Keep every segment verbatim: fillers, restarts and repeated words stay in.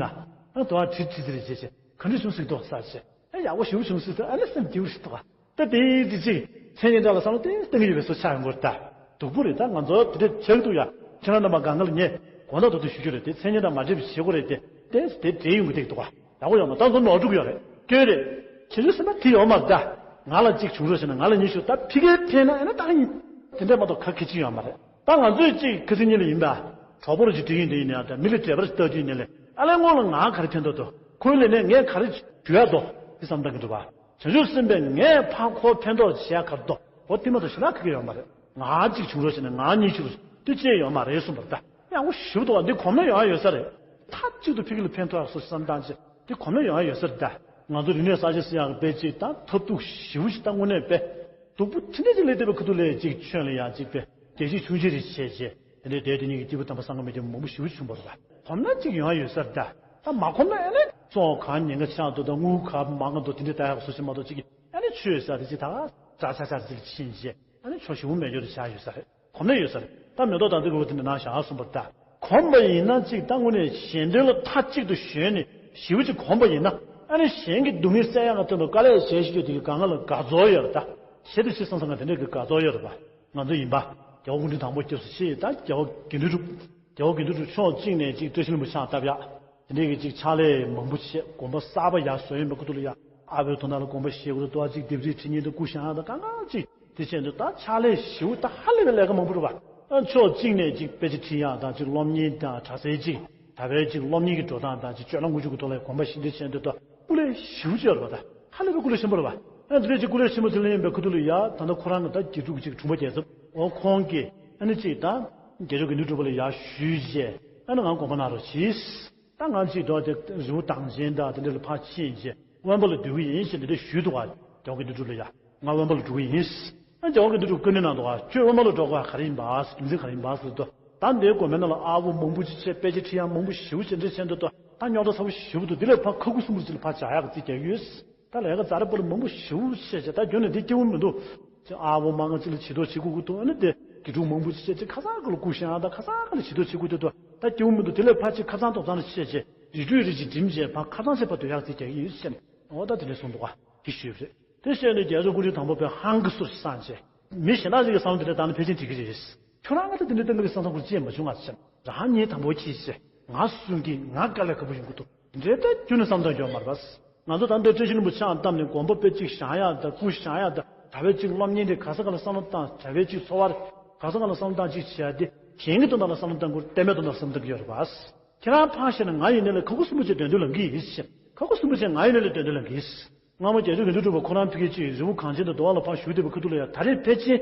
ཨ་དོ་བ་བྲིས་བྲིས་ཟེར་བྱས་བྱས་ག་འདྲ་བྱུང་སྲིད་དོ་ས་བྱས། ཨ་ཡག་པོ་ཞེ་པོ་བྱུང་སྲིད་དོ། ཨ་ནི་སེམས་སྐྱིད་པོ་ཞིག་འདུག་ག་ད་དེའི་དེ་ཅིག་མཚན་ཉིད་འདྲ་ལ་བསམ་བློ་ཏན་ཏན་ཡོད་པའི་བཟོ་ཆགས་ཡོང་གི་རེད་ད། སྡུག་པོ་རེད་ད། ང་ཚོ་དེ་འདྲ་ཆགས་འདུག་ཡ། ཁྱེད་རང་རྣམ་པ་གང་ག་ལ་ངས་དགོངས་དག་ཏོག་ཏོ་ཞུ་རྒྱུ་རེད་དེ། མཚན་ཉིད་དང་མ་འདྲེས་པའི་བྱེད་སྒོ་རེད་དེ། ཏན་དེ་འདྲེས་ཡོང་གི་འདུག་ག་ཡག་པོ་ཡོང་མ་ད་ཚོ་ནོར་འཁྲུལ་ཡོད་རེད། སྐྱོན་རེད། ཁྱེད་ཚོའི་སེམས་པ་དེ་ཡོད་མ་རེད་ད། ང་ལ་གཅིག་བྱུང་རོགས་བྱས་ན་ང་ལ་ཉེས་ཞུ་ད་ཕི་གེ་ཕན་ན་ཨེ་ན་ད་ཡིན། དེ་འདྲ་མ་གཏོགས་ག་གེ་ཅི་ཡོད་མ་རེད། ད་ང་ཚོས་གཅིག་ཁ་སང་ཉིན་ལ་ཡིན་པ། གྲོགས་པོ་རུ་ཅིག་འགྲིག་ཡིན་དེ་ཡིན་ནའང་ད་མི་ལ་འབྲེལ་བ་ཞིག་ལྟ་རྒྱུ་ཡིན་ནའང་ལས་ཨ་ལས་སྔོན་ལ་ང་ག་རེ་ཕན་ཐོགས་འདུག་ཁོའི་ལས་ནས་ངས་ག་རེ་ཞུ་ཡ་འདུག་དེ་བསམ་བཏང་གི་འདུག་བ། བྱང་ཆུབ་སེམས་དཔས་ངས་ཕར་ཁོ་ཕན་ཐོགས་བྱེད་ཡ་ག་རེ་འདུག་འོ་དེ་མ་གཏོགས་ཞེ་དྲག་ག་གེ་ཡོད་མ་རེད། ང་གཅིག་བྱུང་རོགས་བྱས་ན་ང་གཉིས་ཆུ་རུ་དེ་ཅི་ཡང་ཡོད་མ་རེད་གསུངས་པ་རེད་ད། ཡང་འོ་ཞིབ་ཏུ་བ་འདི་གོམས་ན་ཡོང་ཡ་ཡོད་ས་རེད། མཐའ་གཅིག་ཏུ་ཕ་གི་ལ་ཕན་ཐོགས་ཡ་སོགས་བསམ་བཏང་ཅི་འདི་གོམས་ན་ཡོང་ཡ་ཡོད་ས་རེད་ད། ང་ཚོ་རིག་གནས་གསར་བརྗེ་ཟེར་ཡག་གི་དཔེ་གཅིག་དང་ཐབས་སྡུག་ཞེ་པོ་ཞིག་ད་དངོས་གནས་དཔེ། སྡུག་པོ་དེ་འདྲ་ཅིག་སླེབས་བསྡད་པའི་ཁ་ཐུག་ལ་ཅིག་ཁྱོད་ལ་ཡང་ཅིག་དཔེ་བདེ་སྐྱིད་ཆུང་ཆེ་རེ་བྱས་བྱས་དེ་འདྲའི་བསྡད་དེ་ཉིད་ཀྱི་སྐྱིད་པོ་དམ་པ་བསམ་གི་མེད་ཀྱི་མང་པོ་ཞེ་པོ་ཅིག་བྱུང་བ་རེད་པ། གོམས་ན་ཅིག་ཡོང་ཡ་ཡོད་ས་རེད་ད། ད་མ་གོམས་ན་ཨ་ནི་བཙོང་གང་ཉེན་ཁ་ཆགས་འདུག་ད་དངུལ་ག་མང་ག་འདུག་དེ་འདྲའི་ལྟ་ཡག་བཟོ་ཞིག་མ་གཏོགས་ཅིག་ཨ་ནི་ཆོས་ཟེར་དེ་ཅིག་ད་ག་ཅག་ཅག་ཅག་ཅིག་ཕྱིན་བྱས་ཨ་ནི་ཆོག་ཞེ་པོ་མེད་རྒྱུ་རེད་ཆགས་ཡོད་ས་རེད། གོམས་ན་ཡོད་ས་རེད། ད་མེ་ཏོག་དང་དེ་གོ་དེ་འདྲ་ནང་བཞག་གསུངས་པ་རེད་ད། གོམས་པ་ཡིན་ན་གཅིག་ད་དངོས་གནས་གཞན་དོན་ལ་མཐའ་གཅིག་ཏུ་གཞོལ་ནས་ཞེ་པོ་ཅིག་གོམས་པ་ཡིན་ན་ཨ་ནི་གཞན་གྱི་སྡུག་བསྔལ་སེལ་ཡག་ལ་བརྟེན་པའི་དཀའ་ལས་གཞན་ཞིག་ཡོད་དེ་གི་གང་ག་ལ་དགའ་ཚོར་ཡོད་རེད་ད། བྱེད་དུ་ཆེ་སང་སང་ག་དེ་འདྲ་གི་དགའ་ཚོར་ཡོད་རེད་པ། ང་ཚོ་ཡིན་པ། རྒྱལ་བ་སྐུ་ཕྲེང་དང་པོ་སྐྱབས་སུ་མཆི་ད་རྒྱལ་བ་དགེ་འདུན་གྲུབ། རྒྱལ་བ་དགེ་འདུན་གྲུབ་ཕྱོགས་གཅིག་ནས་གཅིག་བཀྲ་ཤིས་ལྷུན་པོ་ཕྱག་བཏབ་ཡག་དེ་འདྲའི་གི་གཅིག་ཕྱག་ལས་མང་པོ་བྱས་དགོན་པ་གསར་པ་ཡར་བཟོ་ཡིན་པ་ཁུ་ཐུག་ལ་ཡ་ཨ་བོའི་དོན་དག་ལ་དགོངས་པ་བཞེས་དགོས་འདུག་ཏོ་ཨ་གཅིག་ལྡེབས་རིས་བྲིས་ཉིན་དུ་སྐུ་བཞེངས་ཡག་དང་གང་གང་གཅིག་དེ་བྱས་འདུག་ད་ཕྱག་ལས་ཞེ་པོ་ད་ཧ་ལས་པའི་ལས་ཀ་མང་པོ་རེད་པ། ཨ་ཕྱོགས་གཅིག་ནས་གཅིག་དཔེ་ཆ་ཁྲིད་ཡག་དང་གཅིག་སློབ་གཉེར་དང་གྲྭ་སའི་གཅིག་ད་བའི་གཅིག་སློབ་གཉེར་གྱི་འགྲོ་སྟངས་དང་གཅིག་སྤྱོད་ལམ་དངོས་བྱུང་གི་ཐོག་ལ་དགོངས་པ་བཞེས་འདྲ་བྱས་འདུག་ཏོ་སྐུ་ལས་ཞེ་པོ་ཅིག་ཡོད་རེད་པ་ད། ཧ་ལས་པའི་སྐུ་ལས་ཆེན་པོ་རེད་པ། ཨ་འདི་འདྲའི་གཅིག་སྐུ་ལས་ཆེན་པོ་དེ་ལ་ཡིན་པའི་ཁུ་ཐུག་ལ་ཡ་ད་ལྟ་ཁོ་རང་གི་ད་དགེ་ཕྲུག་གཅིག་དྲུང་པ་རྒྱལ་ཚབ་འོ་ཁོང་གིས་ཨ་ནི་གཅིག་ད་དགེ་སྦྱོང་དགེ་འདུན་གྲུབ་པ་ལ་ཡ་ཞུས་རྗེས་ཨ་ནི་ང་དགོངས་པ་གནང་རོགས་གྱིས། ད་ང་ཅིག་འགྲོ་དེ་རི་བོ་དྭངས་ཅན་དང་དེ་འདྲ་ལ་ཕར་ཕྱིན་རྗེས་དབེན་པ་ལ་སྡོད་ཀྱི་ཡིན་ཞེས་འདི་འདྲ་ཞུས་འདུག་ག་རྒྱལ་བ་དགེ་འདུན་གྲུབ་ལ་ཡ། ང་དབེན་པ་ལ་འགྲོ་གི་ཡིན། ཨ་རྒྱལ་བ་དགེ་འདུན་གྲུབ་བཀའ་འདྲི་གནང་འདུག་ག་ཁྱོད་དབེན་པ་ལ་འགྲོ་དགོས་ག་རེ་ཡིན་པ། རྒྱུ་མཚན་ག་རེ་ཡིན་པ་ཟེར་དུས་ད་འདིའི་དགོན་པའི་ནང་ལ་ཨ་བོ་མང་པོ་ཅིག་བྱས་དཔེ་ཆ་ཁྲིད་ཡག་མང་པོ་ཞེ་པོ་ཅིག་འདྲ་བྱས་འདུག་ད་རྙོག་དྲ་ཚ་པོ་ཞེ་པོ་འདུག་འདི་ལས་ཕར་ཁ་ཁུ་སིམ་པོ་ཅིག་ལ་ཕར་བྱ་ཡག་གི་རྩིས་རྒྱག་གི་ཡོད། ད་ལས་ཀ་ཛ་དྲག་པོ་ལ་མང་པོ་ཞེ་པོ་བྱས་བྱས་ད་རྒྱུན་ནས་འདི་སྐྱིད་པོ་མི་འདུག་ཅེས་ཨ་བོ་མང་ང་ཅིག་ལ་བྱི་དོར་བྱེད་དགོས་ཀྱི་འདུག་ཨ་ནི་དེ་དགེ་ཕྲུག་མང་པོ་ཅིག་བྱས་ཅིག་ཁ་སང་ག་ལ་སྐུ་བཞེངས་ཨ་ད་ཁ་སང་ག་ལ་བྱི་དོར་བྱེད་དགོས་འདུག་ད་སྐྱིད་པོ་མི་འདུག་དེ་ལས་ཕར་ཅིག་ཁ་སང་ཐོབ་ཚང་ལ་བྱས་བྱས་རི་ཁྲོད་རི་ཅིག་འགྲིམ་བྱས་ཕར་ཁ་སང་བྱས་ཕར་སྡོད་ཡག་རྩིས་རྒྱག་གི་ཡོད་ཟེར་ནས་འོ་ད་དེ་འདྲས་གསུངས་འདུག་ག་དེ་ཞུས་པ་རེད། དེ་བཤད་ནས་རྒྱལ་ཚབ་སྐུ་ཕྲེང་དང་པོ་པའི་ཧང་གི་སོར་ཞིག་སངས་རྒྱས། མི་གཞན་དག་ཅིག་གིས་བསམ་བློ་དེ་འདྲ་བཏང་ན་ཕལ་ཆེར་འགྲིག་གི་རེད། ཁྱོད་རང་གིས་ད་དེ་འདྲ་བཏང་གི་རེད་བསམ་བསམ་ཁུར་ཅི་ཡང་མ་བྱུང་ང་ཟེར། རང་ཉིད་དང་པོ་གྱིས་ཟེར། ང་གསུང་གི་ང་དཀའ་ལས་ཁག་པོ་ཡོང་གི་འདུག་འདྲེ་ལྟ་རྒྱུ་ནི་བསམ་བཏང་ཡོད་མ་རེད་པ། ང་ཚོ་ད་ལྟ་བཀྲ་ཤིས་ལྷུན་པོ་ཕྱག་བཏབ་ནས་དགོན་པ་དཔེ་གཅིག་བཞེངས་ཡག་དང་སྐུ་བཞེངས་ཡག་དང་གྲྭ་པའི་གཅིག་སློབ་གཉེར་དེ་ག་ས་ག་ལ་བསམ་བློ་བཏང་གྲྭ་པའི་གཅིག་འཚོ་བ་རེད། ག་ས་ག་ལ་བསམ་བློ་བཏང་གཅིག་བྱེད་ཡག་དེ་གཞན་གྱི་དོན་དག་ལ་བསམ་བློ་བཏང་དགོས་རེད། བསྟན་པའི་དོན་དག་ལ་བསམ་བློ་བཏང་གི་ཡོད་རེད་པ། ཁྱེད་རང་ཕར་བཞག་ན་ང་ཡིན་ནའི་ལས་ཁ་ཁུ་སིམ་པོ་བྱས་འདོན་འདོད་ལངས་ཀྱི་ཡིན་ཟེར། ཁ་ཁུ་སིམ་པོ་བྱས་ང་ཡིན་ནའི་ལས་འདོན་འདོད་ལངས་ཀྱི་ཡིན། སྔ་མོ་རྒྱལ་སྲས་དགེ་འདུན་གྲུབ་པ་ཁོ་རང་ཕ་གི་ཅིག་རི་བོ་གངས་ཅན་དུ་འདུལ་བ་ལ་ཕར་བཞུགས་བསྡད་པའི་ཁ་ཐུག་ལ་ཡང་ད་རེས་ཕལ་ཆེར་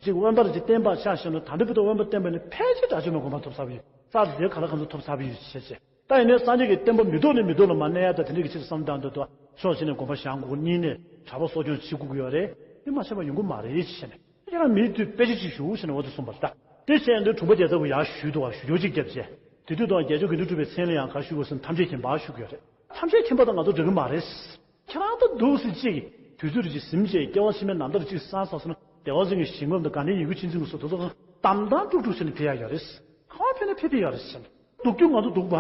ཅིག་དབེན་པ་རེ་ཅིག་བསྟན་པ་ཆགས་བཞག་ན་ད་ལྟ་བར་དུ་དབེན་པ་བསྟན་པ་ནི་ཕལ་ཆེར་དགྲ་བཅོམ་པའི་གོ་འཕང་ཐོབ་ཚར་བ་ཡོད། རྩ་དེ་ག་ལ་གང་འཚམ་ཐོབ་ཚར་བ་ཡོད་ཅེས་བྱས། ད་ཡིན་ནའི་སངས་རྒྱས་ཀྱི་བསྟན་པ་མི་ཐོག་ནས་མི་ཐོག་ལ་མར་གནས་ཡ་ད་དེ་འདྲ་གི་ཕྱིར་བསམ་བཏང་འདོད་དུ་ཕྱོགས་གཅིག་ནས་དགོན་པ་བཞེངས་དགོས། གཉིས་ནས་གྲྭ་པ་གསོ་སྐྱོང་བྱེད་དགོས་ཀྱི་ཡོད་རེད། དེ་མ་བྱས་པ་ཡོང་གི་མ་རེད་ཅེས་བྱས་ནས་ཁྱེད་རང་མིའི་དུས་དཔེ་ཆ་ཅིག་ཞུ་ཞེས་ནས་འོ་དེ་གསུངས་པ་རེད་ད། དེ་བྱས་འདི་དྲུང་པ་རྒྱལ་ཚབ་ཀྱིས་ཡར་ཞུས་འདུག་བ། ཞུ་རྒྱུ་གཅིག་བརྒྱབ་བྱས། དེ་དུས་དང་རྒྱལ་མཆོག་དགེ་འདུན་གྲུབ་པའི་མཚན་ལ་ཡང་ག་ཞུ་དགོས་ཟེར་ན་ཐམས་ཅད་མཁྱེན་པ་ཞུ་དགོས་རེད། ཐམས་ཅད་མཁྱེན་པ་དང་ང་ཚོ་འགྲིག་གི་མ་རེད། ཁྱེད་རང་ད་འདུག་སེ་གཅིག་དུས་ཚོད་རེ་ཅིག་ཟིན་བྱས་སྐྱེ་བ་ཕྱི་མའི་ནམ་ཟླ་རེ་གཅིག་སང་སང་སོང་ན་བདེ་བ་ཅན་གྱི་ཞིང་ཁམས་དང་དགའ་ལྡན་ཡིད་ཀྱི་ཆོས་འཛིན་གྱི་སོ་དེ་ཚོ་དམ་དང་དཀྲུག་དཀྲུག་བྱས་ནས་ཕེབས་ཡ་ཡོད་རེད། ག་པར་ཕེབས་ན་ཕེབས་ཏེ་ཡོད་རེད་ཟེར་ན། སྡུག་རྒྱུ་ང་ཚོ་སྡུག་པ།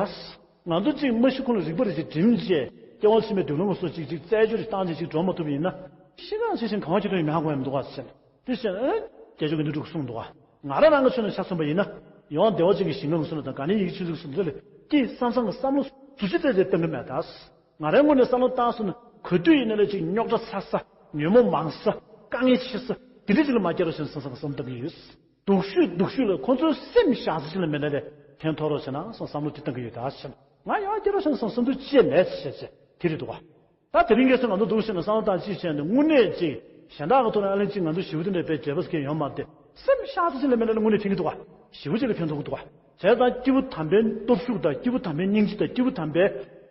ང་ཚོ་གཅིག་མ་ཤི་གོང་ལ་རིག་པ་རེ་ཅིག་སྒྲིམ་བྱས་སྐྱེ་བ་ཕྱི་མའི་སྡུག་བསྔལ་སོགས་གཅིག་གཅིག་རྩད་གཅོད་ཅིག་བཏང་བྱས་ཅིག་འགྲོ་མ་ཐུབ་པ་ཡིན་ན། ཤི་གང་ཤི་ཞིང་གང་བ་ཅིག་ཏུ་ཡང་མི་ཧ་གོ་ཡ་མི་འདུག་ག་ཟེར་ན། དེ་བཞིན་ཨེ། རྒྱལ་མཆོག་གི་འདི་འདྲ་གསུངས་འདུག་ག་ང་རང་རང་གི་ཆོས་ནས་ཆ་མཚོན་པ་ཡིན་ན། ཡང་བདེ་བ་ཅན་གྱི་ཞིང་ཁམས་སུ་ན་དང་ག་ནས་ཡིད་ཆེས་ཚུལ་གསུམ་དེ་ལས་སྐྱེས་བསམ་བསམ་གྱི་བསམ་བློ་ཟུར་ཅིག་བཙལ་ཏེ་བཏང་གི་མེད་ད། ང་རའི་ངོས་ནས་བསམ་བློ་བཏང་སོང་ན་ག་དུས་ཡིན་ན་ལས་ཅིག་རྙོག་དྲ་ཚ་ས། ཉོན་མོངས་མང་ས། དཀའ་ངལ་ཆེ་ས། དེ་འདྲ་ཅིག་ལ་མ་སྐྱེ་རོགས་ཞེས་བསམ་བསམ་གྱི་བསམ་བཏང་གི་ཡོད། སྡུག་ཤོས་སྡུག་ཤོས་ལ་ཁོང་ཚོའི་སེམས་བཞག་ས་ཅིག་ལ་མེད་ན་ལས་ཕན་ཐོགས་རོགས་བྱས་ན་བསམ་བསམ་བློ་དེ་བཏང་གི་ཡོད་ད་ཟེར། ང་ཡང་སྐྱེ་རོགས་ཞེས་བསམ་བསམ་དུ་ཅི་ཡང་མེད་ཟེར་བྱས་དེ་རེད་འདུག་ག་ད་དེ་རིང་ཁ་སང་ང་ཚོ་འདུག་ཟེར་ན་བསམ་བློ་བཏང་ཅིག་བྱས་ནས་དངོས་གནས་ཅིག་གཞན་དག་གི་ཐོག་ནས་ཨ་ལན་ཅིག་ང་ཚོ་ཞི་བ་འདི་འདྲའི་དཔེ་བྱེད་པ་ཟེར་མཁན་ཡོད་མ་རེད་དེ། སེམས་ཤ་ཚ་ཅིག་ལ་མེད་ན་དངོས་གནས་ཕན་གྱི་འདུག་ག་ཞི་བ་ཅིག་ལ་ཕན་ཐོགས་ཀྱི་འདུག་ག་བྱས་ཙང་སྐྱིད་པོ་དམ་པའི་སྟོབས་ཤུགས་དང་སྐྱིད་པོ་དམ་པའི་སྙིང་རྗེ་དང་སྐྱིད་པོ་དམ་པའི་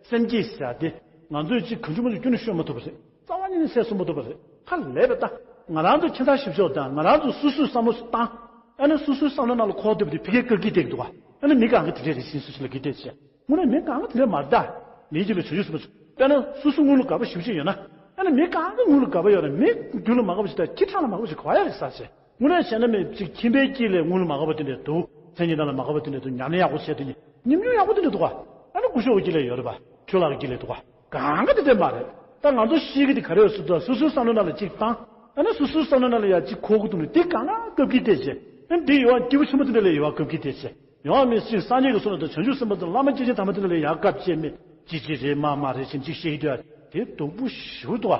སེམས་བསྐྱེད་ཟེར་ཡ་དེ་ང་ཚོས་ཅིག་གང་བྱུང་མང་བྱུང་ཁྱོན་ནས་ཤོད་མ་ཐུབ་པ་རེད། རྩ་བ་ཉིད་ནས་སེལ་གསུངས་མ་ཐུབ་པ་རེད། ཧ་ལས་པ་ད། ང་རང་ཚོ་ཁྱིམ་ཚང་ཞིབ་ཕྱོགས་དང་ང་རང་ཚོ་སོ་སོའི་བསམ་བློ་བཏང་། ཨ་ནི་སོ་སོའི་བསམ་བློ་ནང་ལ་འཁོར་བསྡད་པ་དེ་ཕ་གིར་བཀག་གི་བསྡད་འདུག་ག་ཨ་ནི་མི་གང་ག་དེ་འདྲས་རེད་ཟེར་སུ་ཞིག་ལ་གི་བསྡད་བྱས། དངོས་གནས་མི་གང་ག་དེ་འདྲས་མ་རེད་ད། མིའི་རྒྱུད་ལ་བྱང་ཆུབ་སེམས་དཔེར་ན་སོ་སོ་དངུལ་ལ་དགའ་པོ་ཞེ་པོ་ཅིག་ཡོད་ན། ཨ་ནི་མི་གང་ག་དངུལ་ལ་དགའ་པོ་ཡོད་ན་མི་རྒྱུད་ལ་མ་དགའ་པོ་ཞིག་དང་ཁྱི་ཁྲག་ལ་མ་དགའ་པོ་ཞིག་ག་པར་ཡོད་རེད་ཟེར་བྱས། དངོས་གནས་བྱས་ན་མི་ཅིག་ཁྱིམ་པའི་དཀྱིལ་ལ་དངུལ་ལ་མ་དགའ་པོ་དེ་འདྲས་འདུག་མཚན་ཉིད་ལ་མ་དགའ་པོ་དེ་འདྲས་འདུག་ཉམས་ལེན་ཡག་པོ་བྱས་དེ་ཉིད་ཉམས་མྱོང་ཡག་པོ་དེ་འདྲས་འདུག་ག་ཨ་ནི་ སྐུ་ཞབས་ཀྱི་ལས་ཡོད་རེད་པ། ཆོས་ལགས་ཀྱི་ལས་འདུག་ག་གང་ག་དེ་དེ་མ་རེད། ད་ང་ཚོ་ཤེས་ཀྱི་དེ་ག་རེ་ཡོད་སུ་འདུག་སོ་སོའི་བསམ་བློ་ནང་ལ་གཅིག་བཏང་། ཨ་ནི་སོ་སོའི་བསམ་བློ་ནང་ལ་ཡ་གཅིག་འཁོར་གི་འདུག་ནི་དེ་གང་ག་སྐབས་ཀྱི་བལྟས་བྱས། ཨ་ནི་དེ་ཡོད་པ་སྐྱེས་བུ་ཆེན་པོ་དེ་འདྲ་ལས་ཡོད་པ་སྐབས་ཀྱི་བལྟས་བྱས། ཡོང་བ་མི་སྲིད་སངས་རྒྱས་ཀྱི་གསུང་ལ་དང་བྱང་ཆུབ་སེམས་དཔའ་དང་བླ་མ་སྐྱེས་ཆེན་དམ་པ་དེ་འདྲ་ལས་ཡག་སྐབས་བྱས་མི་ཅི་ཅི་རེད་མ་མ་རེད་ཅེས་ཅིག་བཤད་ཀྱི་འདུག་ཡ། དེ་སྡུག་པོ་ཞེ་པོ་འདུག་ག་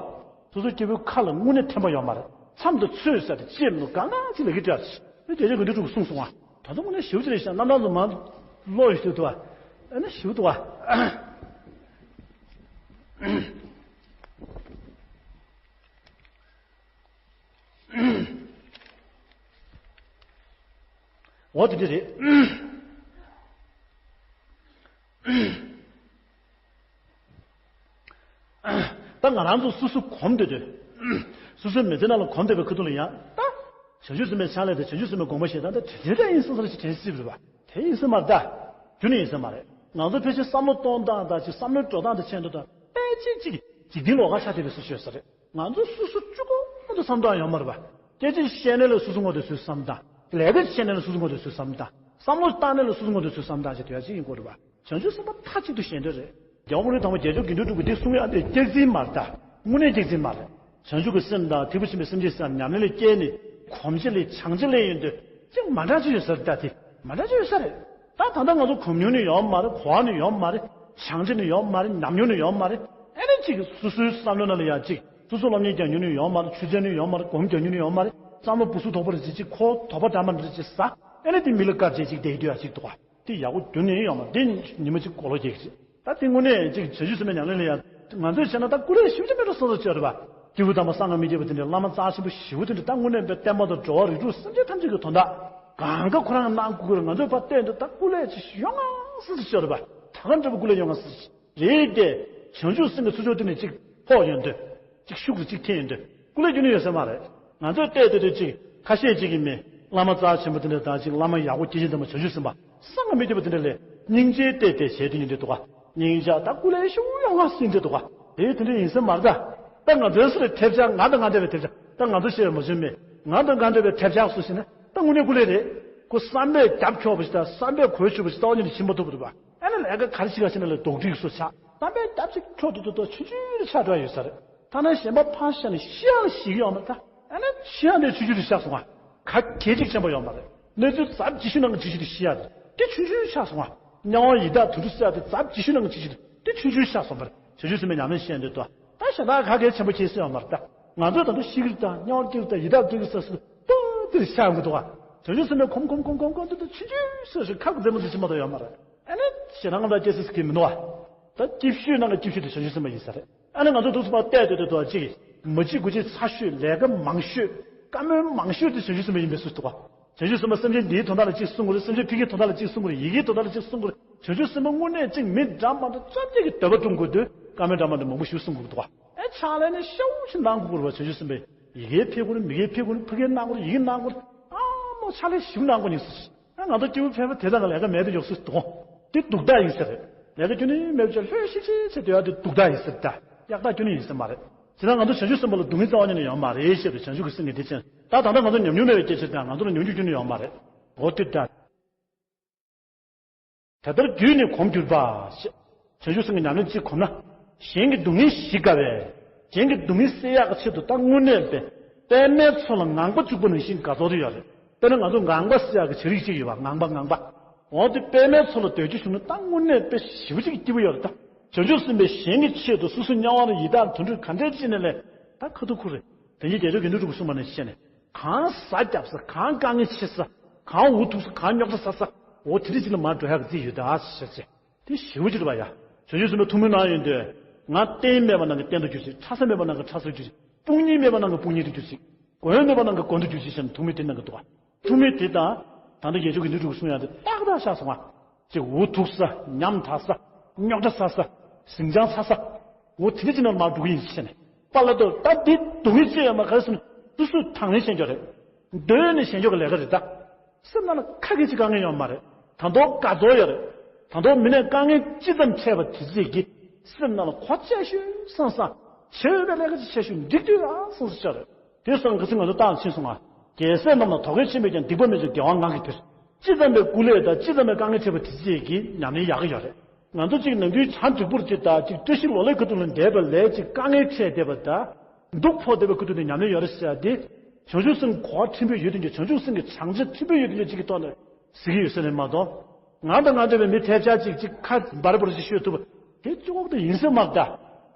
སོ་སོ་སྐྱེ་བོའི་ཁ་ལ་དངོས་གནས་ཐན་པ་ཡོད་མ་རེད། མཚམས་དང་ཚོད་ཟ་དེ་ཅེས་མི་འདུག་ག་ང་ཅི་ལ་གི་འདྲ་ཞེས་རྒྱལ་སྲས་དགེ་འདུན་གྲུབ་ཀྱིས་གསུངས་སོང་ང་། ད་དུང་དངོས་གནས་ཞེ་པོ་ཅིག་རེད་ཤག་རྣམ་གྲངས་སུ་མ་བློ་ཡོད་ཞེ་པོ་འདུག་ག་ཨ་ནི་ཞེ་པོ་འདུག་ག་འོ་དེ་འདྲ་རེད། ད་ང་རང་ཚོ་སོ་སོ་གོམས་བསྡད་དུས། སོ་སོའི་མི་ཚེ་ནང་ལ་གོམས་བསྡད་པའི་ཁ་ཐུག་ལ་ཡང་ད། བྱང་ཆུབ་སེམས་དཔའི་ཕྱག་ལས་དང་བྱང་ཆུབ་སེམས་དཔའི་དགོངས་པ་བཞེས་སྟངས་དེ་དེ་འདྲ་ཡིན་སོང་ཟེར་ཞིག་དྲན་སྲིད་པ་རེད་པ། དེ་ཡིན་ས་མ་རེད་ད། རྒྱུན་ནས་ཡིན་ས་མ་རེད། ང་ཚོ་ཕལ་ཆེར་བསམ་བློ་གཏོང་སྟངས་དང་ཅིག་བསམ་བློའི་འགྲོ་སྟངས་དང་ཆེད་དུ་དང་དཔེ་ཅིག་ཅིག་འཇིག་རྟེན་ལོགས་ཀ་ཆགས་བསྡད་པའི་སུ་ཞིག་ཡོད་ས་རེད། ང་ཚོ་སོ་སོ་གཅིག་པོ་དུ་བསམ་སྟངས་ཡོད་མ་རེད་པ། སྐད་ཆ་བཤད་ནས་ལ་སོ་སོ་ངོ་དེ་སུའི་བསམ་སྟངས། ལས་ཀ་བྱས་ནས་ལ་སོ་སོ་ངོ་དེ་སུའི་བསམ་སྟངས། བསམ་བློ་བཏང་ནས་ལ་སོ་སོ་ངོ་དེ་སུའི་བསམ་སྟངས་བྱས་དུས་ཡ་ཅིག་ཡིན་དགོས་རེད་པ། བྱང་ཆུབ་སེམས་དཔའ་མཐའ་གཅིག་ཏུ་ཞེ་འདོད་རེད། རྒྱལ་བ་མུ་ནེ་དང་པོ་རྒྱལ་མཆོག་དགེ་འདུན་གྲུབ་ཀྱིས་འདི་གསུང་ཡ་དེ་སྐྱག་རྫུན་མ་རེད་ད། དངོས་གནས་སྐྱག་རྫུན་མ་རེད། བྱང་ཆུབ་ཀྱི་སེམས་དང་ཐེག་པ་ཆེན་པོའི་སེམས་ཅན་སེམས་ཉམས་ལེན་ལ་སྐྱེས་ནས་གོམས་གཤིས་ལས་བྱང་ཆུབ་ལས་ཡོང་དུས་ཅིག་མ་འདྲ་ཅིག་ཡོད་ས་རེད་ད། དེ་མ་འདྲ་ཅིག་ཡོད་ས་རེད། ད་ད་ལྟ་ང་ཚོ་གོམས་མྱོང་ནི་ཡོད་མ་རེད། གོ་བ་ནི་ཡོད་མ་རེད། བྱང་ཆུབ་ནི་ཡོད་མ་རེད། ཉམས་མྱོང་ནི་ཡོད་མ་རེད། ཨ་ནི་ཅིག་སོ་སོའི་བསམ་བློ་ནང་ལ་ཡ་ཅིག་སོ་སོ་སློབ་གཉེར་རྒྱག་མྱོང་ནི་ཡོད་མ་རེད། ཆོས་འཛིན་ནི་ཡོད་མ་རེད། སྒོམ་རྒྱག་མྱོང་ནི་ཡོད་མ་རེད། བསམ་བློ་སྦུ་སུ་དོག་པ་རེ་ཅིག་ཅིག་ཁོ་དོག་པ་འདྲ་མ་འདྲ་ཅིག་ཟ། ཨ་ནི་དེ་མི་ལ་དཀར་ཆས་ཅིག་བསྡད་དུས་ཡ་ཅིག་འདུག་ག་དེ་ཡག་པོ་རྒྱུན་ནས་ཡོང་བ་འདི་ཉི་མ་གཅིག་གོ་ལོ་རྒྱག་གི་རེད། ད་དེ་དངོས་གནས་ཅིག་བྱང་ཆུབ་སེམས་དཔའི་ཉམས་ལེན་ལ་ཡང་ང་ཚོས་བྱས་ན་ད་སྐུ་ལས་ཞིབ་ཅིག་མེད་འགྲོ་སོང་ཟེར་བྱས་རེད་པ། སྐྱེས་བུ་དམ་པ་སངས་རྒྱས་མི་བསྐྱོད་པ་དེ་འདྲའི་བླ་མ་རྩ་ཆེན་པོ་ཞེ་པོ་དེ་འདྲ་ད་དངོས་གནས་པའི་བསྟན་པ་དང་འགྲོ་བ་རིགས་དྲུག་སེམས་ཅན་ཐམས་ཅད་ཀྱི་དོན་དག་གང་ག་ཁོ་རང་གནང་དགོས་ཀྱི་རེད། ང་ཚོས་ཕར་བལྟས་འདུག་ད་སྐུ་ལས་ཅིག་ཡོང་ང་ཟེར་བྱས་རེད་པ། ད་ག་འདྲ་པོ་སྐུ་ལས་ཡོང་ང་ཟེར། རེད་དེ། བྱང་ཆུབ་སེམས་ཀྱི་ཚུལ་འཆོས་དེ་ནི་གཅིག་ཕོག་ཡོང་དུས། གཅིག་ཤུགས་ཀྱིས་གཅིག་འཐེན་ཡོང་དུས། སྐུ་ལས་རྒྱུ་ནི་ཡོད་ས་མ་རེད། ང་ཚོས་བལྟས་བལྟས་དུས་གཅིག་ཁ་ཤས་གཅིག་གིས་མི་བླ་མ་རྩ་ཆེན་པོ་དེ་འདྲ་དང་གཅིག་བླ་མ་ཡག་པོ་སྐྱེས་ཆེན་དམ་པ་བྱང་ཆུབ་སེམས་དཔའ་སངས་རྒྱས་མི་བསྐྱོད་པ་དེ་འདྲ་ལས་སྙིང་རྗེ་བལྟས་བལྟས་བྱས་དུས་ཉིན་དུ་འདུག་ག་སྙིང་རྗེ་ད་སྐུ་ལས་ཤུགས་ཡོང་ང་སྲིད་འདྲ་འདུག་ག་དེ་དེ་འདྲ་ཡིན་ས་མ་རེད་ད། ད་ང་ཚོའི་སུ་ལས་ཐེབས་ཆག་ང་དང་ང་འདྲ་བའི་ཐེབས་ཆག་ད་ང་ཚོ་ཤེས་པ་མ་བྱུང་མེད། ང་དང་ང་འདྲ་བའི་ཐེབས་ཆག་སུ་ཞིག་ན་ད་དངོས་གནས་སྐུ་ལས་རེད། ཁོ་བསམ་པས་རྒྱབ་འཁྱོག་པ་ཞིག་དང་བསམ་པས་གོས་ཆོད་པ་ཞིག་ལྟ་བ་ཉིད་ནས་ཕྱིན་པ་ཐུབ་པ་རེད་པ། ཨ་ནི་ལས་ཀ་ག་རེ་ཞིག་ག་ཞིག་ན་ལས་རྡོག་སྒྲིག་སོ་ཆགས་བསམ་པའི་སྐྱབས་ཅིག་འཕྲོ་དུ་དུ་དུ་ཆུང་ཆུང་རེ་ཆགས་འགྲོ་ཡོད་ས་རེད། ཐ་ན་གཞན་པ་ཕར་བཞག་ནས་ཤི་ཡང་ཞིག་ཡོང་མ་ཐག་ཨ་ནི་ཤི་ཡང་དེ་ཆུང་ཆུང་རེ་ཆགས་སོང་ང་། ག་གེ་གཅིག་ཆེན་པོ་ཡོང་མ་རེད། གནས་ཚུལ་ཛབ་ཇི་ཤུ་ནང་གི་ཇི་ཤུ་དེ་ཤི་ཡ་རེད། དེ་ཆུང་ཆུང་ཆགས་སོང་ང་། དམྱལ་བ་ཡི་དྭགས་དུད་འགྲོ་བསད་ཡ་དེ་ཛབ་ཇི་ཤུ་ནང་གི་ཇི་ཤུ་དེ་དེ་ཆུང་ཆུང་ཆགས་སོང་བར་བྱང་ཆུབ་སེམས་དཔའི་ཉམས་ལེན་བཤད་འདོད་དོ། ད་གཞན་དག་ག་གེ་ཆེན་པོ་ཁྱེད་སྲིད་ཡོང་མ་རེད་ད། ང་ཚོས་ད་དུང་ཤི་གི་རེད་ད། དམྱལ་བར་སྐྱེ་གི་རེད་ད། ཡི་དྭགས་སྐྱེ་གི་རེད་ཟེར་སུ་ཏོ་དེར་ཤ་ཡོང་གི་འདུག་ག་བྱང་ཆུབ་སེམས་དཔའི་ཁོམ་ཁོམ་ཁོམ་ཁོམ་ཁོམ་དུ་དུ་ཆུང་ཆུང་སོ་སོའི་ཁ་གི་རྩེ་མོ་དུ་ཕྱིན་མ་གཏོགས་ཡོད་མ་རེད། ཨ་ནི་ཞེ་སྡང་ངམ་ད་སྐྱེ་སྲིད་ཀྱི་མི་འདུག་ག་ད་སྐྱིད་ཤོས་ནང་གི་སྐྱིད་ཤོས་དེ་བྱང་ཆུབ་སེམས་དཔའ་ཡིན་ས་རེད། ཨ་ནི་ང་ཚོ་འདུག་སེ་ཕར་བལྟས་བལྟས་བལྟས་དུས་གཅིག་མ་གཅིག་དགུ་གཅིག་ཚ་ཤོས་ལས་ཀ་མང་ཤོས་བཀའ་མོལ་མང་ཤོས་དེ་བྱང་ཆུབ་སེམས་དཔའ་ཡིན་པའི་སུ་འདུག་ག་བྱང་ཆུབ་སེམས་དཔའ་སེམས་ཅན་འདིའི་དོན་དག་ལ་གཅིག་གསུང་གི་རེད། སེམས་ཅན་ཕ་གིའི་དོན་དག་ལ་གཅིག་གསུང་གི་རེད། ཡི་གེའི་དོན་དག་ལ་གཅིག་གསུང་གི་རེད། བྱང་ཆུབ་སེམས་དཔའ་དངོས་གནས་གཅིག་མི་འདྲ་མ་འདྲ་བཅོ་བརྒྱད་ཀྱི་འདོད་པ་སྐྲུན་དགོས་དུས་བཀའ་མོལ་འདྲ་མ་འདྲ་མང་པོ་ཞིག་གསུང་དགོས་འདུག་ག་ཨེ་ཕྱག་ལས་ནི་ཤ་བོ་ཞིག་གནང་དགོས་རེད་བ། བྱང་ཆུབ་སེམས་དཔའི་ཡི་གེ་ཕེབས་དགོས་རེད། མི་གེ་ཕེབས་དགོས་རེད། ཕ་གིར་གནང་དགོས་རེད། ཡི་གེ་གནང་དགོས་རེད། ཨ་མོ་ཕྱག་ལས་ཞིབ་གནང་དགོས་ནི་སུ་ཞིག་ཨ་ང་ཚོ་སྐྱེ་བོ་ཕལ་པ་དེ་དག་གི་ལས་ཀ་མེད་དུ་ཡོད་སུ་དོ། དེ་སྡུག་དག་ཡིན་ས་རེད། ལས་ཀ་རྒྱུ་ནི་མེད་པ་ལྷོད་ཤིག་ཤིག་བྱས་དུས་ཡག་དེ་སྡུག་དག་ཡིན་ས་རེད་ད། ཡག་དག་རྒྱུ་ནི་ཡིན་ས་མ་རེད། དེ་ན་ང་ཚོ་བྱང་ཆུབ་སེམས་དཔའ་ལ་སྡུག་བསྔལ་རྩ་བ་ཉིད་ནས་ཡོད་མ་རེད་ཞེས་པའི་བྱང་ཆུབ་ཀྱི་སེམས་ཀྱི་བདེ་ཆེན་ད་ད་ལྟ་ང་ཚོ་ཉམས་མྱོང་མེད་པའི་སྐད་ཆ་དེ་ང་ཚོ་ལ་མྱོང་རྒྱུ་རྒྱུ་ནི་ཡོད་མ་རེད། འོ་དེ་ལྟར། དེ་ལྟར་བརྒྱུད་ནས་གོམས་གྱུར་པ། ཞེས། བྱང་ཆུབ་སེམས་ཀྱི་ཉམས་ལེན་གཅིག་གོམས་ན། གཞན་གྱི་སྡུག་བསྔལ་ཞི་དཀའ་བས། གཞན་གྱི་སྡུག་བསྔལ་སེལ་ཡག་གི་ཆེད་དུ་ད་དངོས་གནས་པའི་པདྨའི་མཚོ་ལ་ངང་པ་བཅུག་པ་ནང་བཞིན་དགའ་ཚོར་ཡོད་རེད། དཔེར་ན་ང་ཚོ་ངང་པ་ཟེར་ཡག་གི་བྱ་རིགས་གཅིག་ཡོད་པ། ངང་པ་ངང་པ། འོ་དེ་པདྨའི་མཚོ་ལ་སྡོད་རྒྱུ་བྱུང་ན་ད་དངོས་གནས་དཔེ་ཞེ་པོ་ཅིག་སྐྱིད་པོ་ཡོད་རེད་ད། བྱང་ཆུབ་སེམས་དཔའི་གཞན་གྱི་ཆེད་དུ་སོ་སོ་དམྱལ་བ་ལ་ཡི་དྭགས་དུད་འགྲོ་ག་འདྲའི་ཅི་ནས་ལས་ད་ཁ་ཐུག་ཁུར་རེད། དེ་ཉིད་རྒྱལ་མཆོག་དགེ་འདུན་གྲུབ་པའི་གསུངས་པ་ནང་བཞིན་བྱས་ནས། གང་ཟ་རྒྱབ་ས། གང་དཀའ་ངལ་ཆེ་ས། གང་འུ་ཐུག་ས། གང་རྙོག་དྲ་ཟ་ས། འོ་དེ་འདྲ་ཅིག་ལ་མར་འགྲོ་ཡག་གི་རྩིས་ཡོད་ད་ཟེར་བྱས། དེ་ཞེ་པོ་ཅིག་རེད་པ་ཡ། བྱང་ཆུབ་སེམས་དཔའི་ཐུགས་སྨོན་གནང་ཡོང་དུས། ང་རྟེན་མེད་པ་ནང་གི་རྟེན་དུ་གྱུར་ཅིག་ཕྲ་ས་མེད་པ་ནང་གི་ཕྲ་སར་གྱུར་ཅིག་དཔུང་གཉེན་མེད་པ་ནང་གི་དཔུང་གཉེན་དུ་གྱུར་ཅིག་མགོན་མེད་པ་ནང་གི་མགོན་དུ་གྱུར་ཅིག་ཟེར་ནས་ཐུགས་སྨོན་དེ་གནང་གི་འདུག་ག་ཐུགས་སྨོན་དེ་དང་། ད་ལྟ་རྒྱལ་མཆོག་དགེ་འདུན་གྲུབ་པའི་གསུང་ཡག་དེ་ཏག་ཏག་ཆགས་སོང་ང་། ཅིག་འུ་ཐུག་ས། ཉམ་ཐག་ས། རྙོག་དྲ་ཟ་ས། ཟིང་ཆ་ཚ་ས། འོ་དེ་འདྲ་ཅིག་ནང་མར་འགྲོ་གི་ཡིན་ཟེར་ནས། པཱ་ལགས་དོ། ད་འདི་སྡུག་བསྔལ་ཅི་ཡོད་མ་ག་རེ་ཟེར་ན། སོ་སོས་དང་ལེན་བྱེད་རྒྱུ་རེད། འདོད་ནས་བྱེད་རྒྱུ་གི་ལས་ཀ་རེད་ད། སེམས་ནང་ལ་ཁ་སྐད་ཅིག་དཀའ་ངལ་ཡོད་མ་རེད། ད་དུང་དགའ་ཚོར་ཡོད་རེད། ད་དུང་མི་ནས་དཀའ་ངལ་ཅི་ཙམ་འཕྲད་པ་དེ་ཚོད་ཀྱིས་སེམས་ནང་ལ་གོ་ཆེ་ཤོས་སང་སང་བྱེད་འོས་པའི་ལས་ཀ་ཅིག་ཆེ་ཤོས་འགྲིག་འདུག་ཨ་སང་སང་ཆགས་རེད། དེ་སང་ག་ཚོད་ང་ཚོ་བཏང་ཕྱིན་སོང་ང་། རྒྱལ་སྲས་རྣམས་ལ་དོ་གལ་ཆེན་པོས་ཀྱང་སྡིག་པ་མི་བྱ་དགེ་བ་ངང་གིས་འདུལ། ཅི་ཙམ་པའི་སྐུ་ལས་དང་ཅི་ཙམ་པའི་དཀའ་ངལ་འཕྲད་པ་དེ་ཚོད་ཀྱིས་ཉམས་ལེན་ཡག་གི་ཡོད་རེད། ང་ཚོ་གཅིག་ནམ་རྒྱུན་བྱང་འགྲིག་པོར་གཅིག་དང་གཅིག་བཀྲ་ཤིས་ལོ་ལེགས་ཁུ་ཐུག་ལ་འདས་པ་ལས་གཅིག་དཀའ་ངལ་འཕྲད་བསྡད་པ་དང་། སྡུག་ཕོག་བསྡད་པའི་ཁུ་ཐུག་དེ་ཉམས་ལེན་ཡོད་རེད་ཟེར་ཡ་དེ། བྱང་ཆུབ་སེམས་གོ་བ་ཕྲན་བུ་ཡོད་དུས་ཀྱང་བྱང་ཆུབ་སེམས་ཀྱི་བྱང་ཆ་ཕྲན་བུ་ཡོད་དུས་ཀྱང་གཅིག་གི་ཐོག་ནས་གཟིགས་ཀྱི་ཡོད་ས་རེད་མ་གཏོགས། ང་དང་ང་འདྲ་བའི་མི་ཐེབས་ཆག་ཅིག་ཅིག་ཁ་འབར་འབར་ཅིག་ཤོད་ཐུབ་པ་དེ་གཅིག་འོག་ཏུ་ཡིན་ས་མ་རེད་ད།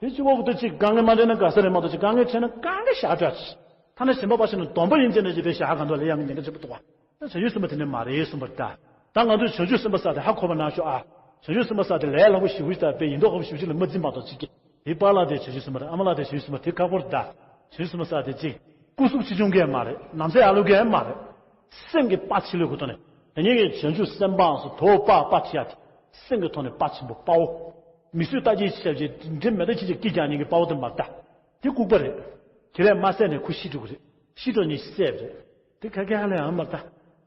དེ་གཅིག་འོག་ཏུ་ཅིག་དཀའ་ངལ་མ་འཕྲད་ན་དགའ་ས་རེད་མ་གཏོགས་ཅིག་དཀའ་ངལ་འཕྲད་ན་དཀའ་ངལ་ཞེ་དྲག་ཅིག་ཐ་ན་གཞན་པ་པ་ཞིག་ནི་སྡོམ་པ་ཡིན་ཅེ་ན་ཅིག་པའི་ཞག་གང་དུ་ལས་ཡང་ཉེན་ཁ་ཆེན་པོ་འདུག་བ། ད་བྱང་ཆུབ་སེམས་དཔའ་དེ་ནི་མ་རེད་གསུངས་པ་རེད་ད། ད་ང་ཚོས་བྱང་ཆུབ་སེམས་དཔའ་ཟེར་དེ་ཧ་གོ་བ་གནང་ཤོག་ཨ། བྱང་ཆུབ་སེམས་དཔའ་ཟེར་དེ་ལས་སླ་པོ་ཞེ་པོ་ཞིག་དང་དཔེ་ཡིན་མདོག་ཁ་པོ་ཞེ་པོ་ཞིག་ལ་མ་འཛིན་པ་དང་གཅིག་གི། དེ་པཱ་ལགས་དེ་བྱང་ཆུབ་སེམས་དཔའ་རེད། ཨ་མ་ལགས་དེ་བྱང་ཆུབ་སེམས་དཔའ་དེ་ཁག་པོ་རེད་ད། བྱང་ཆུབ་སེམས་དཔའ་ཟེར་དེ་གཅིག་སྐུ་གཟུགས་ཆེ་ཆུང་གང་ཡང་མ་རེད། ནམ་ཟས་ཨ་ལུ་གང་ཡང་མ་རེད། སེམས་ཀྱི་དཔའ་ཆེ་ལོས་ཁུ་ཐོག་ནས་དེ་ཉིད་ཀྱི་བྱང་ཆུབ་སེམས་དཔའ་སོ་དོ་དཔའ་དཔའ་ཆེ་ཡ་དེ། སེམས་ཀྱི་ཐོག་ནས་དཔའ་ཆེན་པོ་དཔའ་བོ། མི་གསོད་རྟ་འགྱེལ་ཆེ་བྱེད་འདྲེ་མེ་མདའ་ཆེ་ཆེ་སྐད་རྒྱག་མཁན་གྱི་དཔའ་བོ་དེ་མ་རེད་ད། དེ་ལྐུགས་པ་རེད། དེ་ལས་མ་བསད་ནས་ཁོ་ཤི་འགྲོ་གི་རེད། ཤི་འགྲོ་ཉིན་ཤི་བསད་པ་རེད། དེ་ཁ་ཁ་ཧ་ལས་ཨང་མར་ལྟ།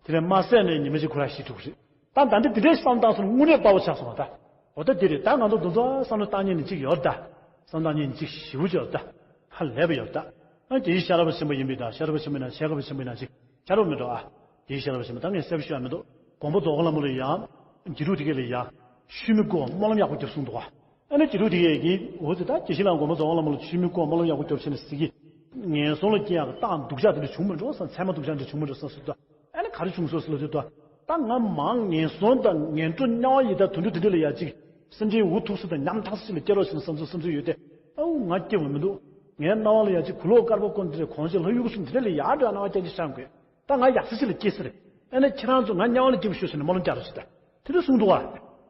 དེ་ལས་མ་བསད་ནས་ཉི་མ་གཅིག་ཁོ་རང་ཤི་འགྲོ་གི་རེད། ད་ད་འདི་འདི་འདྲའི་བསམ་སྟངས་སོང་དངོས་གནས་དཔའ་བོ་ཆགས་སོང་བ་ད། འོ་ད་འདི་རེད་ད། ང་ཚོ་འདི་ཚོ་བསམ་བློ་བཏང་མཁན་ནི་གཅིག་ཡོད་ད། བསམ་བློ་བཏང་མཁན་ནི་གཅིག་ཞེ་པོ་ཅིག་ཡོད་ད། ཧ་ལས་པ་ཡོད་ད། ཨ་དེའི་ཤེས་རབ་ཆེན་པོ་ཡིན་པའི་ད་ཤེས་རབ་ཆེན་པོ་ཡིན་ན་ཤེས་རབ་ཆེན་པོ་ཡིན་ན་ཅིག་ཤེས་རབ་མི་འགྲོ་ཨ། དེའི་ཤེས་རབ་ཆེན་པོ་ད་ངས་གསལ་པོ་ཞུ་ཡ་མི་འདུག་དགོངས་པ་རྫོགས་སྐུ་ལྷ་མོ་ལ་ཡང་། དགེ་ཕྲུག་དེ་གས་ལ་ཡང་། ཆོས་མི་དགོས་སྨོན་ལམ་ཡག་པོ་རྒྱོབ་གསུངས་འདུག་ཨ། ཨ་ནི་དགེ་ཕྲུག་དེ་གས་ཀྱིས་འོ་དེ་ད་དགེ་བཤེས་ལགས་དགོངས་པ་རྫོགས་སྐུ་ལྷ་མོ་ལ་ཆོས་མི་དགོས་སྨོན་ལམ་ཡག་པོ་རྒྱོབ་བྱས་ནས་ཟེར་གི། ངན་སོང་ལ་སྐྱེ་ཡག་གི་རྟགས་སྡུག་ཅག་དེ་འདྲ་བྱུང་མི་འགྲོ་བསམ། མཚན་མ་སྡུག་ཅག་འདྲ་བྱུང་མི་འགྲོ་བསམ་ཟེར་དུས། ཨ་ནི་ག་རེ་བྱུང་སོང་ཟེར་ལབ་དུས། ད་ང་མང་ངན་སོང་དང་ངན་འགྲོ་དམྱལ་བ་ཡི་དྭགས་དུད་འགྲོ་དེ་འདྲ་ལ་ཡ་གཅིག་སེམས་ཅན་འུ་ཐུག་ས་དང་ཉམ་ཐག་ས་ཅིག་ལ་སྐྱེ་རོགས་བྱེད་ན་བསམ་ཚུལ་བསམ་ཚུལ་ཡོད་དེ། ཨའུ་ང་སྐྱེ་བ་མི་འདུག་ངའི་སྣང་བ་ལ་ཡ་གཅིག་གུ་ལོག་དཀར་པོ་ཀུན་དེ་འདྲ་གོང་ཆེན་ལྷ་ཡུལ་གསུམ་དེ་འདྲ་ལ་ཡ་འགྲོ་ཡ་སྣང་བ་རྐྱང་རྐྱང་ཤར་དགོས། ད་ང་ཡག་ས་ཅིག་ལ་སྐྱེ་ས་རེད། ཨ་ནི་ཁྱེད་རང་ཚོ་ང་དམྱལ་བ་ལ་སྐྱེ་བ་ཤོག་ཟེར་ནས་སྨོན་ལམ་རྒྱག་རོགས་བྱེད་ད། དེ་འདྲ་གསུངས་འདུག་བ།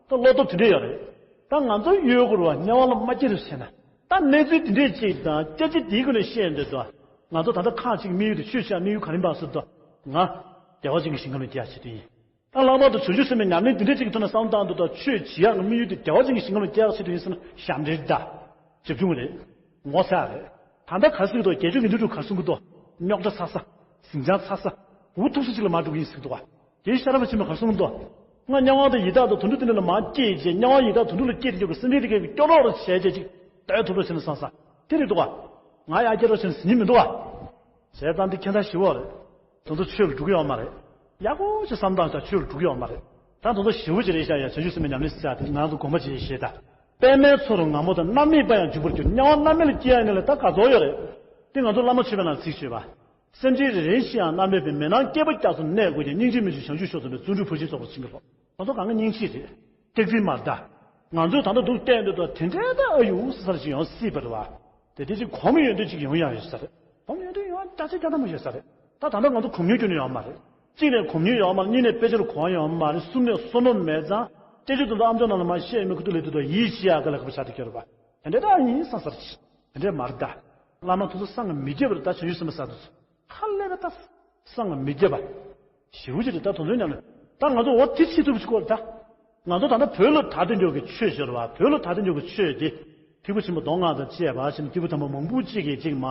ད་བློ་སྟོབས་དེ་འདྲ་ཡོད་རེད། ད་ང་ཚོ་ཡོད་དགོས་རེད་བ། དམྱལ་བ་ལ་མ་སྐྱེ་རོགས་བྱས་ན། ད་གནས་ཚུལ་དེ་འདྲས་ཅིག་དང་སྐད་ཆ་དེའི་སྒོ་ནས་བཤད་འདོད་དོ། ང་ཚོ་ད་ལྟ་ཁག་ཅིག་དམིགས་ཡུལ་དེ་ཆོས་བྱ་དམིགས་ཡུལ་ག་རེ་འབའ་ཟེར་དོ། ང་བདེ་བ་ཅན་གྱི་ཞིང་ཁམས་ལ་སྐྱེ་ཡག་ཆེད་དུ་ཡིན། ད་ལྷག་པར་དུ་བྱང་ཆུབ་སེམས་དཔའི་ཉམས་ལེན་དེ་འདྲས་ཅིག་གི་ཐོག་ནས་བསམ་བློ་བཏང་འདོད་དོ། ཆོས་བྱེད་ཡག་གི་དམིགས་ཡུལ་དེ་བདེ་བ་ཅན་གྱི་ཞིང་ཁམས་ལ་སྐྱེ་ཡག་ཆེད་དུ་ཡིན་ཟེར་ན་ཞབས་འདྲེན་ད། རྒྱབ་ཆུང་རེད། ངོ་ཚ་རེད། ད་ལྟ་ག་རེ་ཟེར་གི་འདུག་དགེ་སྦྱོང་གི་དངོས་གྲུབ་ག་རེ་གསུང་གི་འདུག་རྙོག་དྲ་ཚ་ས། ཟིང་ཆ་ཚ་ས། འུ་ཐུག་ས་ཅིག་ལ་མར་འགྲོ་གི་ཡིན་ཟེར་གི་འདུག་བ། དེའི་ཤེས་རབ་ཆེན་པོས་ག་རེ་གསུངས་འདུག་ང་དམྱལ་བ་དང་ཡི་དྭགས་དང་དུད་འགྲོ་དེ་འདྲ་ལ་མར་སྐྱེས་རྗེས་དམྱལ་བ་ཡི་དྭགས་དུད་འགྲོ་ལ་སྐྱེས་དེ་འཇོག་གི་སེམས་ཅན་དེ་གའི་སྐྱོ་རོགས་རོགས་བྱས་རྗེས་ཅིག་སྡོད་ཐུབ་རོགས་བྱས་ན་བསམ་ས། དེ་རེད་འདུག་བ། ང་ཡར་སྐྱེ་རོགས་བྱས་ན་ཟིན་གྱི་མི་འདུག་བ། བྱས་ཙང་འདི་ཁྱད་མཚར་ཞེ་པོ་རེད། དེ་ཚོ་ཆོས་ལ་འགྲོ་གི་ཡོད་མ་རེད། ཡག་པོ་ཞིག་བསམ་སྟངས་ཤག་ཆོས་ལ་འགྲོ་གི་ཡོད་མ་རེད། ད་དེ་ཚོ་ཞེ་པོ་ཅིག་རེད་ཤག་ཡ་བྱང་ཆུབ་སེམས་དཔའི་ཉམས་ལེན་ཟེར་ཡག་དེ་ང་ཚོ་དགོངས་པ་བཞེས་བཞེས་ད། པདྨའི་ཚོགས་རུ་ངང་པོ་དང་། མནར་མེད་པ་ཡང་འཇུག་པར་འགྱུར། དམྱལ་བ་མནར་མེད་ལ་སྐྱེ་ཡག་ནི་ལ་ད་ག་ཚོད་ཡོད་རེད། དེ་ང་ཚོ་བླ་མ་མཆོད་པའི་ནང་ཚིག་བརྗོད་པ། སེམས་ཅན་རེ་རེ་བཞིན་ཡང་མནར་མེད་པའི་མེ་ནང་སྐྱེས་པ་རྒྱ་མཚོ་ནས་དགོས་ཀྱང་། སྙིང་རྗེ་མི་འཇུག་བྱང་ཆུབ་མཆོག་ཏུ་འགྲོ། བརྩོན་འགྲུས་བུ་ཆེན་རྫོགས་པར་བྱིན་གྱིས་རློབས། ང་ཚོ་གང་ག་སྙིང་རྗེ་རེད། སྐྱག་རྫུན་མ་རེད་ད། ང་ཚོས་ད་ལྟ་འདུག་བལྟས་འདུག་ད་དེ་འདྲའི་ད་ཨ་ཡུ་ས་ས་ཞིག་ཡོང་སྲིད་པ་རེད་བ། དེ་དེ་ཅིག་གོམས་ཡོད་འདོད་ཅིག་ཡོང་ཡག་ཡོད་ས་རེད། གོམས་ཡོད་འདོད་ཡོང་ཡག་སྐྱ་ཆ་སྐྱ་ཐ་མ་ཡོད་ས་རེད། ད་ད་ལྟ་ང་ཚོ་གོམས་མྱོང་ཁྱོན་ནས་ཡོད་མ་རེད། གཅིག་ནས་གོམས་མྱོང་ཡོད་མ་རེད། གཉིས་ནས་དཔེ་ཆ་ལ་གོ་བ་ཡོད་མ་རེད། གསུམ་ནས་བསོད་ནམས་མེད་ཙང་སྐད་ཆ་དེ་ཚོ་ཨམ་ཅོག་ནང་ལ་མར་བཤད་མི་ཁུ་ཐུག་ལས་དེ་ཚོ་ཡིད་ཆེས་ཡག་ག་ལ་ཁ་པོ་ཆགས་བསྡད་ཀྱི་ཡོད་རེད་བ། དེ་འདྲ་ད་ཡིན་བསམ་ས་རེད། དེ་འདྲ་མ་རེད་ད། བླ་མ་དེ་ཚོ་སངས་མི་རྒྱས་པ་རེད་ད། བྱང་ཆུབ་སེམས་དཔའ་ཟེར་དེ་ཚོ། ཧ་ལས་པ་ད། སངས་མི་རྒྱས་པ། ཞེ་པོ་ཅིག་རེད་ད་དེ་ཚོའི་ཉམས་ལེན། ད་ང་ཚོ་འོ་དེ་བྱེད་ཐུབ་ཅིག་དགོས་རེད་ད། ང་ཚོ་ད་ལྟ་བོད་ལ་དར་དུ་འཇུག་གི་ཆོས་ཟེར་བ། བོད་ལ་དར་དུ་འཇུག་གི་ཆོས་དེ། ཐེག་པ་ཆེན་པོ་མདོ་སྔགས་དང་བཅས་པ་ཞེས་ནས་ཐེག་པ་དམ་པ་མང་པོ་ཅིག་གིས་ཅིག་མ་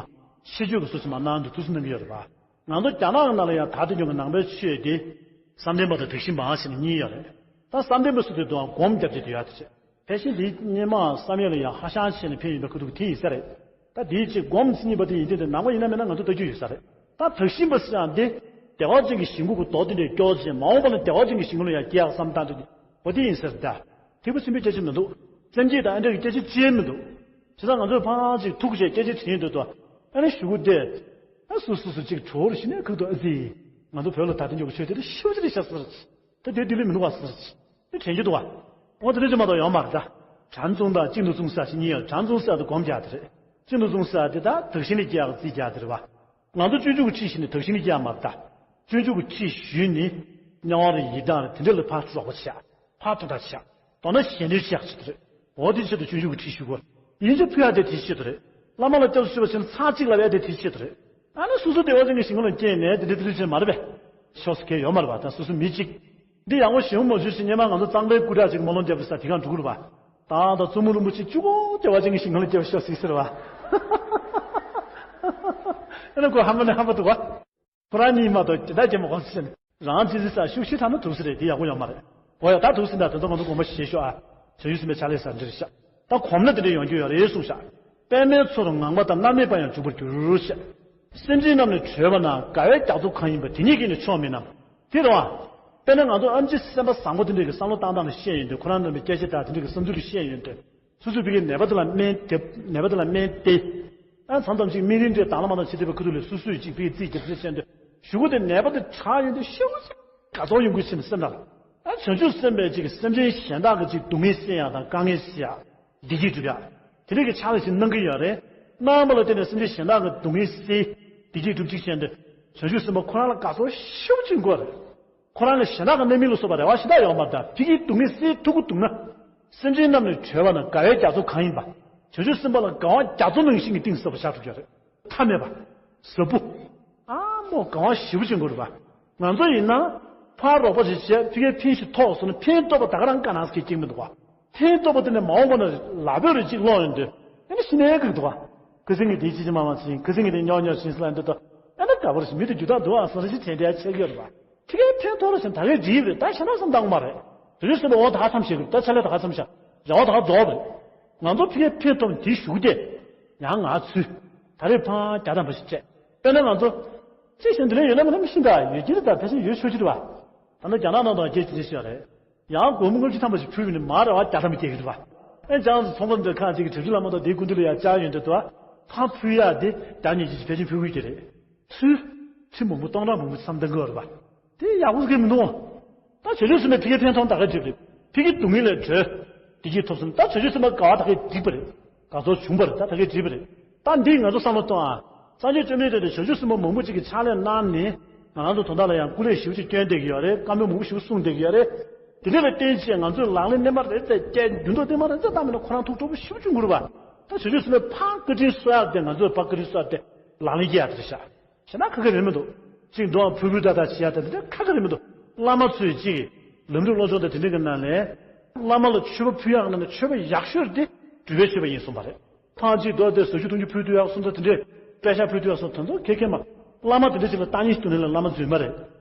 ཆེད་བརྗོད་ཀྱི་སྲོལ་ཞིག་མ་གནང་དུས་ཐུགས་སུ་གནང་གི་ཡོད་རེད་པ། ང་ཚོ་རྒྱ་ནག་ནང་ལ་ཡང་དར་དུ་འཇུག་གི་ནང་པའི་ཆོས་དེ། བསམ་གཏན་པ་དང་དག་ཞིང་པ་ཞེས་ནས་གཉིས་ཡོད་རེད། ད་བསམ་གཏན་པ་ཟེར་དུས་དུའང་སྒོམ་རྒྱབ་ཀྱི་འདུག་ཡ་དེ་བྱས། ཕལ་ཆེར་འདིའི་སྔོན་མ་བསམ་ཡས་ལ་ཡང་ཧྭ་ཤང་ཞེས་ནས་ཕེབས་ཡོད་པའི་ཁུ་ཐུག་དེ་ཡིན་ས་རེད། ད་འདིའི་ཆེད་སྒོམ་ཟེར་གཉིས་པ་དེ་ཡིན་དུས་དེ་ནང་པ་ཡིན་ན་མིན་ན་ང་ཚོ་ལྟ་རྒྱུ་ཡོད་ས་རེད། ད་དག་ཞིང་པ་ཟེར་ཡང་འདི་བདེ་བ་ཅན་གྱི་ཞིང་ཁམས་ཀྱི་མདོ་དེ་འདྲའི་སྐྱོར་བྱས། མ་འོངས་པ་ན་བདེ་བ་ཅན་གྱི་ཞིང་ཁམས་ལ་ཡང་སྐྱེ་ཡག་བསམ་སྟངས་དེ་འོ་དེ་ཡིན་ས་རེད་ད། ཐེག་པ་ཆེན་པོའི་སྐད་ཆ་མི་འདུག་སེམས་བསྐྱེད་དང་ཨ་འདྲ་གི་སྐད་ཆ་ཅི་ཡང་མི་འདུག་བྱས་ཙང་ང་ཚོས་ཕངས་ཅིག་ཐུགས་རྗེ་སྐད་ཆ་དྲིས་འདོད་དོ། ཨ་ནི་གཞུག་གུ་དེ། ཨ་སུ་སུ་སུ་ཅིག་གྲོར་ཞིག་ནས་ཁུག་ཏུ་ཨ་ཙི། ང་ཚོ་བོད་ལ་ད་ལྟ་འཇོག་གི་ཆོས་དེ་ཤུགས་ཅིག་རེད་ཤག་ཟེར། ད་དེ་དེ་ལས་མི་འདུག་བ་ཟེར། དེ་དྲན་རྒྱུ་འདུག་བ། འོ་དེ་འདྲ་ཅིག་མ་གཏོགས་ཡོད་མ་རེད་ད། གྲངས་མཚུངས་དང་གཅིག་ཏུ་མཚུངས་ས་ཞིག་གཉིས་ཡོད། གྲངས་མཚུངས་ས་དེ་སྒོམ་རྒྱག་དེ་རེད། གཅིག་ཏུ་མཚུངས་ས་དེ་ད་དག་ཞིང་ལ་སྐྱེ་ཡག་རྩིས་རྒྱག་དེ་རེད་བ། ང་ཚོ་སྤྱོད་འཇུག་གི་ཁྲིད་ཞིག་ནས་དག་ཞིང་ལ་སྐྱེ་ཡག་མ་རེད་ད། སྤྱོད་འཇུག་གི་ཁྲིད་ཞུས་ནས། དམྱལ་བ་རེད་ཡི་དྭགས་རེད་དེ་འདྲ་ལ་ཕར་རོགས་པ་བྱེད་ཡག་ཕར་ཐུག་ཐག་ཆགས། མདོར་ན་གཞན་དོན་ཆེ་ཡག་ཆེད་དུ་རེད། འོ་དེ་ཆེད་དུ་སྤྱོད་འཇུག་གི་ཁྲིད་ཞུ་དགོས། ཡིན་གཅིག་ཕུལ་ཡག་དེ་དེ་ཆེད་དུ་རེད། བླ་མ་ལ་སྐྱབས་སུ་མཆིའོ་ཞེས་ཚར་གཅིག་ལབ་ཡག་དེ་དེ་ཆེད་དུ་རེད། ཨ་ནི་སོ་སོ་བདེ་བ་ཅན་གྱི་ཞིང་ཁམས་ལ་སྐྱེས་ནས་དེ་འདྲ་དེ་འདྲ་བྱས་མ་རེད་པས། ཕྱོགས་སུ་ཁེལ་ཡོད་མ་རེད་པ། ད་སོ་སོ་མི་གཅིག་འདི་ཡག་པོ་ཞེ་པོ་མ་བྱུང་ཞེས་སྔོན་མ་ང་ཚོ་གཙང་པའི་སྐུ་དྲག་ཅིག་སྨོན་ལམ་བརྒྱབ་པ་ས་དེ་གང་འགྲོ་གི་རེད་པ། ད་ད་བཙུན་མོ་རིན་པོ་ཆེ་གཅིག་པོ་བདེ་བ་ཅན་གྱི་ཞིང་ཁམས་ལ་སྐྱེ་བར་ཤོག་ཟེར་ཟེར་བ། ཨ་ནི་ཁོ་ཧམ་པ་ནི་ཧམ་པ་འདུག་པ། ཁོ་རང་གཉིས་མ་གཏོགས་ཇི་ལྟར་སྐྱེ་མ་དགོས་ཟེར་ནས། རང་ཅི་ཟེར་ས་ཤུགས་ཤིག་ཐ་ན་ཐུགས་སྲས་རེད། དེ་ཡག་པོ་ཡོད་མ་རེད། འོ་ཡ་ད་ཐུགས་སྲས་འདྲ་དེ་ཚོ་ང་ཚོ་དགོངས་པ་བཞེས་ཤོག་ཨ། བྱང་ཆུབ་སེམས་དཔའི་ཕྱག་ལས་ས་འདྲི་རེད་ཤག་ད་གོམས་ན་དེ་འདྲ་ཡོང་རྒྱུ་ཡོད་རེད་གསུངས་ཤག་པདྨའི་ཚོགས་རུ་ངང་པ་དང་། མནར་མེད་པ་ཡང་འཇུག་པར་འགྱུར་ཞེས། སེམས་ཅན་རྣམས་ནི་བྲོས་པ་ན། དགའ་བའི་རྒྱ་མཚོ་གང་ཡིན་པ། དེ་ཉིད་ཀྱིས་ནི་ཆོག་མིན་ནམ། དེ་རེད་བ། དཔེར་ན་ང་ཚོ་ཨེམ་ཆི་སེམས་པ་བཟང་པོ་དེ་འདྲས་ཀྱི་བསམ་བློ་བཏང་སྟངས་ལ་བཤད་ཡོང་དུས། ཁོ་རང་རྣམ་པའི་སྐད་ཆ་དང་དེ་འདྲས་ཀྱི་བསམ་ཚུལ་ལ་བཤད་ཡོང་དུས། སོ་སོའི་ཕ་གིའི་ནད་པ་དེ་ལ་སྨན་དེ་ནད་པ་དེ་ལ་སྨན་དེ། ཨ་མཚམས་མཚམས་ཅིག་སྨན་རིན་འདྲས་དང་བླངས་མ་དང་བྱེད་བསྡད་པའི་ཁུ་ཐུག་ལས་སོ་སོས་ཅིག་ཕ་གིའི་རྩིས་རྒྱབ་ཚུལ་བཤད་དུས། གཞུག་གུ་དེ་ནད་པ་དེ་དྲག་ཡོང་དུས་ཤི་བོ་ཅིག་དགའ་ཚོར་ཡོང་གི་ཕྱིན་སེམས་ལ། ཨ་བྱང་ཆུབ་སེམས་དཔའི་ཅིག་སེམས་ཅན་གཞན་དག་གི་ཅིག་སྡུག་བསྔལ་སེལ་ཡག་དང་དཀའ་ངལ་སེལ་ཡག་བདེ་སྐྱིད་སྒྲུབ་ཡག་དེ་རིགས་ཀྱི་ཕྱག་ལས་ཤིག་གནང་གི་ཡོད་རེད། གནང་བ་ལ་བརྟེན་ནས་སེམས་ཅན་གཞན་དག་གི་སྡུག་བསྔལ་སེལ། བདེ་སྐྱིད་སྒྲུབ་ཅིག་བྱས་ཏེ། བྱང་ཆུབ་སེམས་དཔའ་ཁོ་རང་ལ་དགའ་ཚོར་ཞེ་པོ་ཅིག་དགོས་རེད། ཁོ་རང་ལ་གཞན་དག་གི་རྣམ་སྨིན་ལ་སོགས་པ་རེ་བ་ཞེ་དྲག་ཡོད་མ་རེད། ད་ཕ་གིའི་སྡུག་བསྔལ་སེལ་ཐུབ་ཀྱི་འདུག་ན། སེམས་ཅན་རྣམས་ནི་གྲོལ་བ་ན་དགའ་བའི་རྒྱ་མཚོ་གང་ཡིན་པ། བྱང་ཆུབ་སེམས་དཔའ་ལ་དགའ་བ་རྒྱ་མཚོ་ནང་བཞིན་གྱི་གཏིང་ཟབ་པོ་ཆགས་ཐུབ་ཀྱི་རེད། མཐའ་མེད་པ། ཟབ་པོ། ཨ་མོ་དགའ་བ་ཞེ་པོ་ཅིག་དགོས་རེད་པ། ང་ཚོ་ཡིན་ན། ཕར་རོགས་པ་ཞིག་བྱས་ཕ་གིའི་ཕན་ཞིག་ཐོགས་སོང་ན་ཕན་ཐོགས་པ་ད་ག་རང་དཀའ་སྣང་སྐྱེ་གི་མི་འདུག་བ། ཕན་ཐོགས་པ་དེ་ནི་མ་འོངས་པ་ན་ལ་བོད་རེ་གཅིག་ལོག་ཡོང་དུས། ཨ་ནི་ཤི་ནས་གི་འདུག་བ། ཁ་སང་གི་དེ་ཅི་ཅི་མ་མ་ཕྱིན། ཁ་སང་གི་དེ་ཉོག་ཉོག་ཕྱིན་ཟེར་ལ་འདི་ལྟ། ཨ་ནི་དགའ་པོ་རེ་ཞིག་མི་དེ་རྒྱུ་དག་འདུག་ཨ་བསམ་རེ་ཞིག་དྲན་དྲན་ཆེ་གི་ཡོད་རེད་བ། ཕ་གིའི་ཕན་ཐོགས་རེ་ཞིག་ད་གའི་འགྲིག་རེད། ད་ཤ་ན་བསམ་བཏང་མ་རེད། དེ་ཚོ་སེམས་པ་འོ་ད་ཧ་ཚམ་ཞིག་རེད། ད་ཆ་ལས་ད་ཧ་ཚམ་ཤ། རེ་བ་ད་ཧ་རྫོགས་རེད། ང་ཚོ་ཕ་གིའི་ཕན་ཐོགས་དེ་ཞུགས་ཏེ། ཡང་ང་ཚུལ། ད་རེས་ཕང་རྒྱ་དམ་པ་ཞིག་བྱས། དཔེར་ན་ང་ཚོ། ཅི་ཞིག་འདི་ལས་ཡོད་ན་མ་ན་མི་ཤི་འདྲ་ཡོད་ཀྱི་རེད། ད་ཕལ་ཆེར་ཡོད་ཆོག་ཀྱི་རེད་བ། ད་ནི་རྒྱ་ནག་ནང་དང་རྒྱལ་ཇི་འདྲ་ཞིག་རེད། ཡང་སྒོར་མོ་ལྔ་བཅུ་ཐམ་པ་ཞིག་ཕུལ་བ་ནི་མ་རེ་བ་རྒྱ་ཐམ་པ་སྐྱེ་གི་རེད་བ། ཨེ་ཅང་ཚོང་ཁང་འདྲ་ཁང་ཅིག་གི་གྲིབ་ཆུ་ལ་མ་གཏོགས་དེའི་སྐུ་མདུན་ལ་ཡང་བཅར་ཡོང་དུས་དུ་བ། ཕར་ཕུལ་ཡག་དེ་རྒྱ་ཉིད་ཀྱིས་ཕལ་ཆེར་ཕུལ་དགོས་ཀྱི་རེད། ཚུལ། ཁྲི་མང་པོ་སྟོང་ཕྲག་མང་པོ་བསམ་གཏང་གི་ཡོད་རེད་བ། དེ་ཡག་པོ་ཟེར་གི་མི་འདུག་ད་བྱང་ཆུབ་སེམས་དཔའི་ཕ་གིའི་ཕན་ཐོགས་ད་ག་འགྲིག་རེད། ཕ་གིའི་སྡུག་བསྔལ་ལས་གྲོལ། བདེ་སྐྱིད་ཐོབ་སོང་། ད་བྱང་ཆུབ་སེམས་དཔའ་དགའ་བ་ད་ག་འགྲིག་པ་རེད། དགའ་ཚོར་བྱུང་བ་རེད། ད་ད་ག་འགྲིག་པ་རེད། ད་འདི་ང་ཚོ་བསམ་བློ་གཏོང་ཨ། སངས་རྒྱས་བཅོམ་ལྡན་འདས་དང་བྱང་ཆུབ་སེམས་དཔའ་མང་པོ་ཅིག་གིས་ཕྱག་ལས་གནང་ནས། ང་རང་ཚོ་དོན་དག་ལ་ཡང་སྐུ་ལས་ཞེ་པོ་ཅིག་བསྐྱོན་བསྡད་ཀྱི་ཡོད་རེད། བཀའ་མོལ་མང་པོ་ཞིག་གསུངས་བསྡད་ཀྱི་ཡོད་རེད། དེ་འདྲ་ལ་བརྟེན་བྱས་ང་ཚོས་ལག་ལེན་རྣལ་མ་རེ་རྩེ་བསྐྱལ། རྒྱུན་དུ་རྣལ་མ་རེ་རྩེ་བཏང་མེད་ན་ཁོ་རང་ཐུགས་སྤྲོ་པོ་ཞེ་པོ་ཅིག་འགུལ་བ། ད་བྱང་ཆུབ་སེམས་དཔའི་ཕར་བཀའ་དྲིན་གསོ་ཡག་དེ་ང་ཚོས་ཕར་བཀའ་དྲིན་གསོ་ཡག་དེ་ལག་ལེན་སྐྱེལ་ཡག་དེ་རེད་ཤག་བྱས་ན་ཁག་ཁག་རེད་མི་འདུག་ཅིག་འགྲོ་བ་ཕུར་བུ་ཏག་ཏག་བྱེད་ཡ་དེ་འདི་འདྲ་ཁག་ཁག་རེད་མི་འདུག་བླ་མ་ཚོས་ཅིག་ལམ་རིམ་བློ་སྦྱོང་དང་དེ་འདྲ་གི་ནང་ནས། བླ་མ་ལ་མཆོད་པ་ཕུལ་ཡག་ནང་ནས་མཆོད་པ་ཡག་ཤོས་དེ་སྒྲུབ་པའི་མཆོད་པ་ཡིན་གསུངས་པ་རེད། ཐང་ཅིག་རྡོ་དེ་ཟ་རྒྱུ་འཐུང་རྒྱུ་ཕུལ་དུས་ཡག་གསུངས་ཚུལ་དེ་འདྲས། པད་ཤག་ཕུལ་དུས་ཡག་གསུངས་དེ་ཚོ་ཁེ་ཁེ་མ། བླ་མ་དེ་འདྲ་ཅིག་ལ་བཏང་སྙིང་ཞིག་འདུག་ན་ལ་བླ་མ་རྫུན་མ་རེད།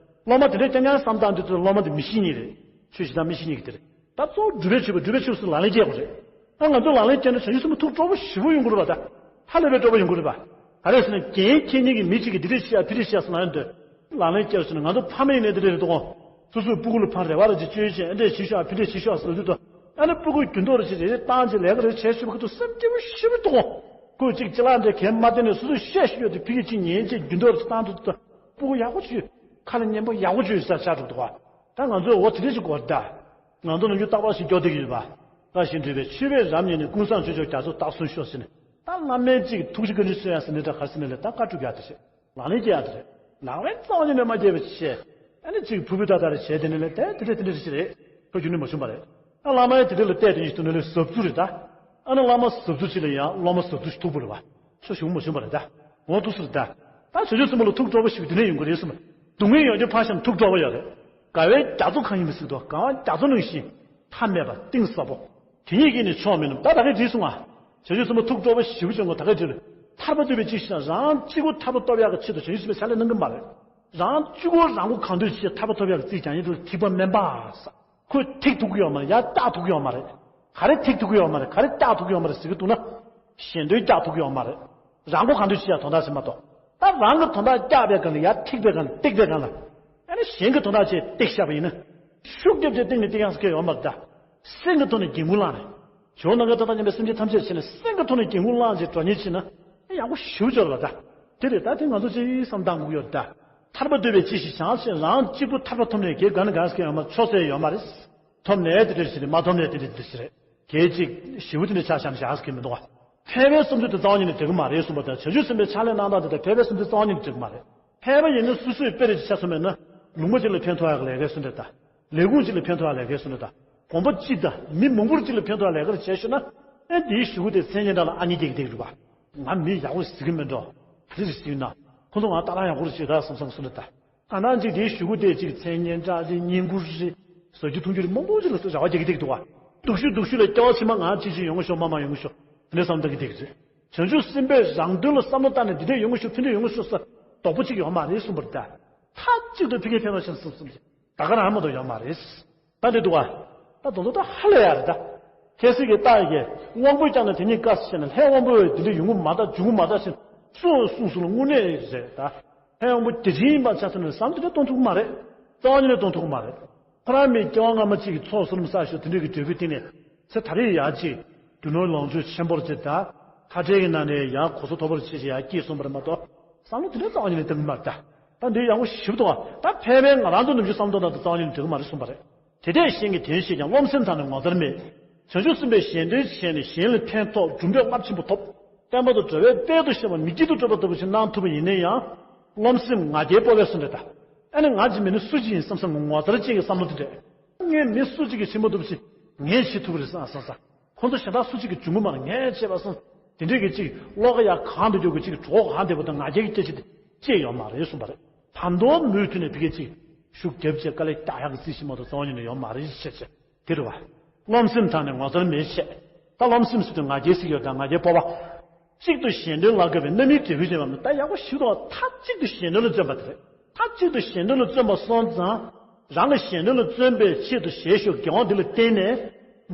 སློབ་མ་དེ་འདྲས་རྐྱང་རྐྱང་བསམ་བཏང་དུས་ཚོད་སློབ་མ་དེ་མི་ཤེས་ཉིད་རེད། ཆོས་བྱེད་སྟངས་མི་ཤེས་ཉིད་ཀྱི་དེ་རེད། ད་གཙོ་བོ་སྒྲུབ་པའི་མཆོད་པ། སྒྲུབ་པའི་མཆོད་པ་སུ་ལག་ལེན་སྐྱེལ་དགོས་རེད། ཨ་ང་ཚོ་ལག་ལེན་སྐྱེལ་ན་བྱང་ཆུབ་སེམས་དཔའ་ཐུགས་སྤྲོ་པོ་ཞེ་པོ་ཡོང་གི་རེད་པ། ད་ཧ་ལས་པའི་སྤྲོ་པོ་ཡོང་གི་རེད་པ། ག་རེ་ཟེར་ན་རྒན་ཁྱེད་གཉིས་ཀྱིས་མི་གཅིག་གིས་འདི་འདྲས་བྱེད་ཡ་འདི་འདྲས་བྱེད་ཡ་ཟེར་ལབ་ཡོང་དུས། ལག་ལེན་སྐྱེལ་ཟེར་ན་ང་ཚོ་ཕ་མ་ཡིན་ནའི་འདི་འདྲས་རེད་འདུག་གོ། སོ་སོའི་སྤུ་གུ་ལ་ཕར་རེ་བ་རེ་ཅིག་བཅོལ་བྱས་ཨ་འདྲས་བྱེད་ཤོག་ཨ་ཕི་འདྲས་བྱེད་ཤོག་ཟེར་དུས་དུ། ཨ་ནི་སྤུ་གུ་རྒྱུན་ཐོག་རེ་ཅིག་རེ་རེ་བཏང་བྱས་ལས་ཀ་རེ་བྱས་ཤོག་པ་གི་དུ་སེམས་སྐྱིད་པོ་ཞེ་པོ་འདུག་གོ། ཁོས་ཅིག་ཅི་ལག་འདྲས་གས་མ་བསྟན་ནས་སོ་སོས་བཤད་ཤོག་ཡོད་དུས་ཕི་གི་ཅིག་ཉན་བྱས་རྒྱུན་ཐོག་རེ་ཅིག་བཏང་དུས་དུ། སྤུ་གུ་ཡག་པོ་བྱོས། ཁ་ལ་སྙན་པོ་ཡག་པོ་བྱོས་ཟེར་ཆགས་འགྲོ་འདུག་ག། ད་ང་ཚོས་འོ་དེ་འདྲས་ཅིག་དགོས་རེད་ད། ང་ཚོ་ནམ་རྒྱུན་རྟག་པར་ཞིག་སྐྱོ་བསྡད་ཀྱི་ཡོད་པ། བཀའ་བཞིན་སྒྲུབ་པའི་མཆོད་པའི་རབ་ཉིད་ནས། ཀུན་བཟང་ཆོས་མཆོག་རྒྱ་མཚོ་རྟག་བཟུང་ཤོག་ཟེར་ནས། ད་བླ་མའི་ཅིག་ཐུགས་རྗེ་བཀའ་དྲིན་གསོ་ཡ་ཟེར་ནས་འདྲ་ག་རེ་ཟེར་ནས་ལས་ད་བཀའ་སྒྲུབ་ཡ་དེ་རེད། ལག་ལེན་སྐྱེལ་ཡ་དེ་རེད། ལག་ལེན་རྩ་བ་ཉིད་ནས་མ་སྐྱེལ་བ་བྱས། ཨ་ནི་ཅིག་ཕུར་བུ་ཏག་ཏག་རེ་བྱས་དེ་ནས་ལས་དེ་དེ་འདྲས་དེ་འདྲས་རེ་ཞིག་རེད། ཁོ་རྒྱུན་ནས་མ་བྱུང་བ་རེད། ད་བླ་མ་ཡང་དེ་འདྲས་ལ་བལྟས་དེ་ཉིད་དུ་ནས་ལས་ཟབ་ཚུལ་རེད་ད། ཨ་ནི་བླ་མ་ཟབ་ཚུལ་ཅིག་ལ་ཡང་སློབ་མ་ཟབ་ཚུལ་ཞིག་ཐུག་པ་རེད་བ། ཆོ་བྱུང་མ་བྱུང་བ་རེད་ད། འོ་ཐུགས་སུ་རེད་ད། ད་བྱང་ཆུབ་སེམས་དཔའ་ལ་ཐུགས་སྤྲོ་པོ་ཞིག་དེ་ནས་ཡོང་གི་རེད་གསུངས། སྡུག་བསྔལ་ཡོང་རྒྱུ་ཕར་བཞག་ན་ཐུགས་སྤྲོ་པོ་ཡོད་རེད། དགའ་བའི་རྒྱ་མཚོ་གང་ཡིན་མི་སྲིད་དོ། དགའ་བ་རྒྱ་མཚོ་ནང་བཞིན་མཐའ་མེད་པ་གཏིང་ཟབ་པོ། དེ་ཉིད་ཀྱིས་ནི་ཆོག་མིན་ནམ། ད་ད་ག་འདྲས་བྱུང་ང་། བྱང་ཆུབ་སེམས་དཔའ་ཐུགས་སྤྲོ་པོ་ཞེ་པོ་བྱུང་ངོ་། ད་ག་འདྲས་རེད། ཐར་པ་ཐོབ་པའི་ཅི་ཞིག་ན་རང་གཅིག་པུ་ཐར་པ་ཐོབ་ཡག་གི་ཆེད་དུ་བྱང་ཆུབ་སེམས་དཔའི་ཕྱག་ལས་གནང་གི་མ་རེད། རང་གཅིག་པུ་རང་མགོ་གང་ཐོན་བྱས་ཐར་པ་ཐོབ་ཡག་གི་རྩིས་ཀྱང་ཡིན་དུས་ཐིགས་པ་དམན་པ་ས། ཁོས་ཐིགས་ཐུབ་ཀྱི་ཡོད་མ་རེད། ཡར་བཀྱག་ཐུབ་ཀྱི་ཡོད་མ་རེད། ག་རེ་ཐིགས་ཐུབ་ཀྱི་ཡོད་མ་རེད། ག་རེ་བཀྱག་ཐུབ་ཀྱི་ཡོད་མ་རེད་ཟེར་གྱི་འདུག་ན། གཞན་དོན་བཀྱག་ཐུབ་ཀྱི་ཡོད་མ་རེད། རང་མགོ་གང་ཐོན་བྱེད་ཡ་དོན་དག་ཞིག་མ་གཏོགས། ད་རང་གི་དོན་དག་བཀྱག་པའི་སྒང་ལ་ཡར་ཐིགས་པའི་སྒང་ལ་བཏེགས་པའི་སྒང་ལ། ཨ་ནི་གཞན་གྱི་དོན་དག་ཅིག་བཏེགས་བཞག་པ་ཡིན་ན། ཤུགས་རྒྱབ་བྱས་བཏེགས་ནས་བཏེགས་ཡག་ཟེར་མཁན་ཡོད་མ་རེད་ད། སེམས་ཀྱི་ཐོག་ནས་འགན་ཁུར་བླངས་ནས། ཇོ་བོ་ནམ་མཁའི་མཐའ་དང་མཉམ་པའི་སེམས་ཅན་ཐམས་ཅད་བྱས་ནས་སེམས་ཀྱི་ཐོག་ནས་འགན་ཁུར་བླངས་བྱས་འགྲོ་མཁན་བྱས་ན། ཨ་ཡག་པོ་ཞེ་པོ་ཅིག་ཡོད་རེད་པ་ད། དེ་རེད་ད། དེ་ང་ཚོ་ཅིག་བསམ་བཏང་དགོས་ཀྱི་ཡོད་རེད་ད། ཐར་པ་ཐོབ་པའི་ཅི་ཞིག་བྱང་ཞིང་རང་གཅིག་པུ་ཐར་པ་ཐོབ་ནས་དགེ་རྒན་གང་ཟེར་མཁན་ཡོད་མ་རེད། ཆོས་ཟེར་ཡོད་མ་རེད། ཐོབ་ནས་དེ་འདྲ་ཞིག་རེད། མ་ཐོབ་ནས་དེ་འདྲ་དེ་འདྲ་ཞིག་རེད། གལ་ཅིག་ཞེ་པོ་དེ་འདྲ་ཆ་བཞག་ན་བཞག་ཟེར་གྱི་མི་འདུག་བ། ཕལ་པའི་བསམ་ཚུལ་དེ་རྩ་བ་ཉིད་ནས་འགྲིག་གི་མ་རེད་གསུངས་པ་དང་། བྱང་ཆུབ་སེམས་དཔའི་ཕྱག་ལས་གནང་སྟངས་དེ་དང་ཕལ་པའི་བསམ་ཚུལ་རྩ་བ་ཉིད་ནས་འགྲིག་གི་མ་རེད། ཕལ་པ་ཡིན་ན་སོ་སོས་དཔེ་རེ་ཅིག་ཆ་མཚོན་པ་ཡིན་ན། ལུང་པ་གཅིག་ལ་ཕན་ཐོགས་ཡག་གི་ལས་ཀ་གསུངས་འདྲ་དང་། ལས་ཁུངས་གཅིག་ལ་ཕན་ཐོགས་ཡག་ལས་ཀ་གསུངས་འདྲ་དང་། དགོན་པ་གཅིག་དང་མི་མང་པོ་གཅིག་ལ་ཕན་ཐོགས་ཡག་ལས་ཀ་རེ་བྱས་ཤོག་ན། ཨེ་འདིའི་གཞུག་གུ་དེ་མཚན་སྙན་གྲགས་ལ་ཨ་ནི་རྒྱག་གི་བསྡད་ཀྱི་འདུག་བ། ང་མི་ཡག་པོ་ཟེར་གྱི་མེད་འགྲོ། ག་རེ་རེད་ཟེར་ན། ཁོ་ཚོ་ང་ལྟ་སྟངས་ཡག་པོ་རེད་ཟེར་ད་བསམ་བསམ་གསུངས་འདྲ་དང་། ཨ་ནི་ཅིག་དེའི་གཞུག་གུ་དེ་ཅིག་མཚན་སྙན་གྲགས་རེད། བསྙེན་བཀུར་རེད། ཟ་རྒྱུ་འཐུང་རྒྱུ་རེད། མང་པོ་ཅིག་ལ་རེ་བ་རྒྱག་གི་བསྡད་ཀྱི་འདུག་བ། སྡུག་ཤོས་སྡུག་ཤོས་ལ་སྐྱེ་བ་ཕྱི་མ་ང་ཅི་ཅི་ཡོང་གི་ཤོག་མ་མ་ཡོང་གི་ཤོག་དེ་འདྲ་བསམ་བཏང་གི་བསྡད་ཀྱི་རེད། བྱང་ཆུབ་སེམས་དཔའི་རང་དོན་ལ་བསམ་བློ་བཏང་ནས་འདི་འདྲ་ཡོང་གི་ཤོག་ཕན་འདྲ་ཡོང་གི་ཤོག་ས་དོགས་པ་ཅིག་ཡོད་མ་རེད་གསུངས་པ་རེད་ད། མཐའ་གཅིག་ཏུ་ཕ་གིར་ཕན་པ་ཞིག་གསུངས་གསུངས་ཀྱི། ད་ག་རང་མ་གཏོགས་ཡོད་མ་རེད། ད་འདི་འདུག་བ། ད་དོན་དུ་ད་ཧ་ལས་ཡ་རེད་ད། ཁ་སང་གི་རྟ་ཡི་དབང་པོ་བསྐྱངས་ནས་དེ་ཉིད་བཀའ་ཟེར་ནས་ལྷའི་དབང་པོ་འདི་འདྲ་ཡོང་གི་མ་རེད། འབྱུང་གི་མ་རེད་ཟེར་ནས་སུ་གསུངས་སུ་ལ་དངོས་གནས་རེད་ད། ལྷའི་དབང་པོ་རྒྱ་ཆེན་ཡིན་པ་ཆ་ཚང་ནས་བསམ་དེ་འདྲ་གཏོང་ཐུབ་ཀྱི་མ་རེད། རྩ་བ་ཉིད་ནས་གཏོང་ཐུབ་ཀྱི་མ་རེད། ཁོ་རང་མི་སྐྱེ་བ་སྔ་མ་གཅིག་གི་ཚོགས་བསོད་ནམས་བསགས་ཤོག་དེ་འདྲས་ཀྱི་འབྲས་བུའི་སྟེང་ནས་ཚེ་ད་རེས་ཡར་གཅིག་རྒྱུ་ནོར་ལོངས་སྤྱོད་ཆེན་པོར་བྱེད་ད། མཐའ་བྲལ་གྱི་ནང་ནས་ཡང་གོ་ས་མཐོ་པོར་ཆེ་ཞིག་ཡར་སྐྱེས་སོང་བ་རེད་མ་གཏོགས། བསམ་བློ་དེ་འདྲ་རྩ་བ་ཉིད་ནས་བཏང་གི་མ་རེད་ད། ད་འདི་ཡག་པོ་ཞིབ་འདུག་ཨ། ད་ཕལ་པའི་ང་རང་ཚོ་ནམ་རྒྱུན་བསམ་བློ་བཏང་ད་རྩ་བ་ཉིད་ནས་འགྲིག་གི་མ་རེད་གསུངས་པ་རེད། དེ་འདྲས་གཞན་གྱི་དོན་བྱེད་ཀྱང་རློམ་སེམས་དང་ནི་ངོ་མཚར་མེད། བྱང་ཆུབ་སེམས་དཔས་གཞན་དོན་བྱས་ནས་གཞན་ལ་ཕན་ཐོགས་གྲུབ་འབྲས་རླབས་ཆེན་པོ་ཐོབ། བསྟན་པ་དང་འགྲོ་བའི་དཔལ་དུ་ཤེས་པ་མི་སྐྱིད་དུ་སྤྲོད་པ་ལྟ་བུ་ཞིག་གནང་ཐུབ་པ་ཡིན་ན་ཡང་། རློམ་སེམས་ང་རྒྱལ་སྤོབས་པས་སུ་འདྲ་ད། ཨ་ནི་ང་ཅིག་མིན་ན་སུ་ཅིག་ཡིན་བསམ་བསམ་ངོ་མཚར་ཅིག་གི་བསམ་བློ་དེ་འདྲས། ངས་མི་སུ་ཅིག་གི་ཆེན་པོ་ལྟ་བུ་ཞིག་ངས་བྱེད་ཐུབ་པ་རེད་བསམ་བསམ་བསམ། ཁོང་ཚོ་གཞན་དག་སུ་གཅིག་གིས་འཇུག་གི་མ་རེད། ངས་བྱས་པ་སོང་། དེ་འདྲས་ཀྱི་གཅིག་བློ་ཁ་ཡག་གང་དུ་འཇུག་གི་གཅིག་གྲོགས་གང་དེ་བ་དང་ང་རྒྱལ་གྱི་སྐད་ཆ་དེ་སྐྱེས་ཡོད་མ་རེད་གསུངས་པ་རེད། ད་དུང་མུ་མཐུད་ནས་ཕ་གི་གཅིག་ཤུགས་རྒྱབ་བྱས་དཀའ་ལས་རྒྱག་ཡག་གི་རྩིས་ཤིག་མ་གཏོགས་རྩ་བ་ཉིད་ནས་ཡོད་མ་རེད་ཅེས་བྱས་དེ་རེད་བ། རློམ་སེམས་དང་ནི་ངོ་མཚར་མེད་བྱས། ད་རློམ་སེམས་ཟེར་དུས་ང་རྒྱལ་ཟེར་གྱི་ཡོད་ད། ང་རྒྱལ་སྤོབས་པ། གཅིག་ཏུ་གཞན་དོན་ལ་དགའ་བའི་རྣམ་སྨིན་འབྲས་བུ་ཅན་པ་མིན། ད་ཡག་པོ་ཞིབ་ཏུ་བ་མཐའ་གཅིག་ཏུ་གཞན་དོན་ལ་བརྩོན་པ་དེ་རེད། མཐའ་གཅིག་ཏུ་གཞན་དོན་ལ་བརྩོན་པ་སོང་ཙང་། རང་གི་གཞན་དོན་ལ་བརྩོན་པའི་ཆེད་དུ་བྱས་ཤོག་དགེ་བ་འདི་ལ་བརྟེན་ནས།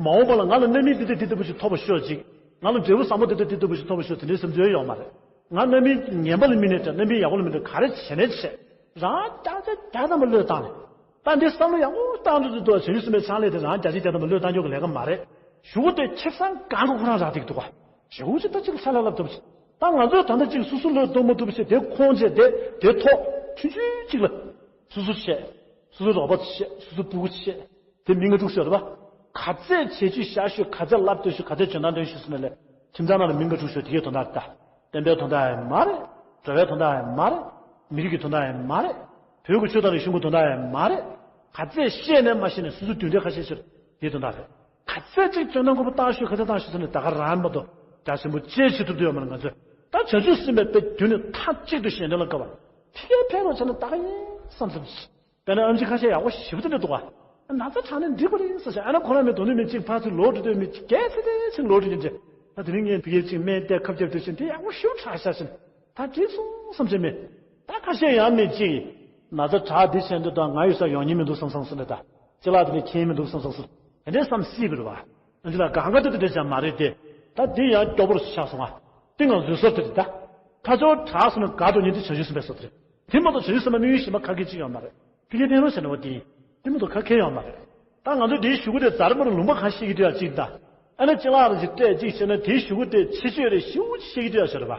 མ་འོངས་པ་ལ་ང་ལ་རྣམ་སྨིན་འདི་ལྟ་འདི་ལྟ་བུ་ཞིག་ཐོབ་པ་ཤོག་ཅིག་ང་ལ་འབྲས་བུ་བཟང་པོ་འདི་ལྟ་འདི་ལྟ་བུ་ཞིག་ཐོབ་པ་ཤོག་དེ་འདྲའི་བསམ་ཚུལ་ཡོད་མ་རེད། ང་རྣམ་སྨིན་ངན་པ་ལ་སྨིན་ནས་དྲ་རྣམ་སྨིན་ཡག་པོ་ལ་སྨིན་ནས་ག་རེ་བྱས་ནས་བྱས། རང་བརྒྱ་ཆ་བརྒྱ་ཐམ་པ་བློས་བཏང་ནས། ད་འདི་བསམ་བློ་ཡག་པོ་བཏང་འགྲོ་དུས་དུ་བྱང་ཆུབ་སེམས་དཔའི་ཕྱག་ལས་དེ་རང་བརྒྱ་ཆ་བརྒྱ་ཐམ་པ་བློས་བཏང་ཆོག་གི་ལས་ཀ་མ་རེད། གཞུག་གུ་དེ་ཁེ་བཟང་གང་གི་ཁོ་རང་རག་བསྡད་ཀྱི་འདུག་ག་གཞུག་གུ་ཅིག་ད་ཅིག་ལ་ས་ལ་ལབ་ཐུབ་ཅིག་ད་ང་ཚོས་ད་ལྟ་ཅིག་སོ་སོ་བློས་གཏོང་མ་ཐུབ་ཞེས་དེ་ཁོང་བྱས་དེ་དེ་ཐོག་ཆུང་ཆུང་ཅིག་ལ། སོ་སོ་བྱས། སོ་སོ་རོགས་པ་བྱས། སོ་སོ་སྤུ་གུ་བྱས། དེ་མི་ང་དྲུག་ཤོར་བ། ག་ཚད་བྱས་ཆུ་བཞག་ཤོད། ག་ཚད་ལབ་སྟོན་ཤོད། ག་ཚད་འཇོན་ཐང་སྟོན་ཤོད་ཟེར་ནས་ལས། ཁྱིམ་ཚང་ནང་ལ་མི་ང་དྲུག་ཤོར་དེ་གའི་དོན་དག་རེད་ད། བསྟན་པའི་དོན་དག་ཡང་མ་རེད། འགྲོ་བའི་དོན་དག་ཡང་མ་རེད། མི་རིགས་ཀྱི་དོན་དག་ཡང་མ་རེད། བོད་ཀྱི་ཆོས་དང་རིག་གཞུང་གི་དོན་དག་ཡང་མ་རེད། ག་ཚད་ཤེས་ནས་མ་ཤེས་ནས་སོ་སོ་རྒྱུན་ལྡན་ཁ་ཤས་ཤོར་དེའི་དོན་དག་རེད། ག་ཚད་ཅིག་བཙོན་ནང་ཁོ་པ་བཏང་ཤོད། ག་ཚད་བཏང་ཤོད་ཟེར་ནས་ད་ག་རང་མ་གཏོགས་རྒྱ་ཆེན་པོ་ཅེས་བྱེད་ཐུབ་ཀྱི་ཡོད་མ་རེད། ང་ཚོས་ད་བྱང་ཆུབ་སེམས་དཔའི་དཔེ་རྒྱུན་ནས་མཐའ་གཅིག་ཏུ་གཞན་དོན་ལ་དགའ་བ། ཕ་གིར་ཕན་རོགས་བྱས་ན་ད་ག་ཡིན་བསམ་བསམ་ཞིག་དཔེར་ན་ཨམ་ཆི་ཁ་ཤས་ཡག་པོ་ཞེ་པོ་དེ་འདྲ་འདུག་ག་ན་ཚ་དྲག་ནས་འགྲིག་པ་རེད་ཟེར་བྱས། ཨ་ན་ཁོ་རང་མི་དོ་ནུས་མི་གཅིག་ཕར་ཚུར་ལོག་འགྲོ་འདོད་མི་གཅིག་གལ་སྲིད་དེ་ཚིག་ལོག་འགྲོ་ཡིན་ཅེ། ད་དེ་རིང་ངས་ཕ་གིར་གཅིག་སྨན་བལྟས་ཁབ་རྒྱབ་དུས་ཕྱིན་དེ་ཡག་པོ་ཞེ་པོ་དྲག་ཤག་ཕྱིན། ད་འགྲིག་སོང་བསམ་བྱས་མེད། ད་ཁ་ཤས་ཡང་མི་གཅིག་ན་ཚ་དྲག་འདི་བྱས་འདི་དང་ང་ཡོད་ས་ཡོང་ཉེན་མི་འདུག་བསམ་བསམ་སོང་ནས། ད་ཅི་ལགས་དེ་ནས་ཁྱེད་མི་འདུག་བསམ་བསམ་སོང་། དེ་འདྲའི་བསམ་སྲིད་པ་རེད་བ། ཨ་ཅི་ལགས་གང་ག་དེ་དེ་འདྲ་ཅང་མ་རེད་དེ། ད་འདི་ཡང་སྐྱོ་པོར་ཆགས་སོང་ང་། འདི་ང་ཚོའི་སྲོལ་དེ་རེད་ད། ཁ་ཚོར་དྲག་སོང་ན་དགའ་འདུག་ཉིན་དེ་བྱང་ཆུབ་སེམས་དཔའི་སྲོལ་དེ་རེད། དེ་མ་གཏོགས་བྱང་ཆུབ་སེམས་དཔའ་དམིགས་ཡུལ་གཞན་པ་ག་གེ་ཅིག་ཡོད་མ་རེད། ཕ་གིར་ཕན་རོགས་བྱས་ན་བ་དེ་ཡིན། དེ་མ་གཏོགས་ག་གེ་ཡོད་མ་རེད། ད་ང་ཚོ་དེའི་གཞུག་གུ་དེ་ཛར་མར་ལུང་པ་གང་ཤེས་ཀྱི་འདུག་ཡ་གཅིག་ད། ཨ་ནི་ཅི་ལགས་རེ་ཅིག་སྤྲད་ཅིག་བྱས་ན་དེའི་གཞུག་གུ་དེ་ཆེ་ཆོས་རེ་ཞེ་པོ་ཅིག་ཤེས་ཀྱི་འདུག་ཡ་ཟེར་བ།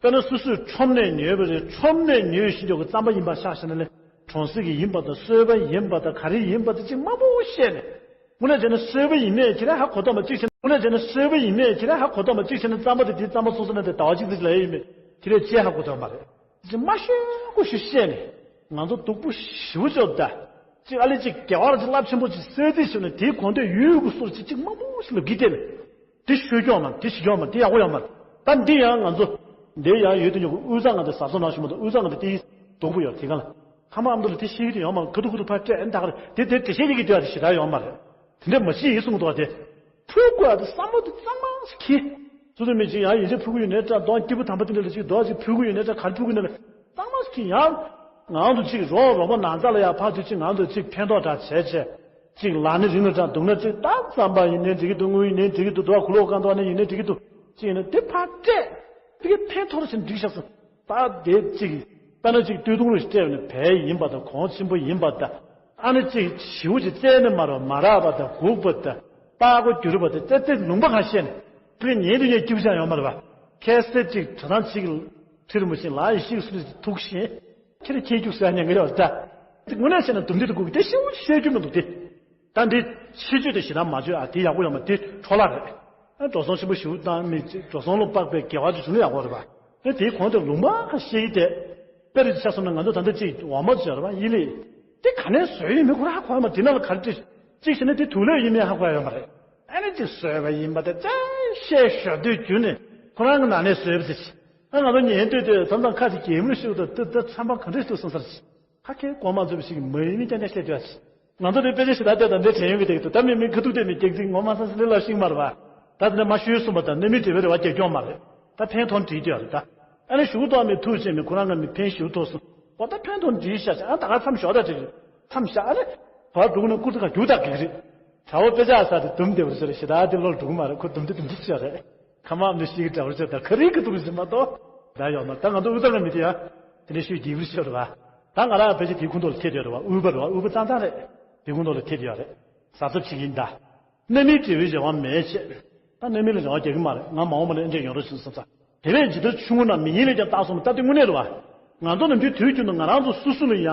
དཔེར་ན་སོ་སོས་ཁྲོམ་ནས་ཉོས་པ་རེད། ཁྲོམ་ནས་ཉོས་ཤིང་འཇོག་གི་རྩམ་པ་ཡིན་པ་ཆ་བཞག་ན་ལས། གྲོང་གསེབ་ཀྱི་ཡིན་པ་དང་གསོལ་བ་ཡིན་པ་དང་ག་རེ་ཡིན་པ་དང་ཅིག་མང་པོ་བཤད་ནས། དངོས་གནས་བྱས་ན་གསོལ་བ་ཡིན་མེད་ཁྱེད་རང་ཧ་གོ་ཐུབ་མ་གཅིག་བྱས་ན། དངོས་གནས་བྱས་ན་གསོལ་བ་ཡིན་མེད་ཁྱེད་རང་ཧ་གོ་ཐུབ་མ་གཅིག་བྱས་ན། རྩམ་པ་དེ་དེའི་རྩམ་པ་སོ་སོ་ནས་དེ་ཟླ་བ་གཅིག་ཙམ་ལ་ཡོད་མེད་ཁྱེད་རང་ཅི་ཧ་གོ་ཐུབ་མ་རེད། ཅིག་མ་ཤོད་ཁུ་ཤོད་བཤད་ནས། ང་ཚོ་སྡུག་པོ་ཞེ་པོ་ཅིག་ད། ཅིག་ཨ་ལེ་ཅིག་དགེ་བ་ཅིག་རླབས་ཆེན་པོ་ཅིག་གསོལ་ཚིགས་ཞུས་ནས་དེའི་དགོངས་དོན་ཡོད་དགུ་སོར་ཅིག་ཅིག་མང་པོ་ཞིག་ལ་བགྱིས་ཏེ་ནས། དེ་ཤོད་ཀྱོག་མ་དེ་བྱེད་ཀྱོག་མ་དེ་ཡག་པོ་ཡོད་མ་རེད། ད་འདི་ཡང་ང་ཚོ་འདི་ཡང་ཡོད་དུ་ཉོ་གི་དབུས་གཙང་ང་དེ་ཟ་སོ་ནང་ཞུ་མ་གཏོགས། དབུས་གཙང་ང་དེ་དེའི་སྡུག་པོ་ཡོད་དེ་ག་ལ། ཁ་མ་ཨ་མདོ་ལ་དེ་ཤེས་ཀྱི་དེ་ཡོད་མ་རེད། ཁ་ཐུག་ཁ་ཐུག་ཕར་སྤྲད་ཨེ་ད་ག་རེད། དེ་དེ་དེ་ཤེས་ཀྱི་དེ་ཡང་དེ་ཞེ་དྲག་ཡོད་མ་རེད། དེ་འདྲ་མ་ཤེས་ཡིན་གསུངས་འདུག་བ། དེ་ཕུལ་དགོས་ཡ་དེ་བསམ་བློ་དེ་གཙང་མ་ཞིག་གིས། སུ་དུ་མི་གཅིག་ཡང་ཡིན་ཆེ་ཕུལ་གི་ཡོད་ནའི་འདྲ། གདོང་སྐྱིད་པོ་དམ་པ་དེ་འདྲ་ལ་ཅིག་རྡོ་ཅིག་ཕུལ་གི་ཡོད་ནའི་འདྲ། ག་རེ་ཕུལ་གི་ཡོད་ནའི་གཙང་མ་ཞིག་གིས་ཡང་། ང་ཚོ་ཅིག་རོགས་རོགས་པ་ནང་ཚ་ལ་ཡ་ཕར་དུ་ཅིག་ང་ཚོ་ཅིག་ཕན་ཐོགས་འདྲ་བྱས་བྱས། ཅིག་ལ་ནི་རིང་ལ་འདྲ་འདུག་ན་ཅིག་ད་རྩམ་པ་ཡིན་ནའི་འགྲིག་གི་འདུག་དངུལ་ཡིན་ནའི་འགྲིག་གི་འདུག་དོ་ཁུ་ལོ་ཀང་དོ་ནི་ཡིན་ནའི་འགྲིག་གི་འདུག་ཅིག་ཡིན་ན་དེ་ཕར་སྤྲད། དེ་གའི་ཕན་ཐོགས་ཕྱིན་འགྲིག་ཤག་སོང་། ད་དེ་ཅིག་དཔེར་ན་ཅིག་སྟོད་ཐུང་རུ་སྤྲད་ནས་བལ་ཡིན་པ་དང་གོང་ཆེན་པོ་ཡིན་པ་དང་། ཨ་ནི་ཅིག་ཞེ་པོ་ཅིག་རྩེ་ནས་མར་བ་མ་རག་པ་དང་སྒུག་པ་དང་། པགས་ཀོ་བསྒྱུར་པ་དང་རྩེ་རྩེ་ལུང་པ་གང་བཤད་ནས་དེ་ཉན་དུ་ཉན་སྐྱིད་པོ་ཅང་ཡོད་མ་རེད་པ། ཁ་སང་ཅིག་གྲྭ་ཚང་ཅིག་ཁྲིར་མོ་ཞིག་ལ་ཡི་ཤིག་སུ་ཐུག་ཤིང་། ཁྱེད་རང་ཁྱེད་རྒྱུགས་ཟེར་ཉན་གི་ཡོད་ད། དེ་དངོས་གནས་བཤད་ན་དུམ་དེ་དུ་སྒུག་དེ་ཤེས་བོ་ཤེས་རྒྱུ་མི་འདུག་དེ། ད་འདི་ཕྱི་བརྗོད་དེ་ཞེ་དྲག་མ་བརྗོད་ཨ། དེ་ཡག་པོ་ཡོད་མ་དེ་འཕྲོ་བརླག་རེད། ཨ་འགྲོ་སོང་ཆེན་པོ་ཞིག་བཏང་མི་འགྲོ་སོང་ལ་དཔག་པའི་དགེ་བ་དེ་བྱུང་ན་ཡག་པོ་རེད་པ། ཨ་དེའི་གོང་དུ་ལུང་པ་ཁ་ཤས་ཀྱིས་དེ། དཔེ་རེ་ཆ་སོང་ན་ང་ཚོ་ད་ལྟ་ཅིག་འོ་མ་བརྗོད་རེད་པ་ཡིན་ལེ། དེ་ག་ནས་བཟོས་ཡོད་མེད་ཁོ་རང་ཧ་གོ་ཡོད་མ། དེ་ནང་ལ་ག་རེ་བྲིས་ཅིག་བྱས་ན་དེ་དུག་ལོག་ཡིན་མེད་ཧ་གོ་ཡོད་མ་རེད། ཨ་ནི་ཅིག་བཟོས་པ་ཡིན་པ་དེ་ཅང་བཤད་ཞོར་དུས་རྒྱུ་ནས་ཁོ་རང་གི་ནང་ནས་བཟོས་པ་ཟེར་ཅིག་ཨ་ང་ཚོ་ཉན་དུས་དེ་མཚམས་མཚམས་ཁ་ཅིག་གད་མོ་ཤོར་དུས་དེ་ཚན་པ་ག་འདྲས་འདུག་བསམ་ས་རེད། ཁ་སྐད་གོང་མ་ཚོས་ཤིག་མ་ཡིན་མིན་རྐྱང་རྐྱང་བཤད་དུས་ཨ་ཅི། ང་ཚོ་དེ་དཔེ་ཆ་ཞེ་དྲག་བལྟས་དང་འདི་དྲན་ཡོང་གི་འདུག་ད་མི་མི་ཁ་ཐུག་དེ་མི་སྐྱག་རྫུན་ངོ་མ་ས་ས་ལེ་ལ་ཤིག་མ་རེད་པ། ད་དེ་འདྲ་མ་ཤོད་གསུངས་པ་དང་གནད་མི་དེ་བས་རེ་བ་རྒྱག་རྒྱུ་མ་རེད། ད་ཕན་ཐོགས་བྲིས་དུས་ཨ་རེད་ད། ཨ་ནི་གཞུག་གུ་ཐོག་མི་ཐུག་བྱས་མི་ཁོ་རང་གི་མི་ཕན་ཞུ་ཐུབ་སོང་། འོ་ད་ཕན་ཐོགས་བྲིས་ཤག་ཨ་ད་ག་མཚམས་ཞོག་ད་བྲིས་རེད། མཚམས་བཞག་ཨ་ནི། བར་འགྲོ་ན་ཀུར་ཏི་ཁ་རྒྱུག་ད་གེ་རེད། དྲ་བ་དཔེ་ཆ་ས་དེ་དུམ་དེ་བར་ཟེར་ཞེ་དྲག་དེ་ལོར་འགྲོ་གི་མ་རེད། ཁོ་དུམ་དེ་དུམ་དེ་ཤོར་རེད། ཁ་མ་འདི་ཤིག་གི་འདྲ་བར་ཆོད་ད་ག་རེ་གི་འདུག་ཟེར་མ་གཏོགས། ད་ཡོད་མ་ད་ང་ཚོ་དབུས་གཙང་གི་མི་དེ་ཡང་དེ་འདྲ་ཤོད་རྒྱས་པར་ཤོད་རེད་བ། ད་ང་རང་ཕལ་ཆེར་དེའི་ཁོངས་གཏོགས་ལ་ཁྱེད་དེ་རེད་བ། དབུས་པ་རེད་བ། དབུས་པ་གཙང་གཙང་རེད། དེ་ཀུན་རྟོག་ལ་ཐེབས་ཡོད་རེད། གཟབ་གཟབ་བྱེད་ཀྱི་ཡིན་ད། རྣམ་སྨིན་འབྲས་བུའི་རེ་བ་མེད་ཅེས། ད་རྣམ་སྨིན་ལ་རེ་བ་རྒྱག་གི་མ་རེད། ང་མ་འོངས་པ་ལ་ཨེ་འདྲས་ཡོང་རོགས་ཞུ་བསམ་ས། དེ་བས་ཇི་ལྟར་ཆུང་ངུ་ན་མི་ཉིད་ལས་ཀྱང་དག་གསུངས་པ་ལྟར་དེ་དངོས་གནས་རེད་བ། ང་ཚོ་ནམ་རྒྱུན་དུས་རྒྱུན་དུ་ང་རང་ཚོ་སོ་སོ་ལ་ཡང་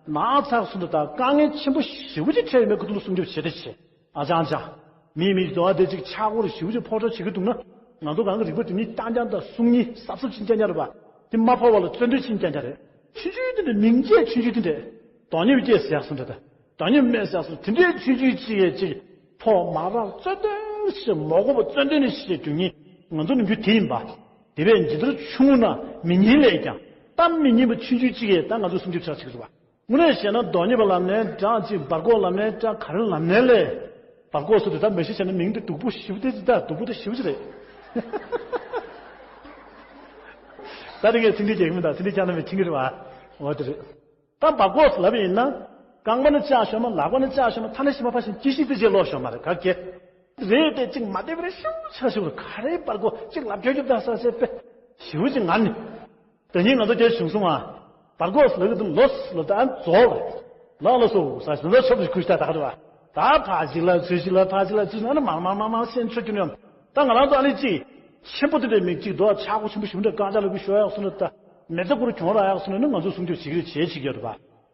ན་ཚ་སོང་དུ་དང་དཀའ་ངལ་ཆེན་པོ་ཞེ་པོ་ཅིག་འཕྲད་ཡོད་མེད་ཁོ་ཚོ་ལ་སྲུང་སྐྱོབ་བྱེད་དེ་བྱེད། ཨ་ཅང་ཅང་། མིའི་མིག་འདོར་བ་དེ་ཅིག་ཆག་སྒོ་རུ་ཞེ་པོ་ཅིག་ཕོ་བྲང་བྱེད་ཀྱི་འདུག་ན། ང་ཚོ་གང་གི་རིག་པ་དེ་ཉིད་རྐྱང་རྐྱང་དང་གསུང་ཉིད་གཟབ་གཟབ་ཕྱིན་རྐྱང་རྐྱང་རེད་བ། དེ་མ་ཕོ་བ་ལ་བརྩོན་འགྲུས་ཕྱིན་རྐྱང་རྐྱང་རེད། ཆུང་ཆུང་དེ་འདྲ་མིང་བརྗེད་ཆུང་ཆུང་དེ་འདྲ། དོན་སྙིང་བརྗེད་ཟེར་ཡག་སོང་འདྲ་ད། དོན་སྙིང་མེད་ཟེར་ཡག་སོང་དེ་འདྲའི་ཆུང་ཆུང་ཅིག་ཡས་ཅིག་ཕོ་མ་རག་བརྩོན་འགྲུས་ཞེས་མ་གོ་བ་བརྩོན་འགྲུས་ནི་ཞེས་རྒྱུ་ཉིད་ང་ཚོ་ནམ་རྒྱུན་དེ་ཡིན་པ། དེ་བས་ཇི་ལྟར་ཆུང་ངུ་ན་མི་ཉིད་ལས་ཀྱང་ད་མི་ཉིད་པ་ཆུང་ཆུང་ཅིག་ཡས་ད་ང་ཚོ་སྲུང་སྐྱོབ་བྱ་ཆེ་གི་རེད་བ། དངོས་གནས་བཤད་ན་དོན་སྙིང་པ་ལབ་ནའི་འདྲ་ཅིག་བར་སྐོར་ལབ་ནའི་འདྲ་ག་རེ་ལབ་ནའི་ལས། བར་སྐོར་སུ་དེ་ད་མི་ཤི་བྱས་ན་མིང་དེ་སྡུག་པོ་ཞེ་པོ་དེ་ཅི་ད་སྡུག་པོ་དེ་ཞེ་པོ་ཅི་རེད། ད་དེ་གས་ཚིག་འདི་རྒྱག་གི་མི་འདུག་ཚིག་འདི་ཅང་ན་མི་ཁྱིང་གི་རེད་བ། འོ་དེ་རེད། ད་བར་སྐོར་སུ་ལབ་ཡིན་ན། རྐང་པ་ནི་བཅག་ཤོར་མ་ལག་པ་ནི་བཅག་ཤོར་མ་ཐ་ན་ཤི་མ་ཕ་ཞིང་ཅི་ཤི་དེ་ཅི་ལོག་ཤོར་མ་རེད་ག་གེ། རེད་དེ་ཅིག་མ་བདེ་བ་རེ་ཞེ་པོ་ཆགས་ཞེ་པོ་རེད་ག་རེ་བར་སྐོར་ཅིག་ལབ་རྒྱོབ་རྒྱོབ་ད་ས་སེ་པེ། ཞེ་པོ་ཅིག་ངར་ནི། དེ་ཉིན་ང་ཚོ་དེར་བྱུང་སོང་ང་། བར་སྐོར་ལ་གི་དུ་ལོ་ལོ་ད་ཨ་རྫོགས་ལ། ལ་ལ་སོ་ས་ཞིང་ལ་ཆོབ་ཀྱི་ཁུ་ཤ་ད་ག་རེ་བ། ད་ཕ་ཅིག་ལ་ཚུལ་ཞིག་ལ་ཕ་ཅིག་ལ་ཚུལ་ན་ནི་མར་མར་མར་མར་ཤེན་ཆོ་རྒྱུ་ནི་ཡོང་། ད་ང་རང་ཚོ་ཨ་ནི་ཅིག་ཆེན་པོ་དེ་འདྲའི་མིག་ཅིག་རྡོ་ཆག་སྒོ་ཆེན་པོ་ཞིག་འདྲ་རྐང་ཅག་ལ་གི་ཤོ་ཡག་སོང་ན་ད་མེ་ཚ་ཀུ་རུ་གྱོང་རག་ཡག་སོང་ན་ནི་ང་ཚོ་སྲུང་སྐྱོབ་བྱེད་ཀྱི་རེད་བྱེད་བྱེད་ཀྱི་ཡོད་རེད་བ།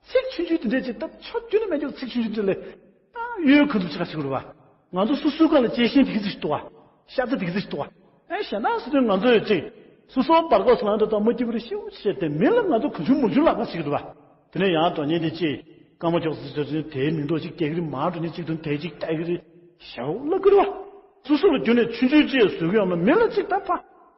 ཚིག་ཆུང་ཆུང་དེ་འདྲའི་ཅིག་ད་ཆོ་རྒྱུ་ནི་མེད་ཀྱང་ཚིག་ཆུང་ཆུང་དེ་ལས། ད་གཡོལ་ག་འདུག་ཆ་ཞིག་རེད་བ། ང་ཚོ་སོ་སོའི་སྒང་ལ་གཅེས་ཤིང་དེ་གི་ཚིག་ཞིག་འདུག་བ། ཤ་ཚ་དེ་གི་ཚིག་ཞིག་འདུག་བ། ཨེ་གཞན་དག་སོ་སོའི་ང་ཚོ་ཡོད་ཅིག་སོ་སོ་བར་སྐོར་སུ་ལངས་དུས་ད་མ་སྐྱིད་པོ་རེ་ཤི་བོ་བྱས་ཏེ་མི་ལ་ང་ཚོ་གང་བྱུང་མང་བྱུང་ལབ་པ་ཞིག་འདུག་བ། དེ་ནས་ཡང་དོན་སྙིང་དེ་ཅིག་རྐང་པ་འཁྱོག་ཙི་ཙི་ཙི་དེའི་མིང་འདོགས་ཅིག་སྐྱེ་གི་རེད་མ་འགྲོ་ནི་ཅིག་དོན་དེ་ཅིག་ལྟ་གི་རེད་ཞེ་པོ་ལབ་གི་རེད་བ། སོ་སོ་ལ་རྒྱུ་ནས་ཆུང་ཆུང་ཅིག་བཟོ་གི་ཡོད་མ་མི་ལ་ཅིག་ད་ཕ་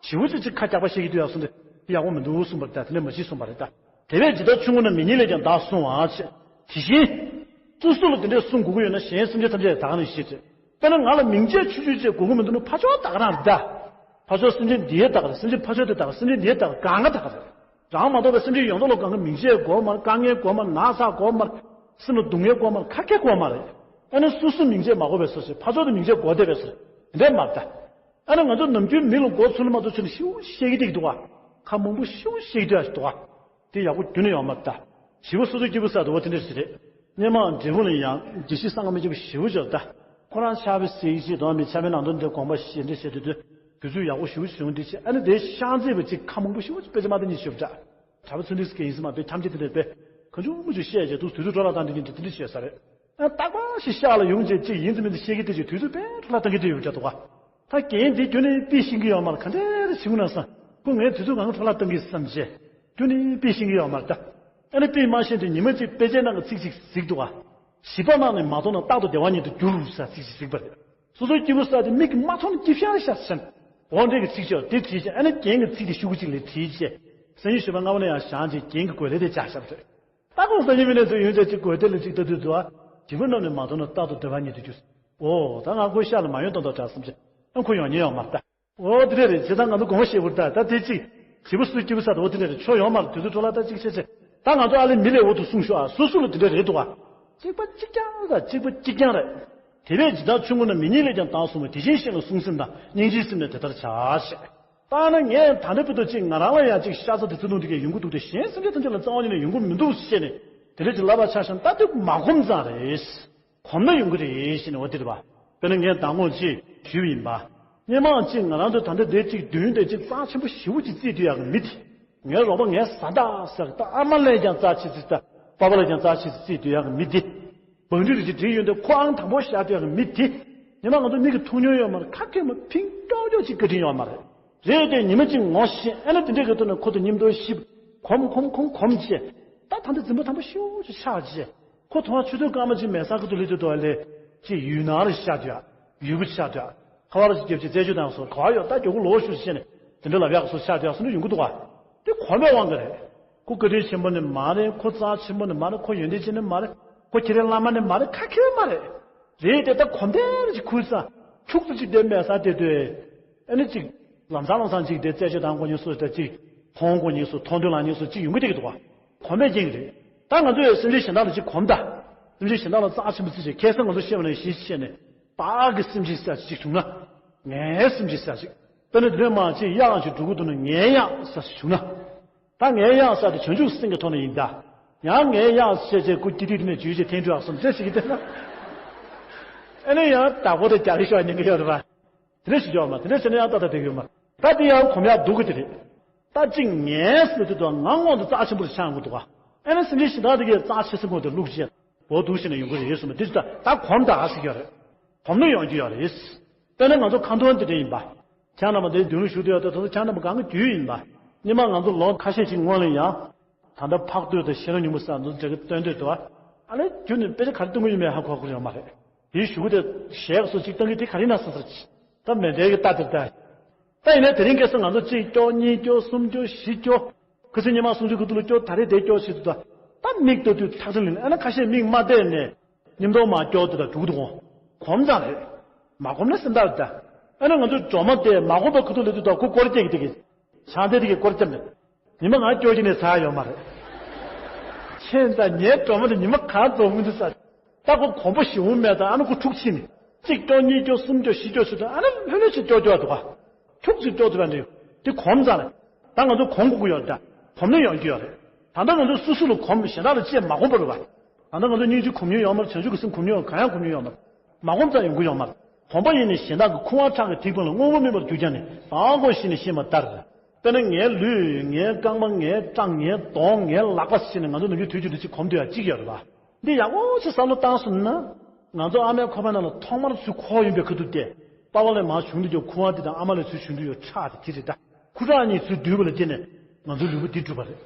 ཞེ་པོ་ཅིག་ཅིག་ཁ་རྒྱག་པ་བཤད་ཀྱི་འདུག་ཡག་སོང་དེ་ཡག་པོ་མི་འདུག་གསུངས་པ་རེད་ད། དེ་ནས་མ་ཤི་གསུངས་པ་རེད་ད། དེ་བས་ཇི་ལྟར་ཆུང་ངུ་ན་མི་ཉིད་ལས་ཀྱང་བདག་བསྲུང་བ་ཆེ། དེ་བཞིན། སོ་སོ་ལ་དེ་འདྲའི་གསུང་དགོས་ཀྱི་ཡོད་ན་གཞན་སེམས་ཅན་ཐམས་ཅད་ད་ག་ནས་ཤེས་ཚེ། དཔེར་ན་ང་ལ་མིང་བརྗེད་ཆུང་ཆུང་བྱས་དགོས་ཀྱི་མི་འདུག་ན་ཕ་ཕྱོགས་ད་ག་རང་རེད་ད། ཕ་ཕྱོགས་སེམས་ཅན་འདིའི་ད་ག་རེད། སེམས་ཅན་ཕ་ཕྱོགས་དེ་ད་ག་རེད། སེམས་ཅན་འདིའི་ད་ག་གང་ག་ད་ག་རེད། རང་མ་གཏོགས་པའི་སེམས་ཅན་ཡོངས་རྫོགས་ལ་གང་ག་མིང་བརྗེད་དགོས་མ་རེད། དཀའ་ངལ་དགོས་མ་རེད། ན་ཚ་དགོས་མ་རེད། སེམས་ལ་སྡུག་བསྔལ་དགོས་མ་རེད། ཁ་སྐད་དགོས་མ་རེད། ཨ་ནི་སོ་སོ་མིང་བརྗེད་མ་དགོས་པའི་སོ་སོ་ཕ་ཕྱོགས་དེ་མིང་བརྗེད་དགོས་བསྡད་པའི་སོ་སོ་དེ་འདྲས་མ་རེད་ད། ཨ་ནི་ང་ཚོ་ནམ་རྒྱུན་མི་ལ་མགོ་ཚོས་ན་མ་གཏོགས་ཆུ་ནས་ཤིའུ་བཤད་ཀྱི་བསྡད་ཀྱི་འདུག་བ། ཁ་མང་པོ་ཤིའུ་བཤད་ཀྱི་བསྡད་ཀྱི་འདུག་བ། དེ་ཡག་པོ་རྒྱུན་ནས་ཡོད་མ་རེད་ད། བྱིས་པ་སོ་སོའི་སྐྱེས་བུ་ས་དུ་བ་དེ་འདྲས་ཞིག་རེད། སྔོན་མ་འབྲས་སྤུངས་ལ་ཡང་དགེ་བཤེས་སངས་རྒྱས་མི་སྐྱེ་བོ་ཞེ་པོ་ཅིག་ཡོད་ད། ཁོ་རང་ཕྱག་དཔེ་གཟིགས་ཤིག་དང་མི་ཕྱག་དཔེ་ནང་དོན་དེ་དགོངས་པ་བཞེས་འདྲ་བྱས་དུས་དུས་དུས་ཚོད་ཡག་པོ་ཞེ་པོ་ཅིག་བྱུང་འདི་བྱས། ཨ་ནི་དེའི་ཤང་རྩེད་པ་ཅིག་ཁ་མང་པོ་ཞེ་པོ་ཅིག་དཔེ་ཆ་མ་དེ་གཉིས་ཞུ་བ་འདྲ། གྲྭ་པ་ཚུལ་ཁྲིམས་སྐྱེ་ཡིན་སྲིད་མ་དཔེ་ཐམས་ཅད་དེ་འདྲས་དཔེ་གང་བྱུང་མང་བྱུང་བཤད་བྱས་འདུག་དུས་ཚོད་འཕྲོ་བརླག་བཏང་འདི་གཉིས་དེ་འདྲས་བཤད་ས་རེད། ཨ་རྟག་པར་ཞིག་ཤག་ལ་ཡོང་བྱས་ཅིག་ཡིན་ཙམ་མིན་ཙམ་བཤད་ཀྱི་དེ་ཅིག་དུས་ཚོད་དཔེ་འཕྲོ་བརླག་བཏང་གི་དེ་ཡོད་འདྲ་འདུག་ག་ད་རྒན་འདི་རྒྱུན་ནས་དཔེ་ཤེས་ཀྱི་ཡོད་མ་རེད། ག་འདྲ་རེ་བྱུང་ན་བསམ། ཁོ་ངའི་དུས་ཚོད་གང་འཕྲོ་བརླག་བཏང་གི་བསམ་བྱས། རྒྱུན་ནས་དཔེ་ཤེས་ཀྱི་ཡོད་མ་རེད་ད། ཨ་ནི་དཔེ་མ་ཤེས་དུས་ཉི་མ་གཅིག་དཔེ་ཆའི་ནང་གི་ཚིག་ཅིག་གཟིགས་འདུག་ག་བྱིས་པ་རྣམས་ནི་མ་མཐོང་ན་རྟག་ཏུ་བདེ་བ་ཉིད་དུ་འགྱུར་ཟེར་ཚིག་ཅིག་གཟིགས་པ་རེད། སོ་སོའི་སྐྱེས་བུ་ས་དེ་མིག་གིས་མ་མཐོང་ན་སྐྱིད་ཤར་ཤར་ཟེར། འོ་འདྲའི་གི་ཚིག་ཅིག་དེ་བྲིས་བྱས། ཨ་ནི་རྒན་གྱི་ཚིག་དེ་ཤོག་གུ་གཅིག་ལ་བྲིས་བྱས། སང་ཉིན་ཞོགས་པ་སྔ་པོ་ནས་ཡར་བཞེངས་བྱས་རྒན་གྱི་གོས་ལེ་དེ་བཅག་བཞག་པ་རེད། ད་ཁོང་སང་ཉིན་མི་ནས་ཚུར་ཡོང་བྱས་ཅིག་གོས་དེ་ལ་ཅིག་ལྟ་དུས་འདུག་ཨ། བྱིས་པ་རྣམས་ནི་མ་མཐོང་ན་རྟག་ཏུ་བདེ་བ་ཉིད་དུ་འགྱུར། འོ་ད་ང་ཁོའི་ཤག་ལ་མ་ཡོང་ཏོག་ཏོག་འདྲ་བསམ་བྱས། ཨ་ཁོ་ཡོང་ཉེན་ཡོད་མ་རེད་ད། འོ་དེ་འདྲ་རེད། བྱས་ཙང་ང་ཚོ་དགོངས་པ་བཞེས་དགོས་རེད་ད། ད་དེ་ཅིག་བྱིས་པ་སུ་སྐྱིད་པོ་ས་དང་འོ་དེ་འདྲ་རེད། ཆོ་ཡོང་མ་རེད། དུས་ཚོད་འཕྲོ་བརླག་ད་ཅིག་བྱས་བྱས། ད་ང་ཚོ་ཨ་ལེ་མི་ལས་འོ་དུ་གསུངས་ཤོག་ཨ། སོ་སོ་ལ་དེ་འདྲ་རེད་འདུག་ཨ། གཅིག་པ་གཅིག་རྐྱང་རེད། གཅིག་པ་གཅིག་རྐྱང་རེད། དེ་བས་ཇི་ལྟར་ཆུང་ངུ་ན་མི་ཉིད་ལས་ཀྱང་བདག་བསྲུང་བ་དེ་བཞིན་གཤེགས་ལ་བསྲུང་སེམས་དང་སྙིང་རྗེའི་སེམས་ནི་དེ་ལྟར་བྱ་ཞེས། ད་ནི་ངས་ད་ལྟ་བར་དུ་ཅིག་ང་རང་ལ་ཡང་ཅིག་ཤ་ཚ་དེ་བརྩེ་གདུང་དེ་གས་ཡོང་གི་འདུག་སྟེ་གཞན་སེམས་ཅན་ཐམས་ཅད་ལ་རྩ་བ་ཉིད་ནས་ཡོང་གི་མི་འདུག་ཞེས་ནས་དེ་འདྲ་ཅིག་ལབ་པ་ཆ་བཞག་ན་ད་དུང་མ་གོམས་ཙང་རེད། གོམས་ན་ཡོང་གི་རེད་ཞེས་ནས་འོ་དེ་རེད་པ། དཔེར་ན་ངས་མདང་དགོང་ཅིག་ཞུས་པ་ཡིན་པ། སྔོན་མ་ཅིག་ང་རང་ཚོ་ད་ལྟ་འདིར་ཅིག་མདུན་དེར་ཅིག་རྩ་ཆེན་པོ་ཞེ་པོ་ཅིག་བརྩིས་སྡོད་ཡག་གི་མི་དེ། ངའི་རོགས་པ་ངའི་བཟའ་ཟླ་ཟེར་ད་ཨ་མ་ལས་ཀྱང་རྩ་ཆེ་ཙི་ད་པ་ཕ་ལས་ཀྱང་རྩ་ཆེ་ཙི་བརྩིས་སྡོད་ཡག་གི་མི་དེ། བང་སྒྲིག་རེ་ཅིག་སྒྲིག་ཡོང་དུས་ཁོའང་དང་པོ་བཞག་སྡོད་ཡག་གི་མི་དེ། ཉི་མ་ང་ཚོ་མིག་གིས་མཐོང་མྱོང་ཡོད་མ་རེད། ཁ་སྐད་མ་ཕིང་ཀྱོག་ཀྱོག་ཅིག་བཀའ་དྲིན་ཡོད་མ་རེད། རེད་དེ་ཉི་མ་གཅིག་ངོ་ཤེས། ཨ་ནི་དེ་འདྲའི་གི་ཐོག་ནས་ཁོ་དང་མཉམ་དུ་ཤི། གོམ་གོམ་གོམ་གོམ་བྱས། ད་ད་ལྟ་རྫུན་མ་དམ་པོ་ཤོས་ཤིག་ཆགས་བྱས། ཁོ་དུང་ཆུ་ཚོད་སྐར་མ་གཅིག་མལ་སར་ཁ་ཐུག་སླེབས་དུས་དོ་ལས་ཅིག་ཡུལ་ནང་ལ་ཤར་དུས་ཡུལ་པོ་ཆགས་དུས་ཁ་བ་ར་ཞིག་རྒྱབ་ཅིག་རྩད་གཅོད་དང་སོགས་ག་བ་ཡོད་ད་མགྱོགས་པོ་ལོག་ཤོག་ཅེས་ནས་དེ་འདྲ་ལབ་ཡག་སོགས་ཆགས་དུས་སོ་འདྲ་ཡོང་གི་འདུག་ག་དེ་གོམས་པའི་དབང་གིས་རེད། ཁོ་བཀའ་དྲིན་ཆེན་པོ་ནི་མ་རེད། ཁོ་རྩ་ཆེན་པོ་ནི་མ་རེད། ཁོ་ཡོན་ཏན་ཅན་ནི་མ་རེད། ཁོ་ཁྱེད་རའི་བླ་མ་ནི་མ་རེད། ཁ་ཁེར་མ་རེད། རེད་དེ་ད་གོམས་དེར་ཅིག་ཁུར་ཙང་ཁྱུག་ཙམ་ཅིག་དེ་མལ་སར་བསྡད་དུས། ཨ་ནི་ཅིག་ལམ་སང་ལམ་སང་ཅིག་དེ་རྩད་གཅོད་དང་གོ་ཉིན་སོ་དེ་ཅིག་མཐོང་གོ་ཉིན་སོ་མཐོང་དོན་ལ་ཉིན་སོ་ཅིག་ཡོང་གི་བསྡད་ཀྱི་འདུག་ག་གོམས་པའི་རྐྱེན་གྱིས་རེད། ད་ང་ཚོས་སེམས་ཅན་གཞན་དག་ལ་ཅིག་གོམས་ད། སེམས་ཅན་གཞན་དག་ལ་རྩ་ཆེན་པོ་བརྩི་བྱས་ཁ་སང་ང་ཚོ་བཤད་པ་ནང་བཞིན་བྱས་ནས་བདག་གི་སེམས་ཅན་ཟེར་ཅིག་བྱུང་ན། ངའི་སེམས་ཅན་ཟེར་ཅིག་དཔེར་ན་དེ་རིང་མ་ཅིག་གཡག་ཅིག་འགྲོ་གི་འདུག་ན་ངའི་གཡག་ཟེར་ཅིག་བྱུང་ན། ད་ངའི་གཡག་ཟེར་དེ་བྱང་ཆུབ་སེམས་ཀྱི་ཐོག་ནས་ཡིན་ད། ཡང་ངའི་གཡག་བཤད་བྱས་སྐུ་སྐྱིད་སྡུག་ནས་བྱུས་བྱས་འཐེན་འགྲོ་ཡག་སོང་ཟེར་ཞིག་གིས་བལྟས་ན། ཨ་ནི་ཡང་བདག་པོ་དེ་རྒྱག་གི་ཤོག་ཉན་གི་ཡོད་རེད་པ། དེ་འདྲ་ཞིག་ཡོད་མ་དེ་འདྲ་བྱས་ན་ཡང་ཏག་ཏག་བསྡད་ཡོད་མ། ད་དེ་ཡང་གོམས་ཡག་འདུག་གི་དེ་རེད། ད་གཅིག་ངའི་ཟེར་དུས་ད་ང་སྔོན་དུ་རྩ་ཆེན་པོ་ཞིག་ཆགས་ཡོང་གི་འདུག་ག་ཨ་ནི་སེམས་ཅན་གཞན་དག་དེ་གས་རྩ་ཆེ་ས་སྔོན་དུ་བླུགས་བྱས་འོ་འདུག་བྱས་ནས་ཡོང་གི་རེད་ཟེར་མ་དེ་ད་ད་གོམས་ད་ཟེར་གྱི་ཡོད་རེད། གོམས་ན་ཡོང་རྒྱུ་ཡོད་རེད། དཔེར་ན་ང་ཚོ་ཁ་འདོན་དེ་འདྲ་ཡིན་པ། ཁྱེད་རྣམ་པ་འདིར་མདུན་ལ་བཞུགས་བསྡད་ཡོད་དེ་ད་ཚོ་ཁྱེད་རྣམ་པ་གང་གི་རྒྱུས་ཡིན་པ། སྔོན་མ་ང་ཚོ་ལོ་ཁ་ཤས་ཤིག་སྔོན་ལ་ཡང་། ད་ལྟ་འཕགས་བསྟོད་དང་ཤེས་རབ་སྙིང་པོ་ཟེར་འདུག་འདྲ་གི་སྟོན་འདོད་དོ། ཨ་ལས་རྒྱུ་ནི་དཔེ་ཆ་ག་རེ་སྟོན་གི་ཡོད་མེད་ཧ་གོ་གི་ཡོད་མ་རེད། དེའི་གཞུག་གུ་དེ་ཞལ་སོ་གཅིག་བཏང་གི་དེ་ག་རེ་ན་སོ་སོར་གྱིས། ད་མེ་མདའི་གི་རྟ་དེར་ལྟ། ད་ཡིན་ནའི་དེ་རིང་ཁ་སང་ང་ཚོ་གཅིག་སྐྱོ་གཉིས་སྐྱོ་གསུམ་སྐྱོ་བཞི་སྐྱོ། ཁ་སང་ཉི་མ་སུམ་ཅུ་གི་ཐུག་ལ་སྐྱོ་ད་རེས་དེ་སྐྱོ་ཞིག་ཏུ་ད། ད་མིག་ལྟ་དུས་ཐག་ཆོད་ལེན་ཨ་ན་ཁ་ཤས་མིག་མ་བལྟས་ནས། མཉམ་དུ་མ་སྐྱོ་དེ་ད་འགྲུག་འདུག་གོ་གོམས་ཙང་རེད། མ་གོམས་ན་སེམས་ཐག་རེད་ད། ཨ་ན་ང་ཚོ་སྒྲོལ་མ་དེ་མ་གོམས་པ་ཁུ་ཐུག་ལ་དུས་ད་ཁུ་སྐོར་སྐྱེ་གི་དེ་གི། ཆང་དེ་དེ་གི་སྐོར་སྐྱེ་མེད། ཉི་མ་ང་སྐྱོ་གི་ནས་ཚ་ཡོད་མ་རེད། ཁྱེད་ད་ངའི་སྒྲོལ་མ་དེ་ཉི་མ་གང་རྫོགས་མི་འདུག་ས། ད་ཁོ་གོམས་པ་ཞེ་པོ་མེད་ད་ཨ་ན་ཁོ་འཁྲུག་ཕྱིན་ནས། གཅིག་སྐྱོ་གཉིས་སྐྱོ་གསུམ་སྐྱོ་བཞི་སྐྱོ་ཞུ་ད་ཨ་ན་ལྷོད་ལྷོད་ཅིག་སྐྱོ་སྐྱོ་འདུག་ག་འཁྲུག་ཅིག་སྐྱོ་དུ་བ་འདྲ་ཡོད་དེ་གོམས་ཙང་རེད། ད་ང་ཚོ་གོམས་དགོས་ཀྱི་ཡོད་རེད་ད། གོམས་ནས་ཡོང་རྒྱུ་ཡོད་རེད། ད་ལྟ་ང་ཚོ་སོ་སོ་ལ་གོམས་གཞན་དག་ལ་ཅིས་མ་གོམས་པ་རེད་བ། ད་ལྟ་ང་ཚོ་སྙིང་རྗེ་གོམས་མྱོང་ཡོད་མ་རེད། བྱང་ཆུབ་ཀྱི་སེམས་གོམས་མྱོང་ཡོད་གང་ཡང་གོམས་མྱོང་ཡོད་མ་རེད། མ་གོམས་ཙང་ཡོང་གི་ཡོད་མ་རེད། གོམས་པ་ཡིན་ནས་གཞན་དག་གི་ཁུ་དབང་ཁྲག་གི་ཐིགས་པ་ལ་དངོས་པོ་སྨིན་པར་གྱུར་ཀྱང་ནི་བ་གོ་ཤེས་ནས་ཤེས་པ་ལྟར། དཔེར་ན་ངའི་ལུས་ངའི་རྐང་པ་ངའི་བཀྲག་ངའི་གདོང་ངའི་ལག་པ་ཞེས་ནས་ང་ཚོ་ནམ་རྒྱུན་དུས་རྒྱུན་དུ་ཅིག་གོམས་སྡོད་ཡ་གཅིག་ཡོད་རེད་བ། འདི་ཡག་པོ་ཅིག་བསམ་བློ་བཏང་སོང་ན། ང་ཚོ་ཨ་མའི་ཁོག་པའི་ནང་ལ་ཐོག་མར་ཚུར་འཁོར་ཡོང་པའི་ཁ་ཐུག་སྟེ། པ་ཕ་ལས་མར་བྱུང་དུས་ཀྱི་ཁུ་དབང་འདི་དང་ཨ་མ་ལས་ཚུར་བྱུང་དུས་ཀྱི་ཁྲག་དེ་དེ་རེད་ད། ཁུ་ཁྲག་གཉིས་ཚུར་བསྡུས་པ་ལ་བརྟེན་ནས་ང་ཚོའི་ལུས་པོ་འདི་གྲུབ་པ་རེད།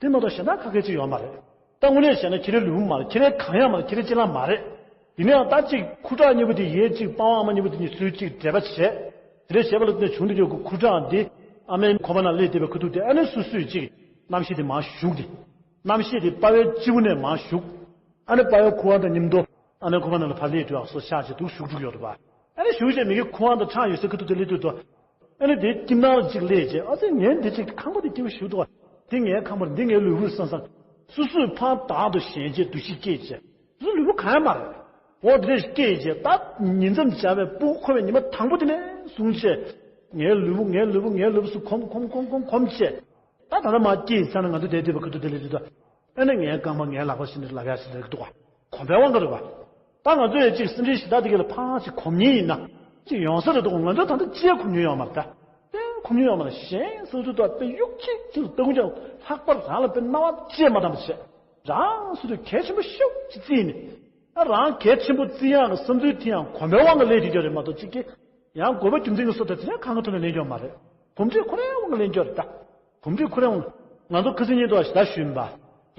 དེ་མ་གཏོགས་གཞན་དག་ཁ་ཁ་ཅིག་ཡོད་མ་རེད། ད་དངོས་གནས་བྱས་ན་ཁྱེད་རའི་ལུས་པོ་མ་རེད། ཁྱེད་རའི་གང་ཡང་མ་རེད། ཁྱེད་རའི་ཅི་ལ་མ་རེད། ཡིན་ན་ཡང་ད་ཅིག་ཁུ་ཁྲག་གཉིས་པོ་དེ་ཡས་ཅིག་པ་ཕ་ཨ་མ་གཉིས་པོ་དེ་གཉིས་ཚུར་ཅིག་འདྲེས་པ་བྱས། དེ་འདྲ་བྱས་པ་ལ་བརྟེན་ནས་བྱུང་དུས་ཀྱི་ཁུ་ཁྲག་འདི་ཨ་མའི་ཁོག་པ་ནང་སླེབས་བསྡད་པའི་ཁ་ཐུག་དེ་ཨ་ནི་སོ་སོས་ཅིག་རྣམ་ཤེས་དེ་མར་ཞུགས་ཏེ། རྣམ་ཤེས་དེ་པ་ཕའི་སྤྱི་བོ་ནས་མར་ཞུགས། ཨ་ནི་པ་ཕའི་ཁུ་དབང་དང་མཉམ་དུ་ཨ་ནི་ཁོག་པ་ནང་ལ་ཕར་སླེབས་དུས་ཨ་སོ་ཤག་ཅིག་འདུག་ཞུགས་འགྲོ་གི་ཡོད་རེད་པ། ཨ་ནི་ཞུགས་བྱས་མི་གི་ཁུ་དབང་དང་ཁྲག་ཡོད་སའི་ཁ་ཐུག་དེ་སླེབས་དུས་དོ། ཨ་ནི་དེའི་དཀྱིལ་ནང་ལ་ཅིག་སླེབས་བྱས་ཨ་ཙི་ངའི་འདི་ཅིག་ཁང་པ་དེ་སྐྱིད་པོ་ཞིག་འདུག་ག་འདི་ངའི་ཁང་པ་རེད། འདི་ངའི་ལུས་པོ་བསམ་བསམ། སོ་སོས་ཕར་དང་དུ་ཞེན་བྱས་འདུ་ཤེས་སྐྱེས་བྱས། སོ་སོའི་ལུས་པོ་གང་ཡང་མ་རེད། འོ་དེ་འདྲ་ཞིག་སྐྱེས་བྱས་ད་ཉིན་མཚམས་སྦྱར་བའི་སྤུ་གུ་འཁོར་བའི་ཉི་མ་དང་པོ་དེ་ནས་བཟུང་བྱས། ངའི་ལུས་པོ་ངའི་ལུས་པོ་ངའི་ལུས་པོ་སུ་གོམས་གོམས་གོམས་གོམས་གོམས་བྱས། ད་ད་ལྟ་མ་སྐྱེས་ཚར་ན་ང་ཚོ་བསྡད་བསྡད་པའི་ཁ་ཐུག་དེ་ལས་དུས་ད། ཨེ་ནས་ངའི་རྐང་པ་ངའི་ལག་པ་ཞིག་ནས་ལབ་ཡ་ཞིག་རེད་འདུག་ག་གོམས་པའི་དབང་གིས་རེད་པ། ད་ང་ཚོ་ཡི་གཅིག་སེམས་ཅན་གཞན་དག་དེ་ག་ལ་ཕར་ཅིག་གོམས་མཁན་ཡིན་ན། ཅིག་ཡོང་ས་རེད་འདུག་ང་ཚོ་ད་ལྟ་ཅི་ཡང་གོམས་མྱོང་ཡོད་མ་རེད་ད། གཏན་གོམས་མྱོང་ཡོད་མ་རེད། གཞན་སོ་སོ་ད་དཔེ་གཡུག་ཅིག་ཅིག་ལ་ལྟ་སྐུ་ཀྱང་ལྷག་པར་རང་ལ་དཔེ་སྣང་བ་ཅི་ཡང་མ་བཏང་བ་བྱས། རང་སོ་སོ་གལ་ཆེན་པོ་ཤུགས་ཅིག་བརྩིས་ནས། ཨ་རང་གལ་ཆེན་པོ་བརྩི་ཡག་གི་བསམ་ཚུལ་དེ་ཡང་གོམས་པའི་དབང་གིས་སླེབས་ཀྱི་ཡོད་རེད་མ་གཏོགས་ཅིག་གིས། ཡང་དགོས་པ་རྒྱུ་མཚན་གྱི་བཟོ་ལྟ་དེ་ཡང་གང་གི་ཐོག་ནས་ལེན་རྒྱུ་མ་རེད། གོམས་འདྲིས་ཁོ་རའི་དབང་གིས་ལེན་རྒྱུ་རེད་ད། གོམས་འདྲིས་ཁོ་རའི་དབང་། ང་ཚོ་ཁ་སང་ཉིན་དུ་ཞེ་དྲག་ཞུས་ཡིན་པ།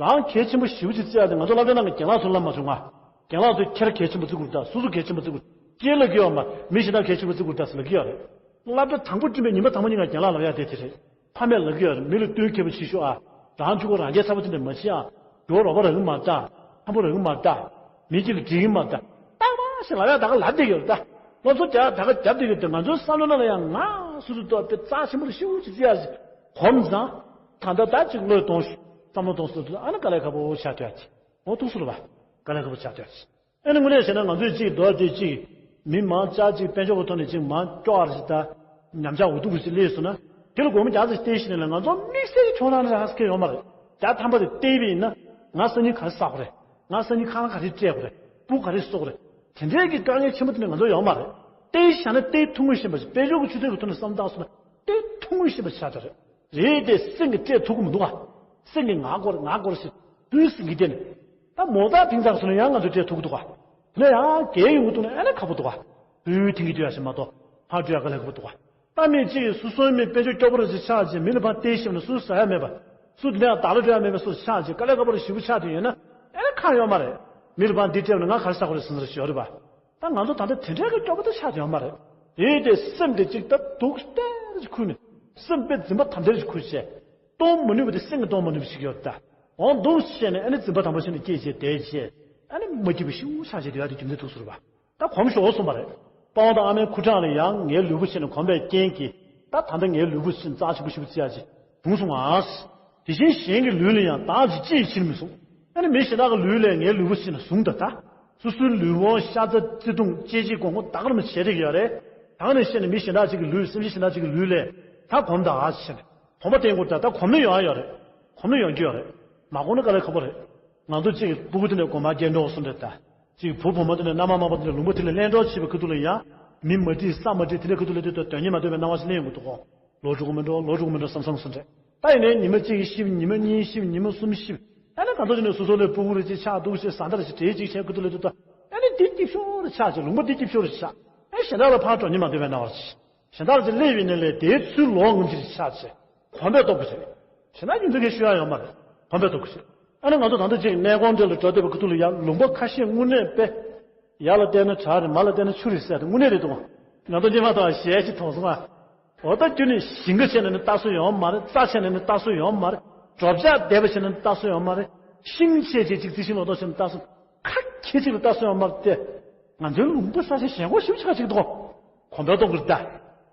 རང་གལ་ཆེན་པོ་ཞེ་པོ་ཅིག་བརྩི་ཡག་དེ་ང་ཚོ་སློབ་གྲྭའི་ནང་གི་རྒན་ལགས་ཚོ་ལབ་མ་བྱུང་ང་། རྒན་ལགས་ཚོས་ཁྱེད་རང་གལ་ཆེན་པོ་བརྩི་དགོས་རེད་ད། སོ་སོ་གལ་ཆེན་པོ་བརྩི་དགོས། ཁྱེད་ལབ་ཀྱི་ཡོད་མ་རེད། མི་གཞན་དག་གལ་ཆེན་པོ་བརྩི་དགོས་རེད་ད་ཟེར་ལབ་ཀྱི་ཡོད་རེད། སློབ་གྲྭ་དང་པོ་བསྐྲུན་པའི་ཉིན་མོ་དང་པོ་ཉིན་ང་རྒན་ལགས་ལབ་ཡག་དེ་དེ་རེད། ཕ་མས་ལབ་ཀྱི་ཡོད་རེད། མི་ལ་བསྟུན་མཁས་པོ་བྱེད་ཤོག་ཨ། རང་གཅིག་པོ་རང་རྒྱལ་ཚ་པོ་དེ་འདྲ་མ་བྱེད་ཨ། ཇོ་རོགས་པ་རག་གི་མ་རེད་ད། འཁྲབ་པོ་རག་གི་མ་རེད་ད། མི་གཅིག་ལ་འགྲིག་གི་མ་རེད་ད། རྟག་པར་ཞིག་ལབ་ཡག་ད་ག་ལབ་བསྡད་ཀྱི་ཡོད་རེད་ད། སློབ་གསོ་རྒྱག་ཡག་ད་ག་རྒྱབ་བསྡད་ཀྱི་ཡོད་དེ་ང་ཚོའི་བསམ་བློ་ནང་ལ་ཡང་ང་སོ་སོ་ཐོག་དཔེ་རྩ་ཆེན་པོ་རེད་ཤུགས་ཅིག་བརྩི་ཡག་ཞིག་གོམས་ཙང་། ད་ལྟ་ད་ཅིག་བློས་གཏོང་ཤོག་བསམ་བློ་གཏོང་སོང་དུས་ཨ་ནི་དཀའ་ལས་ཁག་པོ་ཆགས་བསྡད་ཡག་ཅིག་འོ་ཐུག་སོང་རེད་པ། དཀའ་ལས་ཁག་པོ་ཆགས་བསྡད་ཡག་ཅིག་ཨ་ནི་དངོས་གནས་བྱས་ན་ང་ཚོས་གཅིག་མདོར་བསྡུས་གཅིག་མི་མང་ཅག་གཅིག་དཔལ་འབྱོར་གྱི་ཐོག་ནས་གཅིག་མང་སྐྱོ་བ་ཞིག་དང་ཉམས་ཆག་འུ་ཐུག་པ་ཞིག་སླེབས་སོང་ན། དེ་ལ་སྒོར་མོ་བརྒྱ་ཙམ་སྟེར་ཤེས་ན་ལ་ང་ཚོ་དམིགས་བསལ་གྱི་ཁྱོང་ལངས་རག་ས་གང་ཡང་ཡོད་མ་རེད། བརྒྱ་ཐམ་པ་དེ་སྟེར་བ་ཡིན་ན་ང་སང་ཉིན་ག་རེ་ཟ་དགོས་རེད། ང་སང་ཉིན་ཁ་ལག་ག་རེ་སྤྲད་དགོས་རེད། སྤུ་ག་རེ་གསོ་དགོས་རེད། དེ་འདྲའི་གི་དཀའ་ངལ་ཆེན་པོ་དེ་ནི་ང་ཚོ་ཡོད་མ་རེད། སྟེར་བཞག་ན་སྟེར་ཐུབ་ངེས་ཤེས་པ་ཞིག་དཔལ་འབྱོར་གྱི་ཆུ་ཚད་ཀྱི་ཐོག་ནས་བསམ་བློ་བཏང་སོང་ན་སྟེར་ཐུབ་ངེས་ཤེས་པ་ཞིག་ཆགས་བསྡད་རེད། རེད་དེ་སེམས་ཀྱིས་སྤྲད་ཐུབ་ཀྱི་མི་འདུག་ཨ། སེམས་ཀྱིས་ང་དགོས་རེད་ང་དགོས་རེད་ཟེར་དུས་སེམས་ཀྱིས་བསྟན་ནས། ད་མོ་ད་ཕིང་ཚག་སོང་ན་ཡང་ང་ཚོས་སྤྲད་ཐུབ་ཀྱི་འདུག་ག་དེ་ནས་ཡང་རྒས་ཡོང་གི་འདུག་ན་ཨ་ནི་ཁག་པོ་འདུག་ག་དུས་ཐིང་གི་དུས་ཡག་ཞིག་མ་གཏོགས་ཕར་འགྲོ་ཡག་དཀའ་ལས་ཁག་པོ་འདུག་ག་ད་མི་གཅིག་གིས་སོ་སོའི་མི་དཔལ་འབྱོར་སྐྱོ་པོ་རེ་ཞིག་ཆགས་རྗེས་མི་ལ་ཕར་སྟེར་ཤེས་ན་སུ་ཟ་ཡག་མེད་པ། སུ་དེ་ནས་ཡང་བདག་ལ་འགྲོ་ཡག་མེད་པ་སུ་ཆགས་རྗེས་དཀའ་ལས་ཁག་པོ་རེ་ཞེ་པོ་ཆགས་དུས་ཡོད་ན་ཨ་ནི་ཁག་ཡོད་མ་རེད། མི་ལ་ཕར་འདི་སྤྲད་ན་ང་ག་རེ་ཟ་དགོས་རེད་ཟེར་ཟེར་ཞོར་རེད་པ། ད་ང་ཚོ་ད་ལྟ་དེ་འདྲའི་གི་སྐྱོ་པོ་ད་ཆགས་ཡོད་མ་རེད། དེ་དེ་སེམས་དེ་གཅིག་ད་སྡུག་སྟེར་ཞིག་ཁུར་ནས་སེམས་དཔེ་འཛིན་པ་དམ་སྟེར་ཞིག་ཁུར་བྱས། གཏོང་མ་ནུས་པ་དེ་སེམས་ཀྱིས་གཏོང་མ་ནུས་པ་ཞིག་ཡོད་ད། འོང་འདུག་བྱས་ནས་ཨ་ནི་འཛིན་པ་དམ་པ་ཞིག་ནས་སྐྱེས་བྱས་བསྡད་བྱས། ཨ་ནི་མ་སྐྱིད་པ་ཤིའུ་ཆགས་བྱས་དེ་ཡ་དེ་རྒྱུ་མཚན་ཐུག་སོང་རེད་པ། ད་གོམས་ཤོག་གསུངས་པ་རེད། པ་ཕ་དང་ཨ་མའི་ཁུ་ཁྲག་ལ་ཡང་ངའི་ལུས་པོ་ཞིག་ནས་གོམས་པའི་རྐྱེན་གྱིས། ད་ད་ལྟ་ངའི་ལུས་པོ་ཞིག་རྩ་ཆེན་པོ་ཞིག་བརྩི་ཡག་ཅིག་བྱུང་སོང་ཨ། དེ་བཞིན་གཞན་གྱི་ལུས་ལ་ཡང་བདག་གིས་ཅི་ཡིས་ཕྱིར་མི་བཟུང་། ཨ་ནི་མི་གཞན་དག་གི་ལུས་ལས་ངའི་ལུས་པོ་ཞིག་ནས་བཟུང་ད་ད། སོ་སོའི་ལུས་པོ་ཤ་ཚ་བརྩེ་དུང་གཅེས་གཅེས་གོང་གོང་བདག་ལ་མི་བྱེད་རེག་ཡོད་རེད། ད་ནས་བཤད་ནས་མི་གཞན་དག་ཅིག་གི་ལུས་སེམས་ཅན་གཞན་དག་ཅིག་གི་ལུས་ལས་ད་གོམས་ད་ཨ་ཟེར་ནས། གོམས་པ་བསྟེན་དགོས་ད་ད་གོམས་ན་ཡོང་ཨ་ཡོད་རེད། གོམས་ན་ཡོང་རྒྱུ་ཡོད་རེད། མ་གོམས་ན་དཀའ་ལས་ཁག་པོ་རེད། ང་ཚོ་གཅིག་གི་སྤུ་གུ་དེ་ནས་དགོན་པར་སྐྱེལ་འགྲོ་སོང་འདྲ་ད། གཅིག་བུ་བུ་མོ་དེ་ནས་མནའ་མ་མ་པ་དེ་ནས་ལུང་པ་དེ་ལ་ལེན་འགྲོ་བྱེད་པའི་ཁུ་ཐུག་ལ་ཡང་མི་མ་འགྲིག་ས་མ་འགྲིག་དེ་འདྲའི་ཁུ་ཐུག་ལ་དེ་ཚོ་དོན་གཉེར་མ་ཐུབ་པའི་སྣང་བ་ཞིག་སླེབས་ཡོང་གི་འདུག་གོ། ལོ་དྲུག་མི་འགྲོ་ལོ་དྲུག་མི་འགྲོ་བསམ་བསམ་སོང་འདྲ། ད་ཡིན་ནའི་ཉི་མ་གཅིག་ཤི་ཉི་མ་གཉིས་ཤི་ཉི་མ་གསུམ་ཤི། ཨ་ནི་གང་ཚོ་དེ་ནས་སོ་སོ་ལས་སྤུ་གུ་རེ་གཅིག་ཆགས་འདུག་ཞེས་ཟ་འདྲ་ཞིག་གྲས་གཅིག་བྱས་ཁུ་ཐུག་ལ་དེ་ཚོ་ཨ་ནི་འདི་སྐྱིད་ཤོར་རེ་ཆགས་ཅིག་ལུང་པ་འདི་སྐྱིད་ཤོར་རེ་ཆགས། ཨ་གཞན་དག་ལ་ཕར་འགྲོ་ཉེན་མ་འདོད་པའི་སྣང་བ་ཞིག་གཞན་དག་ལ་ཅིག་སླེབས་ཡོད་ནའི་ལས་དེའི་ཚུལ་ལོག་ངམ་ཅིག་ཆགས་ཆེ། གོམས་པས་རྟོགས་དགོས་ཟེར། གཞན་དག་རྒྱུ་མཚན་གང་ཞུ་ཡ་ཡོད་མ་རེད། གོམས་པས་རྟོགས་དགོས་ཟེར། ཨ་ནི་ང་ཚོ་ད་ལྟ་ཅིག་གནས་སྐོར་འདྲ་ལ་འགྲོ་བསྡད་པའི་ཁུ་ཐུག་ལ་ཡ་ལུང་པ་ཁ་ཤས་དངོས་གནས་དཔེ། ཡར་ལ་བལྟས་ན་བྲག་རེད། མར་ལ་བལྟས་ན་ཆུ་རེད་ཟེར་ཏེ་དངོས་གནས་རེད་འདུག་ང་ཚོ་སྔོན་མ་དང་གཞས་ཤིག་མཐོང་སོང་ང་། འོ་ད་ཁྱོད་ནི་ཞིང་ཁ་བྱས་ནས་ནི་ལྟ་སྲོལ་ཡོད་མ་རེད། རྩྭ་བྱས་ནས་ནི་ལྟ་སྲོལ་ཡོད་མ་རེད། དྲོ་འཇགས་བསྡད་པ་བྱས་ནས་ནི་ལྟ་སྲོལ་ཡོད་མ་རེད། ཤིང་ཆེ་ཆེ་ཅིག་རྩི་ཤིང་ལོ་ཏོག་བྱས་ནས་ལྟ་སྲོལ་ཁ་ཁྱེད་ཅིག་ལ་ལྟ་སྲོལ་ཡོད་མ་རེད་དེ། ང་ཚོའི་ལུང་པ་ས་ཆ་ཞེན་ཁོག་ཞེ་པོ་ཅིག་ཁ་ཅིག་འདུག་གོམས་པ་གཏོང་དགོས་རེད་ད།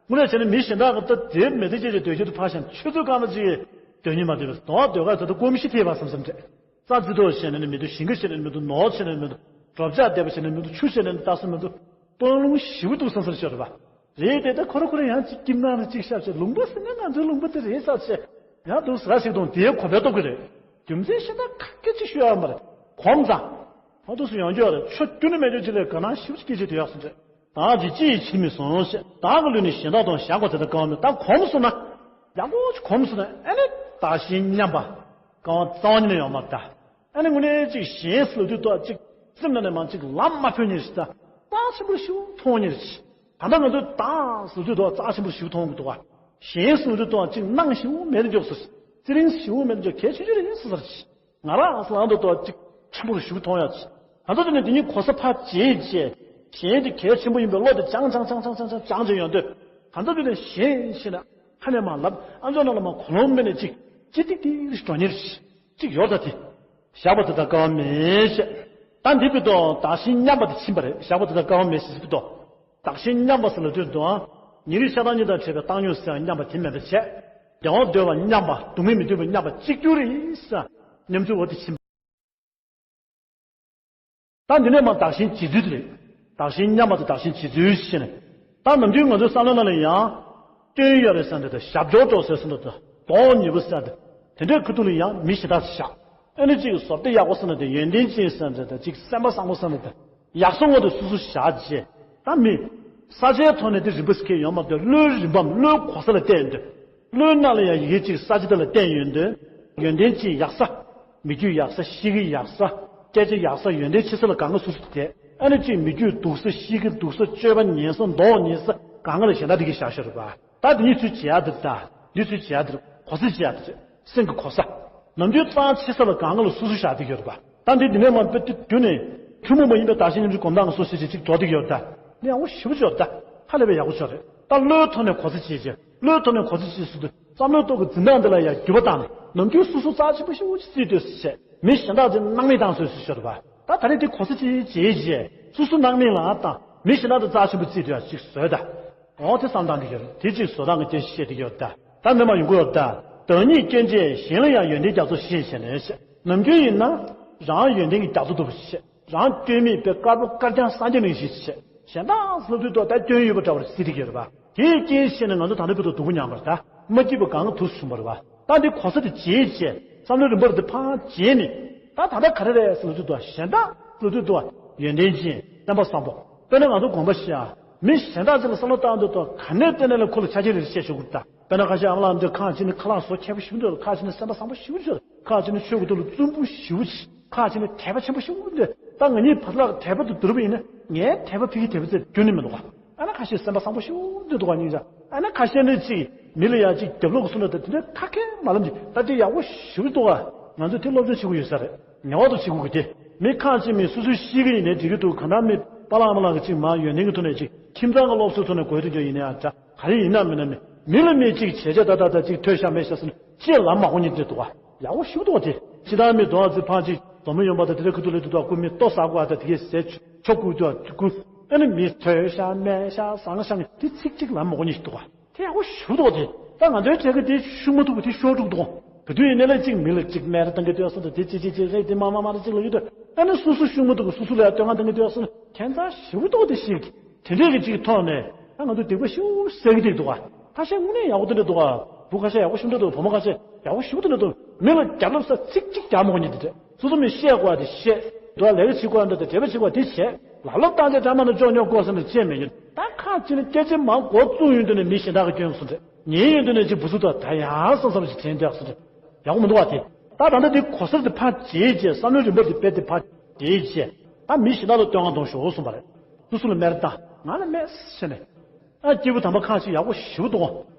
དངོས་གནས་བྱས་ན་མི་གཞན་དག་གི་ད་དེ་མི་ཚེ་སྐྱེལ་གྱི་སྡོད་རྒྱུ་དེ་ཕར་བཞག་ཆུ་ཚོད་སྐར་མ་གཅིག་གི་སྡོད་ཉིན་མ་སྡོད་པས་དོ་བ་སྡོད་ག་ཚོད་ད་སྐོམ་ཤི་ཐེབས་པ་བསམ་བསམ་དྲན། རྩྭ་རྩི་ཏོག་བྱས་ནས་ནི་མི་འདུག་ཞིང་ཁ་བྱས་ནས་ནི་མི་འདུག་ནོར་བྱས་ནས་ནི་མི་འདུག་དྲོ་འཇགས་བསྡད་པ་བྱས་ནས་ནི་མི་འདུག་ཆུ་བྱས་ནས་ནི་ལྟ་ས་མི་འདུག་སྟོང་ལུང་ཞེ་པོ་འདུག་བསམ་བསམ་ཤོར་རེད་པ། རེད་དེ་ད་ཁོ་ར་ཁོ་ར་ཡང་གཅིག་སྐྱིད་སྣང་རེ་གཅིག་ཤར་བྱས་ལུང་པ་ཟེར་ན་ང་ཚོའི་ལུང་པ་དེ་རེད་ས་བྱས། ཡང་འདུག་ཟེར་ཞིག་དང་དེའི་གོམས་པ་གཏོང་གི་རེད། རྒྱུ་མཚན་ཤེས་ན་ཁ་སྐད་ཅིག་ཤོད་ཡ་མ་རེད། གོམས་ཙང་། ཧོ་འདུག་སེ་ཡོང་རྒྱུ་རེད། ཆོ་རྒྱུ་ནི་མེད་རྒྱུ་ཅིག་ལས་དགའ་སྣང་ཞེ་པོ་ཅིག་སྐྱེ་ཆེད་དུ་ཡག་སོང་རེད། ད་ཅི་ཅི་ཡིས་ཕྱིར་མི་སོང་ཞེས་བདག་གི་ལུས་ནི་གཞན་དག་དང་བཞག་པ་དེ་ལྟར་དཀའ་བ་མེད། ད་གོམས་སོང་ན། ཡག་པོ་ཅིག་གོམས་སོང་ན་ཨ་ནི་བདག་གཞན་མཉམ་པ། དཀའ་བ་རྩ་བ་ཉིད་ནས་ཡོང་མ་རེད་ད། ཨ་ནི་དངོས་གནས་ཅིག་གཞན་ཟེར་དུས་ད་ཅིག་སེམས་ནང་ནས་མ་ཅིག་ལམ་མ་ཕུད་ཉེར་ཞིག་ད། རྩ་ཆེན་པོ་ཞིག་མཐོང་ཉེར་ཞིག་ད་ལྟ་ང་ཚོས་བདག་ཟེར་དུས་ད་རྩ་ཆེན་པོ་ཞིག་མཐོང་གི་འདུག་ག་གཞན་ཟེར་དུས་ད་ཅིག་སྣང་ཞིག་མེད་འཇོག་ཟེར། ཚེ་རིང་ཞིག་མེད་འཇོག་གལ་ཆེ་ཆེ་རེད་ཟེར་ཟེར་ཞིག་ང་རང་ཨ་སླང་དུ་ཏོ་གཅིག་ཆེན་པོ་རུ་ཞུགས་མཐོང་ཡ་ཆེ། ད་ལྟ་དེ་ནས་དེ་ཉིད་གོ་ས་ཕར་བརྗེད་བྱས། གཞན་དེ་གལ་ཆེན་པོ་ཡིན་པའི་བློ་དེ་སྦྱང་སྦྱང་སྦྱང་སྦྱང་སྦྱང་སྦྱང་སྦྱང་བྱས་ཡོང་དུས། ད་ལྟ་དེ་ནས་གཞན་ཞེ་ན་ཁ་ནས་མ་ལབ་ཨ་མཆོག་ནང་ལ་མ་གོ་ལོང་མེད་ནས་གཅིག་ཅི་ཏིག་ཏིག་རེ་འགྲོ་ཉེར་གཅིག་ཡོད་ད་དེ། བཞག་པ་དེ་དག་དཀའ་བ་མེད་ཞེས། ད་འདི་བི་དོ་བདག་གཞན་མཉམ་པ་དེ་ཕྱིན་པ་རེད། བཞག་པ་དེ་དག་དཀའ་བ་མེད་ཞེས་བི་དོ། བདག་གཞན་མཉམ་པ་ཟེར་ལ་དུས་དུའང་། ཉིན་རེའི་ཆགས་སྡང་གཉིས་དང་བྲལ་བའི་བཏང་སྙོམས་ཟེར་ཡང་མཉམ་པ་དེ་མེད་པར་བྱས། བདེ་བ་འདོད་པ་མཉམ་པ་སྡུག་བསྔལ་མི་འདོད་པ་མཉམ་པ་གཅིག་གྱུར་རེད་ཟེར། མཉམ་ཚུལ་འོ་དེ་ཕྱིན། ད་འདི་ནས་མ་བདག་གཞན་བརྗེ་ཚུལ་དེ་རེད། བདག་གཞན་མཉམ་པ་དང་བདག་གཞན་བརྗེ་ཚུལ་ཞེས་ནས། ད་ནམ་རྒྱུན་ང་ཚོའི་བསམ་བློ་ནང་ལ་ཡང་། སྐྱོན་ཡོད་རེད་ཟེར་འདི་དང་ཞབས་ཀྱོག་གྲོགས་ཟེར་སོང་འདི་དང་གདོང་ཉེ་པོ་ཟེར་འདི། དེ་འདྲའི་ཁུ་ཐུག་ལ་ཡང་མི་ཞེ་དྲག་ཞིག་བཞག་ཨ་ནི་གཅིག་གི་བཟོ་ལྟ་ཡག་པོ་ཟེར་ན་དེ་ཡོན་ཏན་ཅན་ཟེར་ན་དེ་དང་གཅིག་སེམས་པ་བཟང་པོ་ཟེར་ན་དེ། ཡག་སོང་ངོ་དེ་སོ་སོ་བཞག་རྗེས། ད་མི། ས་ཆའི་ཐོག་ནས་དེ་རིམ་པ་ཟེར་མཁན་ཡོད་མ་རེད་དེ་བློའི་རིམ་པའམ་བློའི་གོ་ས་ལ་བལྟས་ཡོང་དུས། བློའི་ནང་ལ་ཡང་ཡི་གེ་གཅིག་ས་ཆ་དེ་ལ་བལྟས་ཡོང་དུས། ཡོན་ཏན་གཅིག་ཡག་ས། མི་རྒྱུད་ཡག་ས་གཤིས་ཀྱི་ཡག་ས། སྐད་ཆ་ཡག་ས་ཡོན་ཏན་ཆེ་ས་ལ་གང་ག་སོ་སོ་དེ། ཨ་ནི་གཅིག་མི་རྒྱུད་སྡུག་ས་གཤིས་ཀྱི་སྡུག་ས་སྤྱོད་པ་ངན་ས་མདོག་ངན་ས་གང་ག་ལ་གཞན་དག་དེ་གི་བཞག་ཤོར་བ། ད་དེ་གཉིས་ཚུལ་བྱེད་ཡག་དེ་ད། འདི་ཚུལ་བྱེད་ཡག་དེ་གོ་ས་བྱེད་ཡག་དེ། སེམས་ཀྱི་གོ་ས། ནམ་རྒྱུན་རྩ་ཆེ་ས་ལ་གང་ག་ལ་སོ་སོ་བཞག་དེ་གི་ཡོད་རེད་པ། ད་འདི་འདི་ནས་མ་དཔེ་དེ་རྒྱུ་ནས། ཐུན་མོང་མ་ཡིན་པའི་བདག་གཞན་མཉམ་བརྗེའི་གོམ་སྟངས་སོ་སོ་ཞིག་ཅིག་འགྲོ་དེ་གི་ཡོད་རེད་ད། འདི་ཡག་པོ་ཞེ་པོ་ཅིག་ཡོད་རེད་ད། ཧ་ལས་པའི་ཡག་པོ་ཅིག་ཡོད་རེད་ད། བློའི་ཐོག་ནས་གོ་ས་བྱེད་ཅིག་བློའི་ཐོག་ནས་གོ་ས་བྱེད་ཟེར་དུས་བསམ་བློའི་ཐོག་གི་འཛིན་སྟངས་འདི་ལ་ཡང་འགྱུར་བ་བཏང་ནས་ནམ་རྒྱུན་སོ་སོ་རྩ་ཆེན་པོ་ཞེ་པོ་ཅིག་བརྩིས་སྡོད་ཟེར་བྱས་མི་གཞན་དག་ཚོས་སྣང་མེད་བཏང་སོང་ཟེར་ཤོར་བ། ད་ད་རེས་དེ་གོ་ས་ཅིག་བྱེད་བྱས་སོ་སོ་སྣང་མེད་ལ་བཏང་མི་གཞན་དག་ཚོ་རྩ་ཆེན་པོ་བརྩིས་སྡོད་ཡག་ཅིག་བཟོས་ད། འོ་དེ་བསམ་སྟངས་འདི་གྱུར་དེ་གཅིག་བཟོ་སྟངས་ཀྱི་སྐད་ཆ་བཤད་དེ་གྱུར་ད། ད་མི་མ་ཡོང་གི་ཡོད་ད། བདག་ཉིད་སྐྱོན་ཅན་གཞན་ལ་ཡང་ཡོན་ཏན་རྒྱ་མཚོ་བཞིན་བྱས་ནས་ནམ་རྒྱུན་ཡིན་ན། རང་ཡོན་ཏན་གྱི་རྒྱ་མཚོ་ལྟ་བུ་ཞིག་བྱས། རང་སྐྱོན་མེད་པའི་དཀར་པོ་དཀར་རྐྱང་སངས་རྒྱས་ནང་བཞིན་ཞིག་བྱས། གཞན་དག་ལབ་དུས་ད་ལྟ་སྐྱོན་ཡོད་པ་འདྲ་བར་བརྩི་དེ་གྱུར་པ། དེའི་རྐྱེན་བྱས་ནས་ང་ཚོ་ད་ལྟ་བར་དུ་སྡུག་པོ་མྱངས་པར་ད། མ་སྐྱིད་པ་གང་ག་ཐུག་བྱུང་བ་རེད་པ། ད་འདི་གོ་ས་དེ་བརྗེད་བྱས་བསམ་བློའི་རིམ་པར་དེ་ཕར་བརྗེད་ནས། ད་ད་ལྟ་ག་རེ་རེད་ཟེར་ལབ་དུས་ད་གཞན་དག་ལབ་དུས་ད་ཡོན་ཏན་ཅན་བསྟན་པ་བཟང་པོ། དཔེར་ན་ང་ཚོ་དགོན་པ་ཞིག་ཨ། མི་གཞན་དག་ཅིག་ལ་བསམ་བློ་བཏང་དུས་ད་ག་ནས་བལྟས་ན་ལས་ཁོ་ལ་ཆ་རྐྱེན་རེ་བཤད་ཆོག་གི་རེད་ད། དཔེར་ན་ཁ་ཤས་ཨ་མ་ལགས་འདི་ཁ་ཅིག་ནི་ཁ་ལག་བཟོ་མཁས་པོ་ཞིག་འདུག་ཁ་ཅིག་ནི་སེམས་པ་བཟང་པོ་ཞིག་འདུག་ཁ་ཅིག་ནི་ཆོས་ཀྱི་ཐོག་ལ་བརྩོན་པོ་ཞེ་པོ་ཅིག་ཁ་ཅིག་ནི་དད་པ་ཆེན་པོ་ཞེ་པོ་འདུག་ད་ང་གཉིས་བར་ལ་དད་པ་དེ་བསྡུར་བ་ཡིན་ན་ངའི་དད་པ་ཕ་གིའི་དད་པ་ཚོས་རྒྱུན་ནས་མི་འདུག་ག་ཨ་ན་ཁ་ཤས་སེམས་པ་བཟང་པོ་ཞེ་པོ་འདུག་འདུག་ག་ཉིན་ཞག་ཨ་ན་ཁ་ཤས་ནི་ཅིག་མི་ལ་ཡ་ཅིག་རྒྱབ་ལོག་གི་གསུང་འདྲ་དེ་འདྲ་ཁ་སྐད་མ་ལབ་ཅིག་ད་དེ་ཡག་པོ་ཞེ་པོ་འདུག་ག་ང་ཚོས་དེ་སློབ་སྦྱོང་བྱེད་དགོས་ཡོད་ས་རེད། ངེས་པར་དུ་བྱེད་དགོས་ཀྱི་དེ། མི་ཁ་ཅིག་མི་སོ་སོའི་གཤིས་ཀ་ཡིན་ནའི་འགྲིག་གི་འདུག་གང་ལྟར་མི་པཱ་ལགས་ཨ་མ་ལགས་ཀྱིས་ཅིག་མར་ཡོན་ཏན་གྱི་ཐོག་ནས་ཅིག་ཁྱིམ་ཚང་གི་སློབ་གསོའི་ཐོག་ནས་གོ་ཐུབ་རྒྱུ་ཡིན་ནའི་ཨ་འདྲ། ག་རེ་ཡིན་ན་མིན་ན་མི་མི་ལ་མི་གཅིག་བྱས་བྱས་ད་ད་ད་གཅིག་ཐོས་ཤག་མེད་ཤག་ཟེར་ན་ཅི་ལབ་མ་གོ་ཉིད་དེ་འདུག་ག་ཡག་པོ་ཞེ་པོ་འདུག་ག་དེ། ཅི་ལྟར་མི་གདོང་ཚོས་ཕར་ཅིག་མདོ་མི་ཡོང་པ་དང་དེ་འདྲ་ཁུ་ཐུག་ལ་དུ་དོ་ཀུ་མི་ལྟོ་ཟ་དགོས་ཨ་ད་དེ་གས་ཟས་ཆོ་དགོས་དུ་ཨ་དུ་ཀུ། ཨ་ནི་མི་ཐོས་ཤག་མེད་ཤག་ཟང་ཤག་དེ་ཚིག་གཅིག་ལབ་མ་གོ་ཉིད་ཞིག་འདུག་ག་དེ་ཡག་པོ་ཞེ་པོ་འདུག་ག་དེ། ད་ང་ཚོའི་གྲས་ཀྱི་དེ་ཤུགས་མ་ཐུག་པ་དེ་ཤོར་འགྲོ་གི་འདུག་ག་ག་དུས་ཡིན་ནའི་ལ་གཅིག་མི་ལ་གཅིག་སྨད་ར་བཏང་གི་འདུག་ཟེར་ན་དེ་ཅི་ཅི་ཅི་རེད་དེ་མ་མ་མ་རེད་ཅིག་ལབ་ཀྱི་འདུག་ཨ་ནི་སོ་སོ་ཤུགས་མ་ཐུག་གི་སོ་སོ་ལ་ཡ་བསྟོད་བསྔགས་བཏང་གི་འདུག་ཟེར་ན་ཁྱད་མཚར་ཞེ་པོ་འདུག་ག་དེ་ཞིག་གི། དེ་འདྲས་ཀྱི་ཅིག་ཐོག་ནས་ད་ང་ཚོ་སྡིག་པ་ཞེ་པོ་བསགས་ཀྱི་འདུག་ག་ཁ་ཤས་དངོས་གནས་ཡག་པོ་དེ་འདྲ་འདུག་ག་བུ་ཁ་ཤས་ཡག་པོ་ཞེ་པོ་འདྲ་འདུག་བུ་མོ་ཁ་ཤས་ཡག་པོ་ཞེ་པོ་དེ་འདྲ་འདུག་མི་ལ་རྒྱབ་ལོག་ས་ཚིག་གཅིག་རྒྱག་མ་གོ་ཉིད་དེ་འདྲས། སོ་སོ་མི་བཤད་དགོས་པ་དེ་བཤད། འདུག་ལས་ཀ་བྱེད་དགོས་པ་འདྲ་དང་འབྲེལ་བ་བྱེད་དགོས་པ་དེ་བྱས། ལབ་ལབ་བཏང་བྱས་དྲ་མ་ན་ཅོག་ཉོག་དགོས་བསམ་ནས་བྱས་མེད་ཀྱི། ད་ཁ་ཅིག་ནི་སྐད་ཆ་མང་དགོས་བཙུགས་ཡོང་དུས་ནས་མི་གཞན་དག་གི་སྐྱོན་སོང་རེད། ཉན་ཡོང་དུས་ནས་ཅིག་བུ་ཚུགས་དང་ད་ཡང་བསམ་བསམ་ཞིག་དྲན་བསྡད་སོང་རེད། ཡག་པོ་མི་འདུག་བ་དེ། ད་ད་ལྟ་དེ་གོ་སར་དེ་ཕར་བརྗེས་བྱས་བསམ་བློའི་རིམ་པ་དེ་དཔེ་དེ་ཕར་བརྗེས་བྱས། ད་མི་གཞན་དག་ལ་བསྟོད་བསྔགས་གཏོང་ཤོག་གསུངས་པ་རེད། སོ་སོ་ལ་མེད་ད་ང་ལ་མེད་ཟེར་ནས། ཨ་སྐྱེས་བུ་དམ་པ་ཁ་ཅིག་ཡག་པོ་ཞེ་པོ་འདུག་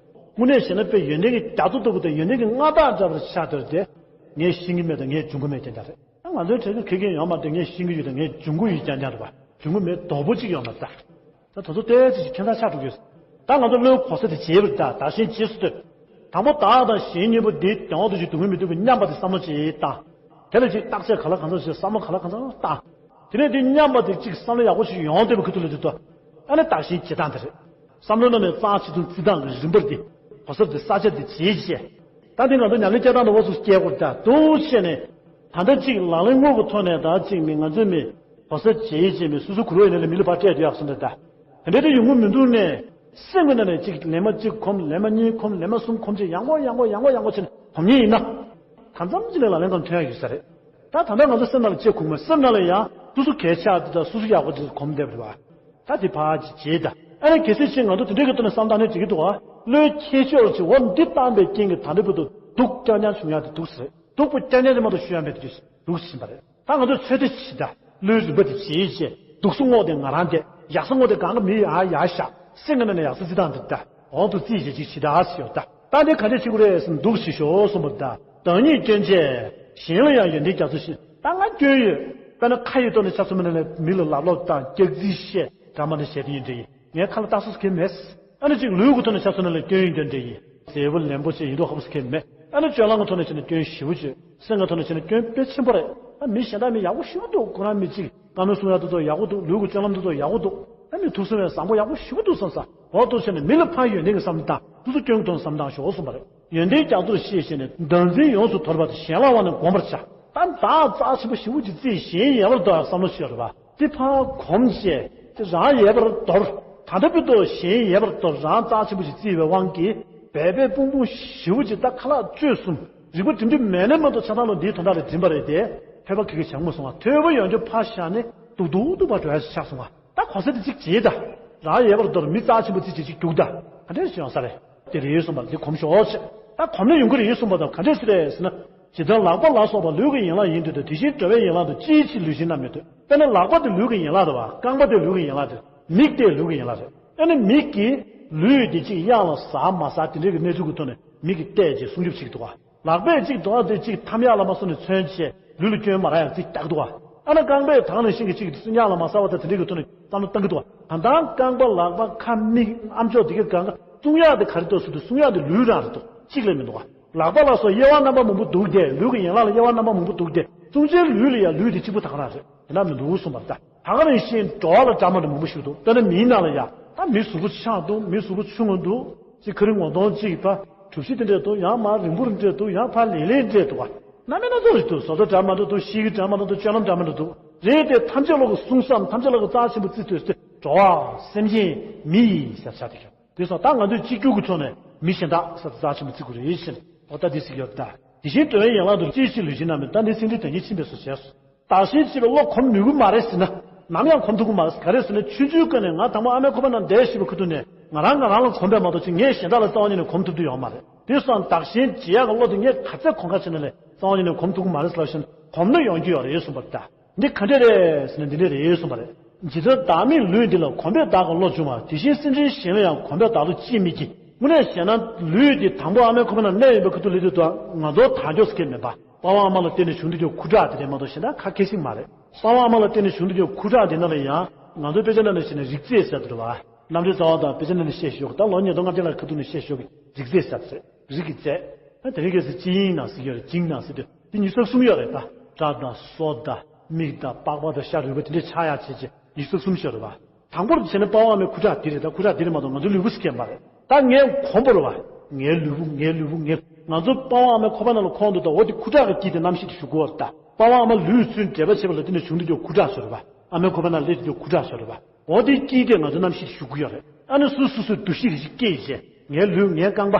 དངོས་གནས་བཤད་ན་དཔེ་ཡོན་ཏན་གྱི་རྒྱ་མཚོ་ལྟ་བུ་དང་ཡོན་ཏན་གྱི་མངའ་བདག་འདྲ་བར་ཆགས་དོར་ཏེ། ངས་ཤེས་ཀྱི་མེད་དང་ངས་འཇོན་གྱི་མེད་ཀྱང་ཀྱང་རེད། ཨ་ང་ཚོའི་གྲས་ཀྱི་ཁེ་ཀེ་ཡོང་མ་དེ་ངས་ཤེས་ཀྱི་ཡོད་དང་ངས་འཇོན་གྱི་ཡོད་ཀྱང་ཀྱང་རེད་པ། འཇོན་གྱི་མེད་དོག་པོ་གཅིག་ཡོང་མ་ད། ད་དེ་ཚོ་ཏོག་ཙམ་ཞིག་ཁྱད་མཚར་ཆགས་འགྲོ་གི་ཡོད། ད་ང་ཚོ་བློའི་གོ་ས་དེ་བརྗེས་པ་རེད་ད། བདག་གཞན་བརྗེས་སུ་ལྟོས། དང་པོ་བདག་དང་གཞན་གཉིས་པོ་འདི་དོན་དུ་ཅིག་སྡུག་བསྔལ་མི་སྡུག་པའི་མཉམ་པ་དེ་བསམ་བློ་ཅིག་བཏང་། དེ་ལ་ཅིག་བརྟག་དཔྱད་ག་ལ་གང་འཚམ་ཞིག་བསམ་བློ་ག་ལ་གང་འཚམ་བཏང་། དེ་ནས་འདི་མཉམ་པ་དེ་ཅིག་བསམ་བློ་ཡག་པོ་ཞིག་ཡོང་བསྡད་པའི་ཁུལ་དུ་ལ་དེ་ཚོ། ཨ་ནི་བདག་གཞན་བརྗེ་སྟངས་དེ་རེད། བསམ་བློའི་ནང་ནས་རྩ་ཆེ་ཆུང་བརྩི་སྟངས་ཀྱི་རིམ་པར་འདི། གོ་སར་འདི་ས་ཆ་འདི་བརྗེས་བྱས། ད་འདི་ང་ཚོ་ཉམས་ལེན་སྐྱེལ་སྟངས་འདི་འོ་ཚོ་སྐྱེལ་དགོས་ད་འདུག་བྱས་ནས། ད་ལྟ་ཅིག་ལག་ལེན་དངོས་ཀྱི་ཐོག་ནས་ད་ཅིག་མི་ང་ཚོའི་མི་གོ་སར་བརྗེས་བྱས་མི་སོ་སོ་གུ་རུ་ཡིན་ན་ལ་མི་ལ་ཕར་སྤྲད་དུ་ཡག་སོང་ད་ད། དེ་འདྲ་དེ་ཡོང་གི་མི་འདུག་ནས། སེམས་ཀྱི་ནང་ནས་ཅིག་ལན་མ་གཅིག་ཁོམ་ལན་མ་གཉིས་ཁོམ་ལན་མ་གསུམ་ཁོམ་ཅིག་ཡང་གོ་ཡང་གོ་ཡང་གོ་ཡང་གོ་བྱས་ནས་གོམ་ཉིན་ཡིན་ན། གང་འཚམ་ཅིག་ལ་ལག་ལེན་ཁང་ཐོན་ཡག་ཡོད་ས་རེད། ད་ད་ལྟ་ང་ཚོ་སེམས་ནང་ལ་ཅིག་ཁུག་མ་སེམས་ནང་ལ་ཡང་སོ་སོ་གལ་ཆགས་དེ་ད་སོ་སོ་ཡག་པོ་ཅིག་གོམ་བསྡད་པ་རེད་བ། ད་དེ་ཕར་ཅིག་བྱེད་ད། ཨ་ནི་གལ་སྲིད་ཅིག་ང་ཚོ་དེ་འདྲའི་གི་ཐོག་ནས་བསམ་བཏང་ནས་འགྲིག་གི་འདུག་ཨ། བློའི་ཁྱད་ཆོས་ཅིག་འོ་འདི་བཏང་པའི་རྐྱེན་གྱིས་ད་འདི་བུ་དུ་སྡུག་རྐྱང་རྐྱང་བྱུང་ཡག་དེ་འདུག་ཟེར། སྡུག་པོ་རྐྱང་རྐྱང་ཅིག་མ་གཏོགས་ཞུ་ཡག་མེད་དེ་འདུག་ཟེར་བཞིན་པ་རེད། ད་ང་ཚོས་ཚོད་ལྟ་བྱེད་ད། བློའི་རིམ་པ་དེ་བྱེད་བྱེད། སྡུག་སོ་སྔོག་དེ་ང་རང་དེ། ཡག་སོ་སྔོག་དེ་གང་ག་མི་ཡ་ཡ་བཞག་སེམས་ཀྱི་ནང་ནས་ཡག་སོ་བརྩི་སྟངས་དེ་ད། འོག་ཏུ་རྩིས་བྱེད་ཅིག་བྱེད་ད་ཟེར་ཡོད་ད། ད་དེ་ག་འདྲས་བྱེད་དགོས་རེད་ཟེར་ན་འདུག་བྱེད་ཤོག་གསུངས་པ་ད། བདག་ཉིད་སྐྱོན་ཆེ། གཞན་ལ་ཡང་ཡོན་ཏན་རྒྱ་མཚོ་བཞིན། ད་ང་སྐྱོན་ཡོད། དཔེར་ན་ཁ་ཡི་ཐོག་ནས་ཆ་མཚོན་པ་ན་ལས་མི་ལ་ལབ་ལོག་བཏང་སྐྱག་རྫུན་བཤད་འདྲ་མ་འདྲ་བྱས་དེ་ཡིན་འདྲ་ཡིན། ངའི་ཁ་ལ་རྟགས་སོ་སོ་གལ་མེད། ཨ་ནི་ཅིག་ལུས་ཀྱི་ཐོག་ནས་ཆ་མཚོན་ན་ལ་སྐྱོན་ཡོན་ཏན་འདྲ་ཡིན། མཛེས་པོ་ལེན་པོ་བྱས་ཡིན་མདོག་ཁ་པོ་སྐྱེ་མེད། ཨ་ནི་སྤྱོད་ལམ་གྱི་ཐོག་ནས་བྱས་ན་སྐྱོན་ཞེ་པོ་བྱོས། སེམས་ཀྱི་ཐོག་ནས་བྱས་ན་སྐྱོན་དཔེ་ཆེན་པོ་རེད། ཨ་མི་གཞན་དག་མི་ཡག་པོ་ཞེ་པོ་འདུག་ཁོ་རང་མི་གཅིག་བཀའ་མོལ་གསུང་ཡག་འདུག་ཚོ་ཡག་པོ་འདུག་ལུས་ཀྱི་སྤྱོད་ལམ་འདུག་ཚོ་ཡག་པོ་འདུག་ཨ་མི་ཐུགས་སེམས་བཟང་པོ་ཡག་པོ་ཞེ་པོ་འདུག་བསམ་ས་འོག་ཏུ་བྱས་ནས་མི་ལ་ཕར་ཡོན་ཏན་གྱི་བསམ་བཏང་སོ་སོ་སྐྱོན་གྱི་ཐོག་ནས་བསམ་བཏང་ཤོག་གསུངས་པ་རེད། ཡོན་ཏན་རྒྱ་མཚོར་ཤེས་བྱས་ནས་བདག་འཛིན་ཡོངས་སུ་དོར་བ་དེ་གཞན་ལ་དབང་ནས་བསྒོམ་པར་བྱ། ད་བདག་རྩ་ཆེན་པོ་ཞེ་པོ་ཅིག་བརྩིས་གཞན་ཡལ་བར་དོར་བསམ་བློ་ཞིག་ཡོད་རེད་པ། དེ་ཕར་གོམས་བྱས། དེ་རང་ཡལ་བར་དོར། ད་ལྟ་བུ་དོ་གཞན་ཡལ་བར་དོར་རང་རྩ་ཆེན་པོ་ཞིག་བརྩིས་པའི་དབང་གིས་འབད་པས་ཕུང་ཕུང་ཞེ་པོ་ཅིག་ད་ཁ་ལག་བཅོས་གསུམ་རིག་པ་སྒྲིམ་སྒྲིམ་མེད་ནས་མ་གཏོགས་ཆ་ཚང་ལོ་འདིའི་དོན་དག་ལ་སྒྲིམ་པ་རེད་དེ། ཐོས་པ་ཁ་ཁ་བྱང་མ་སོང་བ་ཐོས་པ་ཡོན་ཏན་ཕར་བཞག་ནས་སྡུག་སྡུག་སྡུག་པ་འགྲོ་ཡ་ཞིག་ཆགས་སོང་བ། ད་གོ་ས་དེ་གཅིག་བྱེད་ད། རང་ཡལ་བར་དོར་མི་རྩ་ཆེན་པོ་ཅིག་ཅིག་ཅིག་རྒྱུག་ད། ག་འདྲས་ཤིག་ཡོང་ས་རེད། དེ་རེད་གསུངས་པ་འདི་གོམས་ཤོག་ཅེས། ད་གོམས་ན་ཡོང་གི་རེད་གསུངས་པ་དང་ག་འདྲས་ཤིག་རེད་ཟེར་ན། ཇི་ལྟར་ལག་པ་ལ་སོགས་པ་ལུས་ཀྱི་ཡན་ལག་ཡིན་དུས་དེ་དེ་བཞིན་འགྲོ་བའི་ཡན་ལག་ཏུ་ཅིའི་ཕྱིར་ལུས་ཤིང་རྣམས་མི་ལྟོས། དཔེར་ན་ལག་པ་དེ་ལུས་ཀྱི་ཡན་ལག་རེད་བ། རྐང་པ་དེ་ལུས་ཀྱི་ཡན་ལག་རེད། མིག་དེ་ལུས་ཀྱི་ཡན་ལག་རེད། དཔེར་ན་མིག་གིས་ལུས་དེ་གཅིག་གཡང་ལ་ཟ་མ་ཟ་དེ་འདྲའི་གི་གནས་ཚུལ་གྱི་ཐོག་ནས་མིག་གིས་བལྟས་རྗེས་སྲུང་སྐྱོབ་བྱེད་ཀྱི་འདུག་བ། ལག་པས་གཅིག་རྡོག་དེ་གཅིག་ཐམ་གཡག་ལ་མ་སོང་ནས་མཚོན་བྱས་ལུས་ལ་སྐྱོན་མ་རག་ཡག་རྩིས་བཏགས་འདུག་བ། ཨ་ན་རྐང་པས་དང་ནས་ཤིང་གི་གཅིག་གཡག་ལ་མ་ཟ་བ་དང་དེ་འདྲའི་གི་ཐོག་ནས་བསམ་བློ་བཏང་གི་འདུག་བ། ད་ལྟ་རྐང་པ་ལག་པ་ཁ་མིག་ཨམ་ཅོག་དེ་གའི་སྒང་ག་སྲུང་ཡག་དེ་ག་རེ་འདུག་ཟེར་དུས་སྲུང་ཡག་དེ་ལུས་རང་རེད་འདུག་གཅིག་ལས་མི་འདུག་བ། ལག་པ་ལ་སོགས་དབྱེ་བ་རྣམ་པ་མང་པོ་འདུག་སྟེ་ལུས་ཀྱི་ཡན་ལག་ལ་དབྱེ་བ་རྣམ་པ་མང་པོ་འདུག་སྟེ་སྲུང་བྱའི་ལུས་ལ་ཡང་ལུས་དེ་གཅིག་པུ་དག་རང་རེད། དེ་འདྲ་མི་འདུག་གསུངས་པ་རེད་ད། ད་ག་ནང་བཞིན་འགྲོ་བ་ལ་འདྲ་མ་འདྲ་མང་པོ་ཞིག་འདུག་དཔེར་ན་མིའི་ནང་ལ་ཡ། ད་མི་གཟུགས་པོ་ཆགས་འདུག་མི་གཟུགས་པོ་ཆུང་ངུ་འདུག་ཅིག་ཁ་རི་ངོ་གདོང་གཅིག་ད། གྲུ་བཞི་དེ་འདྲས་འདུག་ཡང་མར་རིང་པོར་འདྲས་འདུག་ཡང་ཕར་ལེ་ལེ་འདྲས་འདུག་བ། རྣམ་པ་སྣ་ཚོགས་ཤིག་འདུག་བཟོ་ལྟ་འདྲ་མ་འདྲ་འདུག་ཤེས་ཀྱི་འདྲ་མ་འདྲ་འདུག་སྤྱོད་ལམ་འདྲ་མ་འདྲ་འདུག་རེད་དེ་ཐམས་ཅད་ལོག་གི་གསུང་བསམ་ཐམས་ཅད་ལོག་གི་རྩ་ཆེན་པོ་རྩིས་ཐོས་ཏེ་འགྲོ་བ་སེམས་ཅན་མི་ཡི་ཟེར་བྱ་དེ་ཁྱོད། དེ་སོང་ད་ང་ཚོས་གཅིག་གྱུར་གྱི་ཐོག་ནས་མི་གཞན་དག་ས་དེ་རྩ་ཆེན་པོ་བརྩི་དགོས་རེད་ཟེར། འོ་ད་འདི་ཟིག་ཡོད་ད། དེ་བཞིན་འགྲོ་བའི་ཡན་ལག་ཏུ་ཅིའི་ཕྱིར་ལུས་ཤིང་རྣམས་མི་ལྟོས། ད་འདི་སེམས་ཅན་དོན་གཉེར་ཕྱིན་པས་སོ་བྱས་སོ། བདག་གཞན་བརྗེ་བའི་བློ་གོམས་ནུས་ཀྱི་མ་རེད་ཟེར་ན། ནམ་ཡང་གོམས་ཐུབ་ཀྱི་མ་རེད། ག་རེ་ཟེར་ན་ཆུང་ཆུང་སྒང་ནས་ང་དང་པོ་ཨ་མའི་ཁོག་པའི་ནང་བསྡད་བཞིན་པའི་ཁུ་ཐུག་ནས་ང་རང་ང་རང་ལ་གོམས་པས་མ་གཏོགས་ཅིག་ངས་གཞན་དག་ལ་རྩ་བ་ཉིད་ནས་གོམས་ཐུབ་རྒྱུ་ཡོད་མ་རེད། དེ་སོང་བདག་གཞན་བརྗེ་ཡག་གི་བློ་དེ་ངས་ག་ཚད་གོམས་ཁ་བྱས་ན་ལས་རྩ་བ་ཉིད་ནས་གོམས་ཐུབ་ཀྱི་མ་རེད་ཟེར་ལབ་བཞིན་གོམས་ན་ཡོང་རྒྱུ་ཡོད་རེད་གསུངས་པ་རེད་ད། འདི་ག་འདྲ་རེད་ཟེར་ན་འདི་འདྲ་རེད་གསུངས་པ་རེད། ཇི་ལྟར་བདག་མེད་ལུས་འདི་ལ་གོམས་པས་བདག་གི་བློ་འབྱུང་བ་དེ་བཞིན་སེམས་ཅན་གཞན་ལ་ཡང་གོམས་པས་བདག་བློ་ཅིས་མི་སྐྱེ། དངོས་གནས་བཤད་ན་ལུས་འདི་དང་པོ་ཨ་མའི་ཁོག་པའི་ནང་གནས་ཡོད་པའི་ཁུ་ཐུག་ལས་དུས་དང་ང་ཚོ་དར་མགྱོགས་སུ་སྐྱེས་མེད་པ། པ་ཕ་ཨ་མ་ལ་བརྟེན་ནས་བྱུང་དུས་ཀྱི་ཁུ་ཁྲག་དེ་རེད་མ་གཏོགས་གཞན་དག་ཁ་སྐད་ཞིག་མ་རེད། པ་ཕ་ཨ་མ་ལ་བརྟེན་ནས་བྱུང་དུས་ཀྱི་ཁུ་ཁྲག་དེ་ནང་ལ་ཡང་ང་ཚོའི་དཔེ་ཆ་ནང་ནས་བཤད་ན་རིགས་རྫས་ཟེར་དུ་རེད་བ། རྣམ་འགྲེལ་རྩ་བ་དང་དཔེ་ཆ་ནང་ནས་བཤད་ཞོག་ད་ལོ་ཉིས་སྟོང་ལྔ་བརྒྱ་ལྷག་ཁ་ཐུག་ནས་བཤད་ཞོག་གི་རིགས་རྫས་ཟེར་ཚེ་རིགས་ཀྱི་རྫས། ད་དེ་རིང་ཁ་སང་སྤྱི་དབྱིངས་ནང་ཟེར་གྱི་ཡོད་རེད། ཇིང་ནང་ཟེར་དུས་དེ་ཉི་ཤུ་རྩ་གསུམ་ཡོད་རེད་ད། སྐྲ་དང་སོ་དང་མིག་དང་པགས་པ་དང་ཤ་རུས་པ་དེ་འདྲས་ཆགས་ཡག་བྱས་བྱས་ཉི་ཤུ་རྩ་གསུམ་ཡོད་རེད་བ། དང་པོར་བྱས་ན་པ་ཕ་ཨ་མའི་ཁུ་ཁྲག་འདི་རེད་ད། ཁུ་ཁྲག་འདི་རེད་མ་གཏོགས་ང་ཚོའི་ལུས་པོ་ཟེར་མཁན་མ་རེད། ད་ངས་གོམས་པ་རེད་བ། ངའི་ལུས་པོ་ངའི་ལུས་པོ་ངའི་ང་ཚོ་པ་ཕ་ཨ་མའི་ཁོག་པ་ནང་ལ་ཁོང་དུ་ད་འོ་དེ་ཁུ་ཁྲག་གི་དཀྱིལ་དེ་རྣམ་ཤེས་དེ་ཞུགས་དགོས་པ་རེད་ད། པ་ཕ་ཨ་མ་ལུས་ཚུན་འབྲེལ་བ་བྱེད་པ་ལ་བརྟེན་ནས་བྱུང་དུས་ཀྱི་ཁུ་ཁྲག་ཟེར་བ། ཨ་མའི་ཁོག་པ་ནང་སླེབས་དུས་ཀྱི་ཁུ་ཁྲག་ཟེར་བ། འོ་དེའི་དཀྱིལ་དེ་ང་ཚོ་རྣམ་ཤེས་དེ་ཞུགས་ཀྱི་ཡོད་རེད། ཨ་ནི་སོ་སོ་སོའི་འདུ་ཤེས་རེ་ཞིག་སྐྱེས་བྱས་ངའི་ལུས་ངའི་རྐང་པ།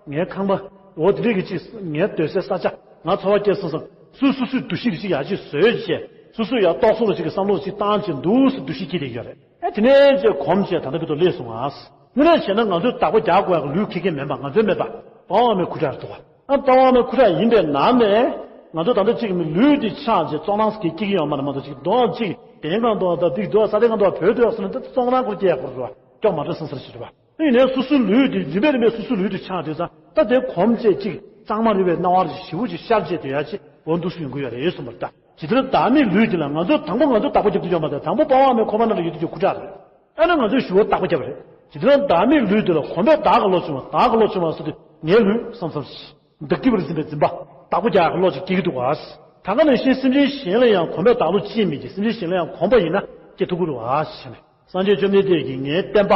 ངའི་ཁང་པ། འོ་དེ་འདྲས་ཀྱི་ཅིག་ངའི་སྡོད་སའི་ས་ཆ། ང་འཚོ་བ་སྐྱེལ་ས་སོང་། སུ་སུ་སུའི་འདུ་ཤེས་ཀྱི་ཅིག་ཡར་ཅིག་བཟོས་བྱས། སུ་སུ་ཡར་རྟོག་བཟོ་ལ་ཅིག་གི་བསམ་བློ་ཅིག་བཏང་བྱས་འདུག་སེ་འདུ་ཤེས་སྐྱེས་བསྡད་ཡོད་རེད། ཨེ་དེ་ནས་ཅིག་གོམས་བྱས་ད་ལྟ་བར་དུ་སླེབས་སོང་ང་། དངོས་གནས་བྱས་ན་ང་ཚོས་བདག་པོ་རྒྱག་དགོས་ཡག་གི་ལུས་ཁེ་ཁེ་མེད་པ། ང་ཚོའི་མེད་པ། དཔའ་བ་མའི་ཁུ་ཁྲག་རེད་འདུག་ག་ཨ་དཔའ་བ་མའི་ཁུ་ཁྲག་ཡིན་པའི་ནང་ནས་ང་ཚོ་ད་ལྟ་ཅིག་གི་ལུས་འདི་ཆགས་བྱས་བཙོག་ནང་སྐྱེ་སྐྱེ་གི་ཡོད་མ་རེད། མ་གཏོགས་ཅིག་རྡོ་ཅིག་གདན་གང་འདུག་ད་འདི་འདུག་ས་དེ་གང་འདུག་བོད་འདུག་ཟེར་ན་ད་བཙོག་ནང་སྐོར་སྐྱེ་ཡག་སྐོར་རེད་བ། སྐྱོ་མ་འགྲོ་སང་སང་ཞིག་རེད་བ། ཡིན་ནའི་སོ་སོའི་ལུས་དེ་རིམ་པས་རིམ་པས་སོ་སོའི་ལུས་དེ་ཆགས་དུས་ཙང་ད་དེ་གོམས་བྱས་ཅིག་གཙང་མ་རེད་པས་སྣང་བ་ཞེ་པོ་ཅིག་ཤར་བྱས་དུས་ཡ་ཅིག་འོ་འདུག་སེ་ཡོང་གི་ཡོད་རེད་གསུངས་པ་རེད་ད། ཇི་ལྟར་བདག་མེད་ལུས་དེ་ལ་ང་ཚོས་དང་པོ་ང་ཚོས་བདག་པོ་རྒྱབ་ཏུ་ཡོད་མ་རེད། དང་པོ་དཔའ་བ་མའི་ཁོག་པ་ནང་ལ་ཡོད་དུས་ཀྱི་ཁུ་ཁྲག་རེད། ཨ་ནི་ང་ཚོས་ཞུ་བ་བདག་པོ་རྒྱབ་རེད། ཇི་ལྟར་བདག་མེད་ལུས་དེ་ལ་གོམས་པས་བདག་ག་བློ་བྱུང་བ། བདག་ག་བློ་བྱུང་བ་ཟེར་དུས་ངའི་ལུས་བསམ་བསམ་ཞིག་བདག་གིས་པར་འཛིན་པའི་འཛིན་པ། བདག་པོ་རྒྱག་གི་བློ་ཅིག་སྐྱེ་གི་འདུག་ག་ད་ག་ནང་བཞིན་སེམས་ཅན་གཞན་ལ་ཡང་གོམས་པས་བདག་བློ་ཅིག་མེད་ཀྱི། སེམས་ཅན་གཞན་ལ་ཡང་གོམས་པ་ཡིན་ན་སྐྱེ་ཐུབ་ཀྱི་རེད་བ་ཞེས་ནས། སངས་རྒྱས་བཅོམ་ལྡན་འདས་ཀྱིས་ངའི་བསྟན་པ།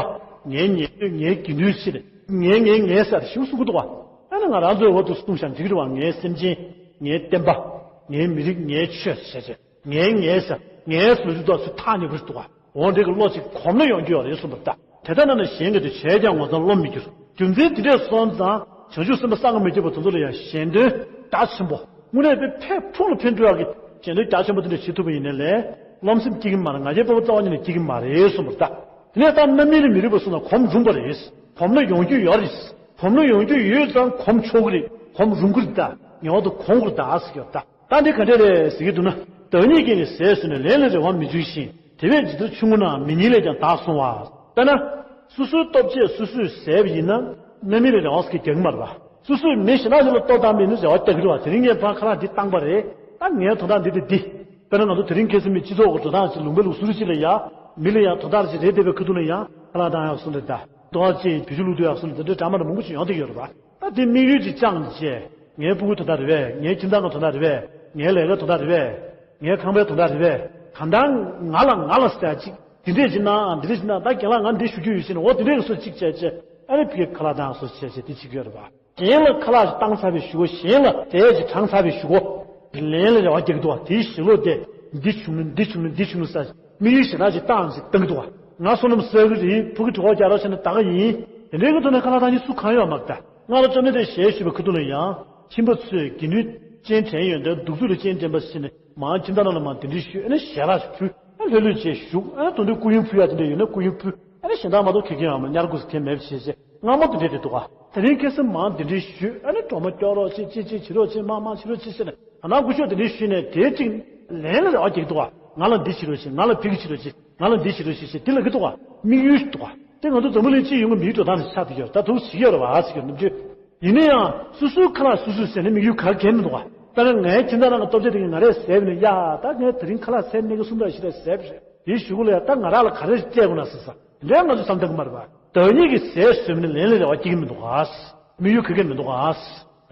ངའི་ཉན་ཐོས། ངའི་དགེ་འདུན་ཟེར་ནས་ངའི་ངའི་ངའི་ཟེར་ཞིག་གསུང་གི་འདུག་བ། ཨ་ནི་ང་རང་ཚོའི་འོག་ཏུ་གསུངས་ཤག་འགྲིག་གི་རེད་བ། ངའི་སེམས་ཅན། ངའི་བསྟན་པ། ངའི་མི་རིགས། ངའི་ཆོས་ཟེར་བྱས། ངའི་ངའི་ཟེར་ངའི་ཟེར་ཚུལ་དུ་ཐག་ཉེ་པོ་ཞིག་འདུག་བ། འོ་འདྲ་གི་བློ་ཅིག་གོམས་ན་ཡོང་རྒྱུ་ཡོད་རེད་གསུངས་པ་རེད་ད། དེ་ལྟ་ན་ན་གཞན་གྱི་དོན་བྱས་ཀྱང་ངོ་ཚ་བློ་མི་འགྱུར། རྒྱུ་མཚན་དེ་འདྲས་སོང་ཙང་བྱང་ཆུབ་སེམས་དཔའ་གསང་སྔགས་མི་བསྐྱོད་པ་དེ་ཚོ་ལ་ཡང་གཞན་དོན་རྒྱ་ཆེན་པོ། དངོས་གནས་དཔེ་ཕན་ཕུགས་ལ་ཕན་ཐོགས་ཡག་གི་གཞན་དོན་རྒྱ་ཆེན་པོ་དེ་འདྲ་བྱེད་ཐུབ་པ་ཡིན་ནའི་ལས། རློམ་སེམས་སྐྱེ་གི་མ་རེད། ང་རྒྱལ་དཔའ་བོ་རྩ་བ་ཉིད་ནས་སྐྱེ་གི་མ་རེད་གསུངས་པ་རེད་ད། དེ་ནས་ད་རྣམ་སྨིན་ལ་མི་རིགས་པ་སོང་ན་གོམས་རུང་བ་རེད། གོམས་ན་ཡོང་རྒྱུ་ཡོད་རེད། གོམས་ན་ཡོང་རྒྱུ་ཡོད་ཙང་གོམས་ཆོག་གི་རེད། གོམས་རུང་གི་རེད་ད། ངེས་པར་དུ་གོམས་དགོས་རེད་ད་ཟེར་གྱི་ཡོད་ད། ད་འདི་ག་འདྲ་རེད་ཟེར་གྱི་འདུག་ན། བདག་ཉིད་ཀྱིས་ནི་ཟས་ཟོས་ནས། ལན་ལ་རེ་བ་མི་འཇུག་ཅིང་། དེ་བས་ཇི་ལྟར་ཆུང་ངུ་ན། མི་ཉིད་ལས་ཀྱང་བདག་བསྲུང་བ། དཔེར་ན། སོ་སོའི་ལྟོ་ཆས་སོ་སོས་ཟས་པ་ཡིན་ན། རྣམ་སྨིན་ལ་རེ་བ་ཟེར་གྱི་རྒྱག་གི་མ་རེད་པ། སོ་སོས་མི་གཞན་དག་ཅིག་ལ་ལྟོ་བཏང་པ་ཡིན་ན་རེ་བ་རྒྱག་གི་རེད་པ། དེ་རིང་ངས་ཕར་ཁ་ལག་འདི་བཏང་པ་རེད། ད་ངའི་དོན་དག་འདི་དེ་འདི། དཔེར་ན་ང་ཚོ་དེ་རིང་ཁ་སང་མི་སྤྱི་ཚོགས་ཀྱི་འགྲོ་སྟངས་ཅིག་ལུང་པའི་ལུགས་སྲོལ་ཅིག་ལ་ཡ། མི་ལ་ཡ་དོ་བདག་ཅིག་རེད་བསྡད་པའི་ཁ་ཐུག་ལ་ཡ། ཁ་ལག་བཏང་ཡག་སོང་རེད་ད། ལྟོ་ཆས་བེད་སྤྱོད་བླུག་འདོད་ཡག་སོང་རེད། དེ་འདྲའི་འདྲ་མི་འདྲ་མང་པོ་ཅིག་ཡོང་བསྡད་ཡོད་རེད་པ། ད་དེ་དམིགས་ཡུལ་ཅིག་བཅངས་བྱས། ངའི་ཕྲུ་གུ་དོན་དག་རེད་པས། ངའི་ཁྱིམ་ཚང་གི་དོན་དག་རེད་པས། ངའི་ལས་ཀའི་དོན་དག་རེད་པས། ངའི་ཁང་པའི་དོན་དག་རེད་པས། གང་ལྟར་ང་ལ་ང་ལ་ཟེར་ཅིག་འདི་འདྲས་ཅིག་གནང་། འདི་འདྲས་ཅིག་གནང་། ད་རྒན་ལགས་ང་འདི་ཞུ་རྒྱུ་ཡོད་ཟེར་ནས། འོ་དེ་འདྲས་ཀྱི་བཟོ་ཅིག་བྱས་བྱས། ཨ་ནི་ཕ་གིར་ཁ་ལག་བཏང་སོང་བྱས་བྱས་དེ་བྱེད་ཀྱི་ཡོད་རེད་པ། གཞན་ལ་ཁ་ལག་ཅིག་བཏང་ཚར་བའི་གཞུག་གུ། གཞན་ལ་ཟས་ཅིག་དྲངས་ཚར་བའི་གཞུག་གུ། ལན་ལ་རེ་བ་རྒྱག་གི་འདུག་པ། དེའི་ཞེ་ལོག་དེ། འདི་བྱུང་ན་འདི་བྱུང་ན་འདི་བྱུང་ན་ཟེར། དམིགས་ཡུལ་ཞེ་དྲག་ཅིག་བཏང་ཅིག་བཏང་གི་འདུག་པ། ང་བསོད་ནམས་བསགས་ཀྱི་རེད། ཕ་གི་གྲོད་ཁོག་རྒྱགས་རོགས་བྱས་ན་ད་ག་ཡིན། དེ་འདྲའི་གི་ཐོག་ནས་ཁ་ལག་བཏང་མཁན་སུ་གང་ཡོད་མ་རེད་ད། སྔ་ལོ་བཅོམ་ལྡན་འདས་ཞལ་བཞུགས་པའི་ཁ་ཐུག་ལ་ཡང་། ཁྱིམ་པ་ཚོས་དགེ་འདུན་སྤྱན་དྲངས་ཡོང་དུས་གདུགས་ཚོད་ལ་སྤྱན་དྲངས་པ་ཟེར་ནས་མར་ཁྱིམ་བདག་རྣམས་ལ་མར་གདན་འདྲེན་ཞུས། ཨ་ནི་ཞལ་ལག་ཞིག་ཕུལ། ཨ་ལྷོད་ལྷོད་བྱས་བཞུགས། ཨ་དོན་དུ་སྐུ་ཡོན་ཕུལ་ཡག་དེ་འདྲ་ཡོད་ན་སྐུ་ཡོན་ཕུལ། ཨ་ནི་གཞན་དག་མ་གཏོགས་ཁེར་ཁེར་ཡང་མར་ཉར་དགོས་ཟེར་མཁན་མེད་པ་བྱས་བྱས། སྔ་མོ་དེ་འདྲས་དེ་འདུག་ག་དེ་རིང་ཁ་སང་མར་གདན་འདྲེན་ཞུས། ཨ་ནི་སྒྲོལ་མ་སྐྱོར་རོགས་བྱེད། ཅི་ཅི་བྱེད་རོགས་བྱེད། མར་མར་བྱེད་རོགས་བྱེད་ཟེར་ནས། ད་ནང་སྐུ་ཞབས་དེ་འདྲས་ཞུས་ནས་དེའི་གཅིག་ལན་ལ་རེ་བ་རྒྱག་གི་འདུག་ག་ང་ལ་འདི་བྱེད་རོགས་བྱེད། ང་ལ་འདི་བྱེད་རོགས་བྱེད། ང་ལ་འདི་བྱེད་རོགས་བྱེད་ཟེར་འདི་ལབ་ཀྱི་འདུག་ག་དམིགས་ཡུལ་ཞིག་འདུག་ག་དེ་ང་ཚོ་འཛམ་བུ་གླིང་སྤྱི་ཡོངས་ཀྱི་མིའི་འགྲོ་སྟངས་ཤིག་ཆགས་བསྡད་ཡོད་རེད། ད་དུང་བྱེད་ཀྱི་ཡོད་རེད་པ་ཟེར་གྱི་ནམ་རྒྱུན། ཡིན་ན་ཡང་སོ་སོའི་ཁ་ལག་སོ་སོས་ཟས་ནས་དམིགས་ཡུལ་ག་གེ་མི་འདུག་ག་དཔེར་ན་ངའི་ཁྱིམ་བདག་རང་གི་ལྟོ་ཆས་དེ་གས་ང་རས་བཟས་པ་ཡིན་ན། ཡ་ད་ངས་དེ་རིང་ཁ་ལག་ཟས་མེད་ཀྱི་གསུམ་ར་བཞི་ར་བཟས་པ་རེད། དེའི་གཞུག་གུ་ལ་ཡ་ད་ང་རང་ལ་ག་རེ་སྤྲད་དགོས་ན་ཟེར་ས་དེ་འདྲའི་ང་ཚོ་བསམ་བཏང་གི་མ་རེད་པ། བདག་ཉིད་ཀྱིས་ཟས་ཟོས་པ་ཡིན་ན་ལན་ལ་རེ་བ་རྒྱག་གི་མི་འདུག་ག་དམིགས་ཡུལ་ག་གེ་མི་འདུག་ག་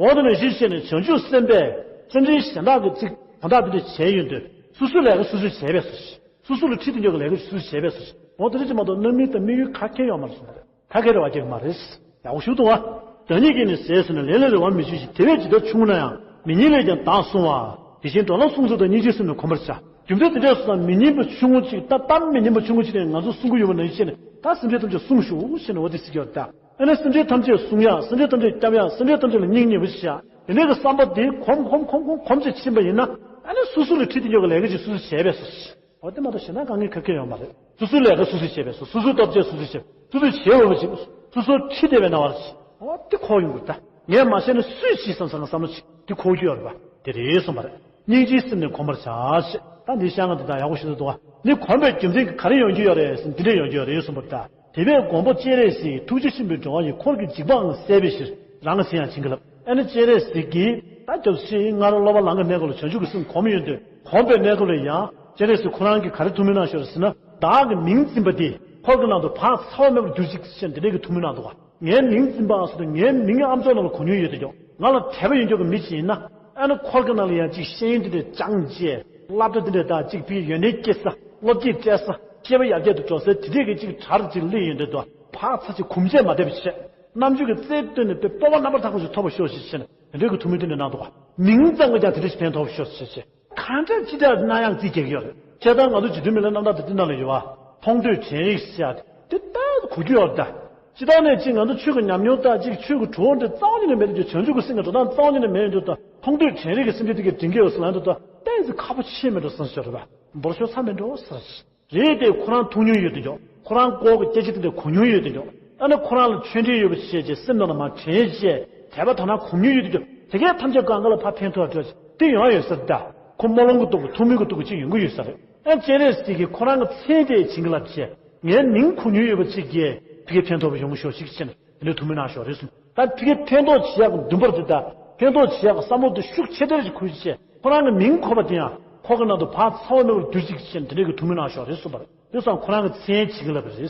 འོ་དེ་ནང་བཞིན་བྱས་ནས་བྱང་ཆུབ་སེམས་དཔས་སེམས་ཅན་གཞན་དག་གི་ཚིག་དོན་དག་དེ་འདྲ་བྱས་ཡོང་དུས། སོ་སོའི་ལས་ཀ་སོ་སོས་བྱས་པས་སོ། སོ་སོ་ལ་ཁྲིད་དེ་འཇོག་གི་ལས་ཀ་སོ་སོས་བྱས་པས་སོ། འོ་དེ་འདྲ་ཅིག་མ་གཏོགས་རྣམ་སྨིན་དང་དམིགས་ཡུལ་ག་གེ་ཡོད་མ་རེད་གསུངས་པ་རེད། ག་གེ་རེ་བ་རྒྱག་གི་མ་རེད། ཡག་པོ་ཞུ་འདུག་ག་བདག་ཉིད་ཀྱིས་ནི་ཟས་ཟོས་ནས། ལན་ལ་རེ་བ་མི་འཇུག་ཅིང་། དེ་བས་ཇི་ལྟར་ཆུང་ངུ་ན་ཡང་། མི་ཉིད་ལས་ཀྱང་བདག་བསྲུང་བ། དེ་བཞིན་འགྲོ་ལ་སྲུང་ཚུལ་དང་། སྙིང་རྗེའི་སེམས་ནི་གོམས་པར་བྱ། རྒྱུ་མཚན་དེ་འདྲས་སོང་ཙང་མི་སྙན་པ་ཆུང་ངུ་ཅིག་ད་གཏམ་མི་སྙན་པ་ཆུང་ངུ་ཅིག་ནས་ང་ཚོ་སྲུང་གི་ཡོད་པ་ནང་བཞིན་བྱས་ནས། ད་སེམས་ཅན་ཐམས་ཅད་སྲུང་ཤོག་ཟེར་ནས་འོ་དེ་ཟེར་གྱི་ཡོད་རེད་ད། ཨ་ནི་སེམས་ཅན་ཐམས་ཅད་སྲུང་ཡག་སེམས་ཅན་ཐམས་ཅད་སྐྱོབ་ཡག་སེམས་ཅན་ཐམས་ཅད་ལ་སྙིང་ཉེ་པོ་བྱེད་ཡག་དེ་འདྲའི་གི་བསམ་པ་དེ་གོམས་གོམས་གོམས་གོམས་གོམས་བྱས་ཕྱིན་པ་ཡིན་ན། ཨ་ནི་སོ་སོ་ལ་ཁྲིད་དེ་འཇོག་གི་ལས་ཀ་ཅིག་སོ་སོས་བྱས་པས་སོ། འོ་དེ་མ་གཏོགས་གཞན་དག་དཀའ་ངལ་ག་གེ་ཡོད་མ་རེད། སོ་སོའི་ལས་ཀ་སོ་སོས་བྱས་པས་སོ། སོ་སོའི་ལྟོ་ཆས་སོ་སོས་བྱས། སོ་སོས་བྱས་འོས་པ་ཅིག་སོ་སོར་ཁྲིད་བསྡད་པའི་སྣང་བ་ཅིག་འོ་དེ་འཁོར་ཡོང་གི་རེད་ད། ངས་མ་བྱས་ན་སུས་བྱེད་བསམ་བསམ་བསམ་བློ་ཅིག་དེ་འཁོར་རྒྱུ་ཡོད་རེད་པ། དེ་རེད་གསུངས་པ་རེད། སྙིང་རྗེའི་སེམས་ནི་གོམས་པར་བྱ་ཞེས། ད་འདིའི་བཤད་ངག་འདི་དག་ཡག་པོ་ཞིག་ཏུ་འདུག་ག་འདི་གོམས་པའི་རྒྱུ་མཚན་གྱིས་ག་རེ་ཡོང་རྒྱུ་ཡོད་རེད་ཟེར་ན་འདི་འདྲས་ཡོང་རྒྱུ་ཡོད་རེད་གསུངས་པ་རེད་ད། དེ་བས་མགོན་པོ་སྤྱན་རས་གཟིགས་ཐུགས་རྗེ་ཆེན་པོའི་སྒྲོལ་བ་ཡིས། འཁོར་གྱི་འཇིགས་པའང་བསལ་བའི་ཕྱིར། རང་གི་སེམས་ཡང་བྱིན་གྱིས་བརླབས། ཨ་ནི་སྤྱན་རས་གཟིགས་ཀྱིས་ད་སྐྱབས་རྗེ་སྔར་བློ་བ་ལང་གི་གནས་སྐབས་ལ་བྱང་ཆུབ་ཀྱི་སེམས་གོམས་ཡོང་དུས། གོམས་པའི་གནས་སྐབས་ལ་ཡང་སྤྱན་རས་གཟིགས་ཁོ་རང་གིས་ག་རེ་ཐུགས་སྨོན་གནང་ཤོག་ཟེར་ན། བདག་གི་མིང་འཛིན་པ་དེ་འཁོར་གྱི་ནང་དུ་བག་ཚ་བ་མེད་པར་གྱུར་ཅིག་ཟེར་འདི་འདྲས་ཀྱི་ཐུགས་སྨོན་གནང་འདུག་ག་ངའི་མིང་འཛིན་པའང་སོ་དང་ངའི་མིང་ཨ་མཆོག་ནང་ལ་གོ་མྱོང་ཡོད་དེ་ཀྱང་། ང་ལ་དད་པ་ཡོད་མཁན་གྱི་མི་ཅིག་ཡིན་ན། ཨ་ནི་འཁོར་གྱི་ནང་ལ་ཡང་ཅིག་ཤེས་ཡོན་དེ་འདྲས་སྦྱངས་བྱས། སློབ་གྲྭ་དེ་འདྲས་དང་ཅིག་ཕ་གིར་ཡོན་ཏན་སྐྱེ་ས། བློ་སྐྱེད་སྤྲད་ས། སྐྱེ་བ་ཡར་རྒྱས་དུ་འགྲོ་ས་དེ་འདྲས་ཀྱི་ཅིག་གྲ་རུ་ཅིག་སླེབས་ཡོང་དུས་དུ་བག་ཚ་ཅིག་གོམས་གཤིས་མ་བདེ་བ་བྱས། རྣམ་འགྱུར་གྱི་རྩལ་བཏོན་ནས་དཔེ་སྤོབས་པ་རྣམ་པར་དག་པ་ཞིག་ཐོབ་པར་ཤོག་ཅེས་བྱས་ནས་དེ་འདྲས་ཀྱི་ཐུགས་སྨོན་དེ་འདྲས་གནང་འདུག་ག་མིང་ཙམ་གྱིས་ཀྱང་དེ་འདྲས་ཞིག་ཕན་ཐོགས་པར་ཤོག་ཅེས་བྱས། གང་འདྲ་ཅི་འདྲ་གནང་ཡག་རྩིས་རྒྱག་གི་ཡོད་རེད། བྱས་ཙང་ང་ཚོ་རྗེ་བཙུན་མི་ལའི་རྣམ་ཐར་དང་དེ་ནང་ལ་ཡོད་པ། མཐོང་ཐོས་དྲན་རིག་ཟེར་ཡག་དེ་ལྟ་གོ་རྒྱུ་ཡོད་རེད་ད། ཅི་ལྟར་ནས་ཅིག་ང་ཚོ་ཆོས་ཀྱི་ཉམས་མྱོང་དང་ཅིག་ཆོས་ཀྱི་གྲུབ་དབང་དེ་རྩ་བ་ཉིད་ནས་མེད་དུས། བྱང་ཆུབ་ཀྱི་སེམས་ཀྱི་འགྲོ་སྟངས་རྩ་བ་ཉིད་ནས་མེད་དུས། ད་མཐོང་ཐོས་དྲན་རེག་གི་སེམས་ཅན་དེ་གའི་དྲིན་གྱི་འོད་ཟེར་ལངས་དུས། ད་ཏོག་ཙམ་ཁག་པོ་ཆེ་མེད་འགྲོ་བསམ་ཤོར་རེད་པ། འབོར་ཤོར་ས་མེད་འགྲོ་ཟེར། རེད་དེ། ཁོ་རང་མཐོང་མྱོང་ཡོད་དུ་འཇོག་ཁོ་རང་སྐོར་གྱི་སྐད་ཆ་དེ་འདྲ་གོ་མྱོང་ཡོད་དུ་འཇོག་ཨ་ནི་ཁོ་རང་ལ་ཆོས་འབྲེལ་ཡོད་པ་བྱས་རྗེས་སེམས་ནང་ལ་མར་དྲན་རྗེས་དད་པ་དག་སྣང་གོམས་མྱོང་ཡོད་དུ་འཇོག་དེ་གས་ཐམས་ཅད་གང་ག་ལ་ཕར་ཕན་ཐོགས་འགྲོ་ཅིག་དེ་ཡོང་ཡོད་ས་རེད་ད། ཁོ་རྨོ་ལོང་གི་སྟོབས་ཀྱིས་ཐུགས་སྨོན་གྱི་སྟོབས་ཀྱིས་ཅིག་ཡོང་གི་ཡོད་ས་རེད། ཨ་སྤྱན་རས་གཟིགས་ཀྱིས་ཁོ་རང་གི་མཚན་དེ་བྱིན་གྱིས་བརླབས་བྱས། ངའི་མིང་གོ་མྱོང་ཡོད་པ་ཅིག་གིས་ཕ་གིར་ཕན་ཐོགས་པ་ཡོང་གི་ཤོག་ཅིག་བྱས་ནས་དེ་འདྲའི་ཐུགས་སྨོན་གནང་ཤོག་རེད་གསུངས། ད་ཕ་གིར་ཕན་ཐོགས་བྱེད་ཡག་གི་འདུན་པ་དེ་དང་ཕན་ཐོགས་བྱེད་ཡག་གི་བསམ་བློ་དེ་ཤུགས་ཆེ་ཐལ་ཅིག་འཁོར་བྱས། ཁོ་རང་གི་མིང་གོ་བ་དེ་ཡང་ཁོག་གི་ནང་དུ་བག་ཚ་བ་མེད་པར་གྱུར་ཅིག་བྱས་ནས་དེ་འདྲའི་གི་ཐུགས་སྨོན་གནང་ཤོག་རེད་གསུངས་པ་རེད། དེ་སོང་ཁོ་རང་གི་མཚན་བྱིན་གྱིས་བརླབས་པ་རེད།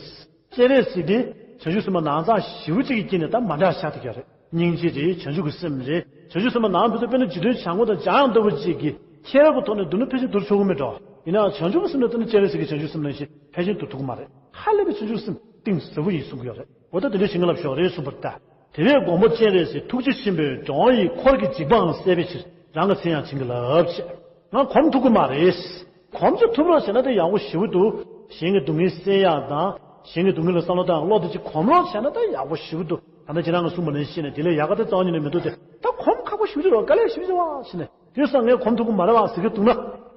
སྤྱན་རས་གཟིགས་དེ་བྱང་ཆུབ་སེམས་དཔའ་ནང་ཚང་ཞེ་པོ་ཅིག་གི་དཀྱིལ་ནས་ད་མ་འདྲ་ཤ་སྟག་ཡོད་རེད། སྙིང་རྗེ་རེད། བྱང་ཆུབ་ཀྱི་སེམས་རེད། བྱང་ཆུབ་སེམས་དཔའ་ནང་དུ་དཔེར་ན་རྗེ་བཙུན་བྱམས་མགོན་དང་འཇམ་དབྱངས་ལྟ་བུ་ཅིག་གིས་ཁྱད་པར་གྱི་ཐོག་ནས་བསྡུར་ན་ཕལ་ཆེར་བསྡུར་ཆོག་གི་མེད་འགྲོ། ཡིན་ནའང་བྱང་ཆུབ་ཀྱི་སེམས་ནང་དུ་ནི་སྤྱན་རས་གཟིགས་ཀྱི་བྱང་ཆུབ་སེམས་ནང་བཞིན་ཕལ་ཆེར་བསྡུར་ཐུབ་ཀྱི་མ་རེད། ཧ་ལས་པའི་བྱང་ཆུབ་སེམས་གཏིང་ཟབ་པོ་ཡིན་གསུང་གི་ཡོད་རེད། འོ་ད་དེ་འདྲ་བྱིན་གྱིས་བརླབས་ཤོག་རེད་གསུངས་པ་རེད་ད། དེ་བས་མགོན་པོ་སྤྱན་རས་གཟིགས་ཐུགས་རྗེ་ཆེན་པོས་འགྲོ་བ་ཡི་འཁོར་གྱི་འཇིགས་པའང་སེལ་བའི་ཕྱིར་རང་གི་མཚན་ཡང་བྱིན་གྱིས་བརླབས་བྱས། ང་གོམས་ཐུབ་ཀྱི་མ་རེད། གོམས་ཅིག་ཐུབ་རོགས་བྱས་ན་ད་ཡག་པོ་ཞེ་པོ་འདུག་གཞན་གྱི་སྡུག་བསྔལ་སེལ་ཡག་དང་། གཞན་གྱི་སྡུག་བསྔལ་ལ་བསམ་བློ་བཏང་ཡག་བློ་དེ་ཅིག་གོམས་རོགས་བྱས་ན་ད་ཡག་པོ་ཞེ་པོ་འདུག་ད་ལྟ་ཁྱེད་རང་གིས་གསུངས་པ་ནང་བཞིན་བྱས་ནས་དེ་ལས་ཡག་ག་ད་རྩ་བ་ཉིད་ནས་མི་འདུག་སྟེ། ད་གོམས་ཁག་པོ་ཞེ་པོ་ཅིག་རེད་པ། དཀའ་ལས་ཞེ་པོ་ཅིག་རེད་པ་བྱས་ནས། དེ་སང་ངས་གོམས་ཐུབ་ཀྱི་མ་རེད་པ་ཟེར་གྱི་འདུག་ན།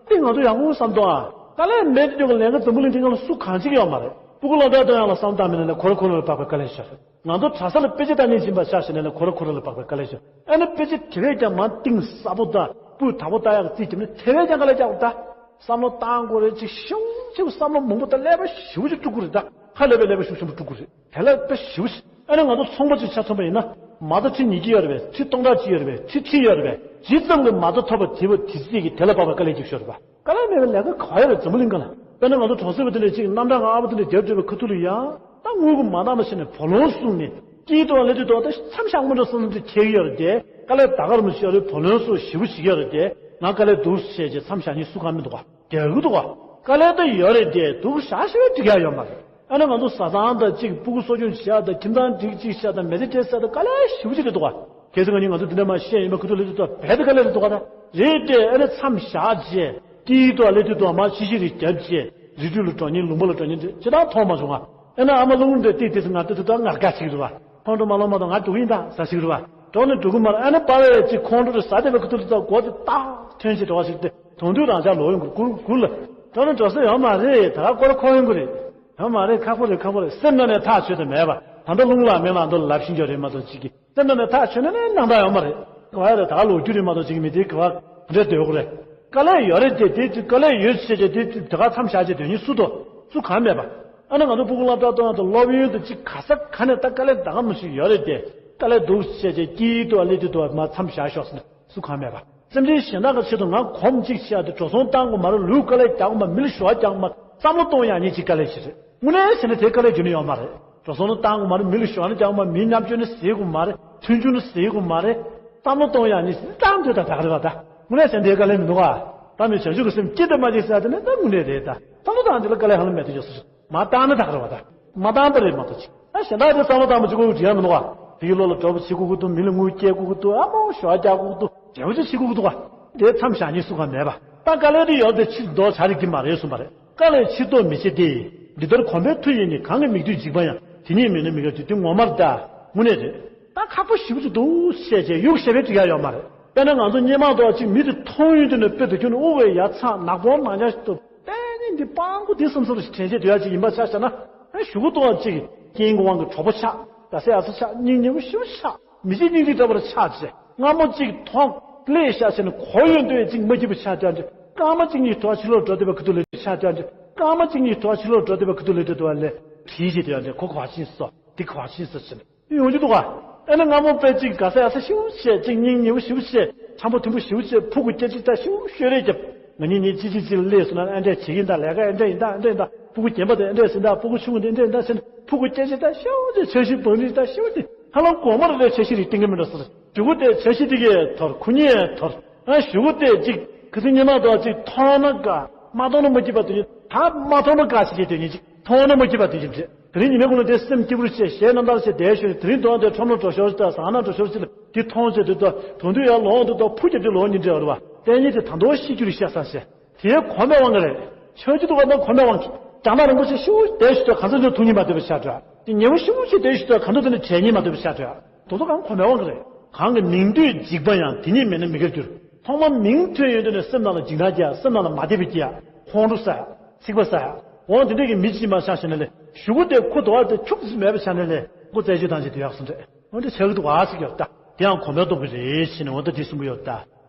དེ་ང་ཚོ་ཡག་པོ་བསམ་གཏོང་ཨ། དཀའ་ལས་མེད་དུ་ཀྱང་ལས་ཀ་འཛམ་བུ་གླིང་འདི་སྒང་ལ་སུ་གང་བྱེད་ཀྱི་ཡོད་མ་རེད། སྤུ་གུ་སློབ་གྲྭ་གཏོང་ཡག་ལ་བསམ་བཏང་མིན་ན་ལས་ཁོ་རང་ཁོ་རང་ལ་དཔག་པའི་དཀའ་ལས་ཤོར། ང་ཚོ་གྲྭ་ས་ལ་དཔེ་ཆ་ལྟ་མཁན་ཕྱིན་པ་ཆ་བཞག་ན་ལས་ཁོ་རང་ཁོ་རང་ལ་དཔག་པའི་དཀའ་ལས་ཤོར། ཨ་ནི་དཔེ་ཆ་དེ་བས་ཀྱང་མར་གཏིང་ཟབ་པོ་དང་སྤུས་དག་པོ་ལྟ་ཡག་རྩིས་བརྒྱབ་ན་དེ་བས་ཀྱང་དཀའ་ལས་རྒྱག་དགོས་ད། བསམ་བློ་བཏང་དགོས་རེད། ཅིག་ཤུགས་ཆེ་བོ་བསམ་བློ་མང་པོ་དང་ཀླད་པ་ཞེ་པོ་ཅིག་དཀྲུག་དགོས་རེད་ད། ཧ་ལས་པའི་ཀླད་པ་ཤུགས་ཆེན་པོ་དཀྲུག་དགོས་རེད། དེ་ལ་དཔེ་ཞེ་པོ་ཞིག་ཨ་ནི་ང་ཚོ་ཚོང་པ་ཅིག་ཆ་མཚོན་པ་ཡིན་ན། མ་རྩ་ཁྲི་ཉིས་བརྒྱ་ཡོད་རེད་པས། ཁྲི་སྟོང་ཕྲག་གཅིག་ཡོད་རེད་པས། ཁྲི་ཁྲི་ཡོད་རེད་པས། ཇི་ཙམ་གྱི་མ་རྩ་ཐོབ་པ་དེ་བ་དེ་ཙམ་གྱིས་དེ་ལ་དཔག་པའི་དཀའ་ལས་རྒྱབ་ཤོར་རེད་པ། དཀའ་ལས་མེད་པའི་ལས་ཀ་ག་ཡོད་རེད་འཛམ་བུ་གླིང་སྒང་ལ། དཔེར་ན་ང་ཚོ་གྲོང་གསེབ་པ་དེ་འདྲ་ཅིག་རྣམ་གྲངས་ལྔ་པོ་དེ་འདྲ་རྒྱབ་བསྡད་པའི་ཁ་ཐུག་ལ་ཡ། ད་དངུལ་གྱི་མ་འདང་མ་བྱས་ནས་བུ་ལོན་བཟུང་ནས་སྐྱིད་དོ་ལས་དུས་དོ་ད་མཚམས་བཞག་མི་འགྲོ་བསམ་ཚུལ་ཁྱེར་གྱི་ཡོད་རེད་དེ། དཀའ་ལས་ད་གར་མི་ཤོར་རེད། བུ་ལོན་སོགས་ཞེ་པོ་ཞིག་ཡོད་རེད་དེ། ང་དཀའ་ལས་འདུག་བྱས་རྗེས་མཚམས་བཞག་མཁན་སུ་གང་མི་འདུག་ག་རྒྱག་གི་འདུག་ག་དཀའ་ལས་ད་ཡོད་རེད་དེ། འདུག་བཞག་ཤེས་པའི་འགྲིག་ཡ་ཡོད་མ་རེད། ཨ་ནི་ང་ཚོ་བཟའ་ཚང་དང་གཅིག་སྤུ་གུ་གསོ་སྐྱོང་བྱེད་ཡ་དང་ཁྱིམ་ཚང་སྒྲིག་གཅིག་བྱེད་ཡ་དང་མི་ཚེ་སྐྱེལ་ས་དང་དཀའ་ལས་ཞེ་པོ་ཅིག་རེད་འདུག་ག་གལ་སྲིད་ང་གཉིས་ང་ཚོ་འདི་འདྲ་མ་བཤད་ཡིན་པ་ཁུ་ཐུག་ལས་དུས་ད་བས་ད་དཀའ་ལས་རེད་འདུག་ག་ད་རེད་དེ། ཨ་ནི་མཚམས་བཞག་རྗེས་ཏི་ཏོ་ལས་དུས་དོ་མ་ཕྱི་ཤི་རིགས་རྒྱབ་རྗེས་རི་ཁྲོད་ལ་འགྲོ་མཁན་ལུང་པ་ལ་འགྲོ་མཁན་དེ་ཅི་ད་མཐོང་མ་བྱུང་ང་། ཨ་ནི་ཨ་མ་ལུང་འདྲེ་ཏིག་ཏིག་ང་ཏི་ཏི་ད་ངར་དགའ་ཅིག་རེད་བ། ཁོང་ཁྲོ་མ་ལངས་མ་གཏོགས་ང་འགྲོ་གི་ཡིན་ད་ཟ་ཞིག་རེད་བ། འགྲོ་ནི་འགྲོ་གི་མ་རེད། ཨ་ནི་པ་ཝེ་ཅིག་ཁོང་ཁྲོ་རེ་ཟ་བསྡད་པའི་ཁུ་ཐུག་ལ་ད་སྒོ་དེ་ཏག་ཐོན་བྱས་འགྲོ་བ་ཞིག་སྟེ། དོན་དུ་རང་ཅག་ལོག་ཡོང་གི་གུར་གུར་ལ། འགྲོ་ནི་འགྲོ་ས་ཡོད་མ་རེད། ད་ག་སྐོར་ཁོ་ཡོང་གི་རེད། ཡོད་མ་རེད། ཁག་པོ་རེད། ཁག་པོ་རེད། སེམས་ནང་ནས་ཐག་ཆོད་དེ་མེད་པ། ད་ལྟ་རླུང་ལ་མེ་ལ་འདོར་ལབ་ཤིང་རྒྱབ་རེད་མ་གཏོགས་ཅིག་གི་སེམས་ནང་ནས་ཐག་ཆོད་ནས་ནས་སྣང་དག་ཡོད་མ་རེད། ག་ཡ་རེད། ད་ག་ལོག་རྒྱུ་རེད་མ་གཏོགས་ཅིག་གི་མི་དེ་ག་བ་ག་འདྲ་སྡོད་དགོས་རེད། དཀའ་ལས་ཡོད་རེད་དེ། དེ་དཀའ་ལས་ཡོད་ཟེར་བྱས་དེ་དེ་ད་ག་མཚམས་བཞག་བྱས་སྡོད་མཁན་སུ་དོ། སུ་གང་མེད་པ། ཨ་ནི་ང་ཚོ་སྤུ་གུ་སློབ་གྲྭ་གཏོང་ཡག་དང་སློབ་ཡོན་དང་ཅིག་ག་ས་ག་ནས་ད་དཀའ་ལས་ད་ག་མི་ཞིག་ཡོད་རེད་དེ། དཀའ་ལས་འདུག་ཟེར་བྱས་སྐྱིད་དུ་ཨ་ལེ་དུ་དུ་མ་མཚམས་བཞག་ཤོག་ཟེར་ན་སུ་གང་མེད་པ། སེམས་ཅན་གཞན་དག་གི་ཆེད་དུ་ང་གོམས་གཅིག་བྱས་ཏེ་འགྲོ་སོང་བཏང་དགོས་མ་རེད། ལུས་དཀའ་ལས་རྒྱག་དགོས་མ་རེད། མི་ལ་ཞུ་བ་རྒྱག་དགོས་མ་རེད། བསམ་བློ་གཏོང་ཡག་ཉིད་ཅིག་དཀའ་ལས་ཤིག་རེད། དངོས་གནས་བྱས་ན་དེ་དཀའ་ལས་རྒྱུ་ནི་ཡོད་མ་རེད། འགྲོ་སོང་ནི་བཏང་དགོས་མ་རེད། མི་ལ་ཞུ་བ་ནི་རྒྱག་དགོས་མ་རེད། མི་མཉམ་སྤྱོད་ནི་ཟེར་དགོས་མ་རེད། མཐུན་འགྱུར་ནི་ཟེར་དགོས་མ་རེད། བསམ་བློ་གཏོང་ཡག་ཉིད་ཟེར་བཏང་སྡོད་ད་ད་ག་རེད་བ་ད། དངོས་གནས་བྱས་ན་དེ་དཀའ་ལས་མི་འདུག་ག་ད་མི་བྱང་ཆུབ་ཀྱི་སེམས་སྐྱིད་དུ་མ་སྐྱིད་ཟེར་དེ་ནི་ད་དངོས་གནས་རེད་ད། བསམ་བློ་བཏང་དེ་ལ་དཀའ་ལས་ཧ་ལམ་མེད་དུ་ཡོད་ས་རེད། མ་བཏང་ན་ད་ག་རེད་བ་ད། མ་བཏང་པ་རེད་མ་གཏོགས་ཅིག་ཨ་གཞན་དག་དེ་བསམ་བློ་བཏང་མ་བྱེད་དགོས་ཀྱི་ཡང་མི་འདུག་ག་དེ་གི་བློ་ལ་གྲོགས་པོ་བྱེད་དགོས་ཀྱི་འདུག་མི་ལ་དངུལ་སྐྱེལ་དགོས་ཀྱི་འདུག་ཨ་མོ་ཞོ་རྒྱག་དགོས་ཀྱི་འདུག་དེ་འདྲ་ཅིག་བྱེད་དགོས་ཀྱི་འདུག་ག་དེ་མཚམས་བཞག་ཉིད་སུ་གང་མེད་པ། ད་དཀའ་ལས་དེ་ཡོད་དེ་ཕྱིར་ལྡོག་བྱ་རིགས་ཀྱི་མ་རེད་གསུངས་པ་རེད། དཀའ་ལས་ཕྱིར་ལྡོག་མི་བྱེད་དེ། འདི་ལྟར་གོམས་པའི་མཐུ་ཡིས་ནི། གང་གི་མིག་ཏུ་འཇིག་པ་ཡང་། དེ་ཉིད་མིན་ནི་མི་དགེ་སྡིག་ཏོ་ངོ་མ་རེད་ད། དངོས་གནས་རེད། ད་ཁག་པོ་ཞེ་པོ་ཅིག་འདུག་བཤད་བྱས་གཡུག་བཤད་པའི་འགྲིག་ཡ་ཡོད་མ་རེད། དཔེར་ན་ང་ཚོ་སྔོན་མ་དུ་ཅིག་མི་དེ་མཐོང་ཡུལ་དུ་ནས་དཔེ་དུ་ཁྱོན་དབུ་བའི་ཡ་མཚར་ནག་པོ་ནག་ཉག་ཞིག་ཏུ། དཔེ་ནི་འདི་སྤང་པོ་འདི་བསམ་བསམ་ཞིག་དྲན་བྱེད་དུ་ཡ་ཅིག་ཡིན་པ་ཆ་བཞག་ན། ཨ་གཞུག་གུ་དུའང་ཅིག་རྐྱེན་གྱི་དབང་གིས་གྲོགས་པོ་ཆགས། རྒྱ་སེ་ཨ་ཚ་ཆགས། སྙིང་ཉེ་བོ་ཞེ་པོ་ཆགས། མི་ཚེ་སྙིང་རྗེ་འདྲ་པོ་ཆགས་བྱས། སྔ་མོ་ཅིག་མཐོང་ལས་ཤ་ཆེ་ནས་གོ་ཡོང་དུས་ཅིག་མ་སྐྱིད་པ་ཆགས་དུས་ཅིག་སྐར་མ་གཅིག་གཉིས་དུ་བ་ཕྱི་ལོགས་འགྲོ་བསྡད་པའི་ཁུ་ཐུག་ལས་དུ་ཆགས་དུས་ཅིག་སྐར་མ་གཅིག་གཉིས་དུ་བ་ཕྱི་ལོགས་འགྲོ་བསྡད་པའི་ཁུ་ཐུག་ལས་དུ་དུ་བ་ལས་བྲིས་བྱས་དུས་ཅིག་ཁོ་ག་བ་ཕྱིན་སོ། འདི་ག་བ་ཕྱིན་སོ་ཟེར་ནས། ཡོང་རྒྱུ་འདུག་ག་ཨ་ནི་སྔ་མོ་དཔེ་གཅིག་ག་ས་ཡ་ས་ཞེ་པོ་བྱས། གཅིག་སྙིང་ཉེ་བོ་ཞེ་པོ་བྱས། འཆམ་པོ་མཐུན་པོ་ཞེ་པོ་བྱས། ཕྲུ་གུ་སྐྱེ་གཅིག་ད་ཞེ་པོ་ཤོད་རེས་རྒྱབ། ང་གཉིས་གཉིས་གཅིག་གཅིག་གཅིག་ལ་སླེབས་སོང་ན་ཨ་འདྲས་བྱེད་ཀྱིན་ད། ལས་ཀ་ཨ་འདྲས་ཡིན་ད། ཨ་འདྲས་ཡིན་ད། ཕྲུ་གུ་རྒན་པ་དེ་ཨ་འདྲས་ཟིན་ད། ཕྲུ་གུ་ཆུང་ངུ་དེ་ཨ་འདྲས་ཡིན་ད་ཟེར་ནས། ཕྲུ་གུ་སྐྱེ་གཅིག་ད་ཞེ་པོ་བྱས། འཆར་གཞི་བང་རིམ་ད་ཞེ་པོ་དེ་ཧ་ལམ་གོང་མ་རེ་རེ་འཆར་གཞི་རེ་བཏིང་གི་མི་འདྲ་ཟེར། གཞུག་གུ་དེ་འཆར་གཞི་དེ་གས་དོར། ཁོ་གཉིས་ཡས་དོར། ཨ་གཞུག་གུ་དེ་གཅིག་ཁ་སང་སྔོན་མ་དུ་གཅིག་མཐོང་ན་དགའ། མ་མཐོང་ན་མ་སྐྱིད་པ་དེ་གཉིས། ད་མ་མཐོང་ན་དགའ་ཟེར་གྱི་དེ་གཉིས་གཅིག་མཐོང་ན་མ་སྐྱིད་པ་དེ་གཉིས་རེད། དེ་རིང་ཉི་མའི་གུང་ལ་དེ་སེམས་སྐྱིད་པོ་བྱས། གཞས་རྣམ་ཐར་བྱས་བསྡད་ཞོར། དེ་རིང་དོན་དེ་ཁྲོམ་ལ་འགྲོ་ཞོར་ཅིག་དང་ཟ་ཁང་ནང་འགྲོ་ཞོར་ཅིག་ལ་དེ་མཐོང་བྱས། དེ་དུས་དོན་དུ་ཡར་ལོང་དུ་དོ་ཕུ་རྒྱབ་ཀྱི་ལོང་ཉིན་འདྲ་བ་རེད་བ། དེ་གཉིས་དེ་ད་དུང་ཤི་རྒྱུ་རེད་ཤག་བསམ་བྱས། དེ་གོམས་པའི་དབང་གིས་རེད། ཆོས་ཀྱི་འདུག་ག་ན་གོམས་པའི་དབང་གིས། རྒྱང་ཐག་རིང་པོ་ཞིག་ཞེ་པོ་བསྡད་ཞུ་དུས་གང་ཟག་ཅིག་ཐུག་སྙིང་མ་འདོད་པ་ཆགས་འགྲོ། དེ་ཉེ་བོ་ཞེ་པོ་ཞིག་བསྡད་ཞུ་དུས་གང་ཟག་དེ་ནི་བྲལ་སྙིང་མ་འདོད་པ་ཆགས་འགྲོ། དེ་ཚོ་གང་གོམས་པའི་དབང་གིས་རེད། གང་གི་མིང་འདོད་འཇིགས་པ་ཡང་། དེ་ཉིད་མེད་ན་མི་དགེར་འགྱུར། ཐོག་མར་མིང་ཐོས་ཡོང་དུས་ནས་སེམས་ནང་ལ་འཇིགས་སྣང་སྐྱེ་ཡ། སེམས་ནང་ལ་མ་བདེ་བ་སྐྱེ་ཡ། ཁོང་ཁྲོ་ཟ་ཡ། ཚིག་པ་ཟ་ཡ། འོ་དེ་འདྲས་ཀྱི་མི་གཅིག་མ་ཆགས་ཤིང་ནས་ལས་གཞུག་གུ་དེ་ཁོ་དོ་བ་དེ་ཁྱུག་ཙམ་མེད་པ་ཆགས་ནས་ལས་ཁོ་རྩད་གཅོད་བཏང་བྱས་དེ་ཡག་སོང་རེད། འོ་འདྲ་ཆགས་ཀྱི་འདུག་ཨ་ཟེར་གྱི་ཡོད་ད། དེ་ཡང་གོམས་པའི་སྟོབས་ཀྱིས་རེད་ཟེར་ནས་འོ་ད་དེ་གསུང་གི་ཡོད་ད།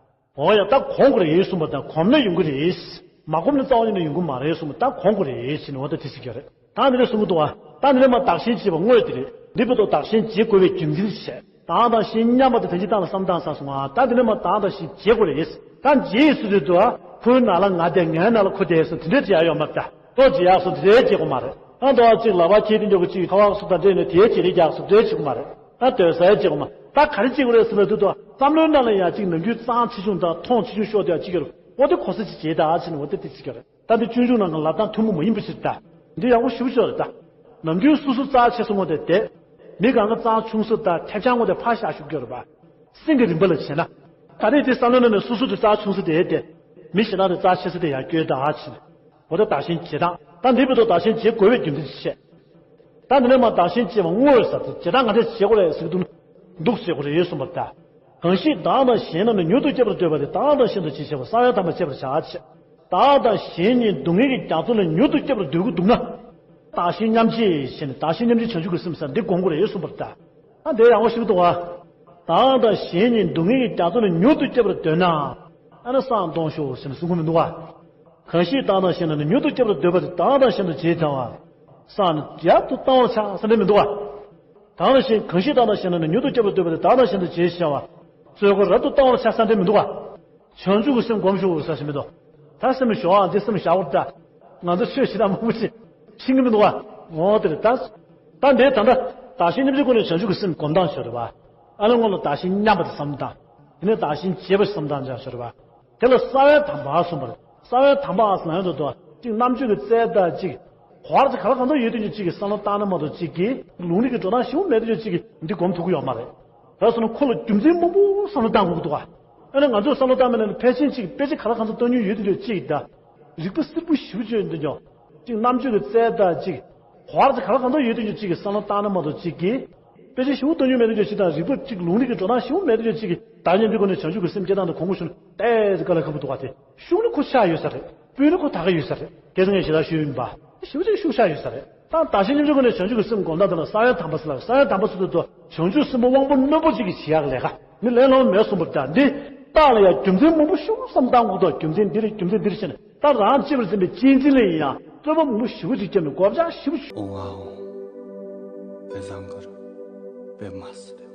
འོ་ཡ། ད་གོམས་དགོས་རེད་གསུངས་པ་དང་། གོམས་ན་ཡོང་གི་རེད། མ་གོམས་ན་རྩ་བ་ཉིད་ནས་ཡོང་གི་མ་རེད་གསུངས་པ། ད་གོམས་དགོས་རེད་ཟེར་ནས་འོ་ད་དེ་ཟེར་གྱི་རེད། ད་འདི་འདྲ་གསུང་གི་འདུག་བ། ད་འདི་ནས་མར་བདག་གཞན་བརྗེ་བ་དངོས་དེ་རེད། འདི་བར་དུ་བདག་གཞན་བརྗེ་དགོས་པའི་རྒྱུ་མཚན་བཤད། བདག་དང་གཞན་མཉམ་པ་དེ་དོན་སྤྱི་བཏང་ལ་བསམ་བཏང་བསམ་སོང་ང་། ད་འདི་ནས་མར་བདག་དང་གཞན་བརྗེ་དགོས་རེད། ད་བརྗེ་ཡི་སུ་དེ་འདུག་བ། ཁོའི་ནང་ལ་ང་བསྡད། ངའི་ནང་ལ་ཁོ་བསྡད་སོང་། དེ་འདྲས་བརྗེ་ཡག་ཡོད་མ་རེད། ད་ལྟོ་བརྗེ་ཡག་སོང་དེ་འདྲས་བརྗེ་དགོས་མ་རེད། ཨ་ལྟོ་བ་གཅིག་ལག་པ་འཁྱེར་དེ་འཇོག་གི་གཅིག་ཁ་བ་སོགས་དང་འདྲེས་ནས་དེ་བརྗེ་རེས་རྒྱག་སོང་དེ་འདྲས་བྱེད་དགོས་མ་རེད། ད་སྡོད་ས་ཡ་བརྗེ་དགོས་མ། ད་ག་རེ་བྱེད་དགོས་རེད་ཟེར་ན། དུས་ཐོག་བསམ་བློའི་ནང་ལ་ཡང་གཅིག་ནམ་རྒྱུན་གཙང་ཆེ་ཆུང་དང་མཐོང་ཆེ་ཆུང་ཤོར་དེ་ཡང་གཅིག་ཡོད་རེད། འོ་དེ་གོ་ས་གཅིག་བྱེད་ད་ཨ་ཕྱིན་ནས་འོ་དེ་དེ་གཅིག་ཡོད་རེད། ད་འདི་སྤྱོད་འཇུག་ནང་གི་ལབ་སྟངས་ཐུན་མོང་མ་ཡིན་པ་ཞིག་རེད་ད། འདི་ཡག་པོ་ཞེ་པོ་ཅིག་ཡོད་རེད་ད། ནམ་རྒྱུན་སོ་སོ་རྩ་ཆེ་སོང་བ་དེ་བསྡད། མི་གང་ག་རྩ་ཆུང་ས་དང་ཐེབས་ཆག་ངོ་དེ་ཕར་བཞག་ཞུ་གི་ཡོད་རེད་པ། སེམས་ཀྱི་རིམ་པ་ལ་བྱས་ན། ད་རེས་དེ་བསམ་བློའི་ནང་ནས་སོ་སོ་དེ་རྩ་ཆུང་ས་དེ་བསྡད། མི་གཞན་དག་དེ་རྩ་ཆེ་ས་དེ་ཡར་བསྐྱོད་ད་ཨ་ཕྱིན་ནས། འོ་ད་བདག་གཞན་བརྗེ་སྟངས། ད་འདི་བར་དུ་བདག་གཞན་བརྗེ་དགོས་པའི་རྒྱུ་མཚན་ཅིག་བཤད། ད་འདི་ནས་མར་བདག་གཞན་བརྗེ་བ་དངོས་ཟེར་ཚེ་བརྗེ་སྟངས་ག་འདྲས་བྱེད་དགོས་རེད་ཟེར་གྱི་འདུག་འདུག་ཟེར་དགོས་རེད་གསུངས་པ་ལྟར། གང་ཞིག་བདག་དང་གཞན་རྣམས་ནི་མྱུར་དུ་སྐྱོབ་པར་འདོད་པ་དེ་བདག་དང་གཞན་དུ་བྱེད་བྱ་བ་གསང་བའི་དམ་པ་བྱེད་པར་བྱ་ཞེས། བདག་དང་གཞན་གཉིས་སྡུག་བསྔལ་གྱི་རྒྱ་མཚོ་ལས་མྱུར་དུ་སྐྱོབ་པར་འདོད་ཀྱི་འདུག་ན། བདག་གཞན་མཉམ་བརྗེ་ཞེས་ནས་བདག་གཞན་མཉམ་བརྗེ་བྱང་ཆུབ་ཀྱི་སེམས་ཟེར་འདི་སྒོམ་དགོས་རེད་གསུངས་པ་ལྟར། ཨ་འདི་ཡག་པོ་ཞིག་འདུག་བ། བདག་དང་གཞན་གཉིས་སྡུག་བསྔལ་གྱི་རྒྱ་མཚོ་ལས་མྱུར་དུ་སྐྱོབ་པར་འདོད་ན། ཨ་ནི་བསང་གཏོང་ཤོག་ཟེར་ནས་གསུང་གི་མི་འདུག་བ། གང་ཞིག་བདག་དང་གཞན་རྣམས་ནི་མྱུར་དུ་སྐྱོབ་པར་འདོད་པ་དེ་བདག་དང་གཞན་དུ་བྱེད་བྱ་བ། བསང་ནི་ཡར་དུ་བཏང་བར་བྱ་ཟེར་འདི་མི་འདུག་བ། བདག་དང་གཞན། གང་ཞིག་བདག་དང་གཞན་རྣམས་ནི་མྱུར་དུ་སྐྱོབ་པར་འདོད་པ་དེ་བདག་དང་གཞན་དུ་བྱེད་བྱ་བ། བཙོད་ཁ་རབ་ཏུ་བཏང་བར་བྱ་ཟེར་འདི་མི་འདུག་བ། བྱང་ཆུབ་ཀྱི་སེམས་སྒོམ་ཤོག་ཟེར་ཞིག་མི་འདུག་ད་སེམས་ཞོག་ཨ་འདི་སེམས་བཞག་པར་ལྟ། ང་ཚོ་ཆོས་བྱེད་སྟངས་མང་པོ་ཞིག་ཤེས་ཀྱི་མི་འདུག་བ། འོ་དེ་རེད་ད། ད་འདི་ད་ལྟ་བདག་གཞན་མཉམ་བརྗེའི་སྒོ་ནས་བྱང་ཆུབ་ཀྱི་སེམས་སྒོམ་སྟངས་ཤོག་རེད་བ། ཨ་ནི་སྔོན་ལ་བདག་གཞན་མཉམ་པ་དེ་བསམ་སྟངས། དེ་ནས་བདག་གཞན་བརྗེ་བ་བསམ་སྟངས་ཅིག་ཤོག་རེད་བ། དེ་ལ་གསང་བའི་དམ་པ་གསུངས་པ་རེད། གསང་བའི་དམ་པ་ཟེར་ན་ཡང་དུ་དུ་གཅིག་རྣམ་དཔྱོད་ཀྱི་རྩལ་དང་གཅིག་གོ་བ་ག་ལ་གང་འཚམ་ཡོད་དུས་ཀྱི་གཅིག་གི་བསམ་བློ་བཏང་ན་མ་གཏོགས་གཅིག་གི་ལུང་རིགས་ཀྱི་འགྲོ་སྟངས་ཞིབ་མོ་མེད་དུས་ཀྱི་གཅིག་གི་འདི་སྒོམ་ཐུབ་ཀྱི་ཡོད་མ་རེད། རེད་སོང་ན་ཁོ་ལ་རྒྱུ་མཚན་མང་པོ་བསམ་བློ་བཏང་དགོས་ཀྱི་འདུག་ག་ཨ་ནི་ང་ཚོས་བསམ་བློ་བཏང་མེད་ན་ཕལ་ཆེར་གཅིག་དཔེ་ཆ་ག་ལ་གང་འཚམ་བཏང་མྱོང་ཡོད་དུས་ཀྱི་གཅིག་དང་། རིག་པ་སེར་པོ་ཞེ་པོ་ཅིག་ཡོད་འདུག་ཀྱང་། གཅིག་རྣམ་དཔྱོད་ཀྱི་རྩལ་དང་གཅིག་གོ་བ་ག་ལ་གང་འཚམ་ཡོད་དུས་ཀྱི་གཅིག་གི་བསམ་བློ་བཏང་ན་མ་གཏོགས་གཅིག་གི་དཔེ་ཆ་ཞིབ་མོ་བཏང་མྱོང་མེད་དུས་ཀྱི་གཅིག་དང་། རིག་པ་གཅིག་ལུང་རིགས་ཀྱི་འགྲོ་སྟངས་ཞིབ་མོ་མེད་དུས་ཀྱི་གཅིག་གི་བདག་ཉིད་འདི་སྒོ་ནས་བྱང་ཆུབ་ཀྱི་སེམས་སྐྱེ་སྟངས་དང་གོང་གོ་ཞུ་ན་ཏོག་ཙམ་དཀའ་ལས་ཁག་པོ་འདུག་ག་དེ་ཤུགས་ནི་ཁོ་ཆགས་ཡོད་ས་རེད། སྤུས་ནི་ཁོ་དག་གི་ཡོད་ས་རེད། དེ་ཚོ་ངས་ཞེ་དྲག་ཤོད་ཡིན་པ། ཞེ་པོ་ཅིག་ཤུགས་ཆགས་ཡོད་ས་རེད། ད་བདག་གཞན་མཉམ་བརྗེའི་སྒོ་ནས་བྱང་ཆུབ་ཀྱི་སེམས་སྒོམ་སྟངས་དེ་ལ་གསང་བའི་དམ་པ་ཟེར་ལ། གསང་བའི་དམ་པ་ཟེར་དུས་བྱང་ཆུབ་སེམས་དཔའ་དབང་པོ་རྣོན་པོ་ཅིག་གིས་བྱེད་ཡག་ལས་ཀ་ནི་ལས་སླ་པོ་མེད་གསུངས་པ་འདྲ། འདི་རྟགས་ལ་ཡང་རྒྱུ་མཚན་མང་པོ་ཞིག་བསམ་བཏང་དགོས་འདུག་རྒྱུ་མཚན་འདི་རེད། རྒྱུ་མཚན་འདི་རེད་ཟེར་ནས། ད་རང་གཅེས་པར་འཛིན་པའི་གཅེས་འཛིན་ལ་ཡིན་ཡང་སྤྲོས་པ་མང་པོ་ཞེ་པོ་ཅིག་བརྒྱབ་ནས་སྒོ་ལྕགས་ཞེ་པོ་ཅིག་ཨོ་ཨོ། དཔེ་བཟང་གི་རེད། དཔེ་མ་སྲིད།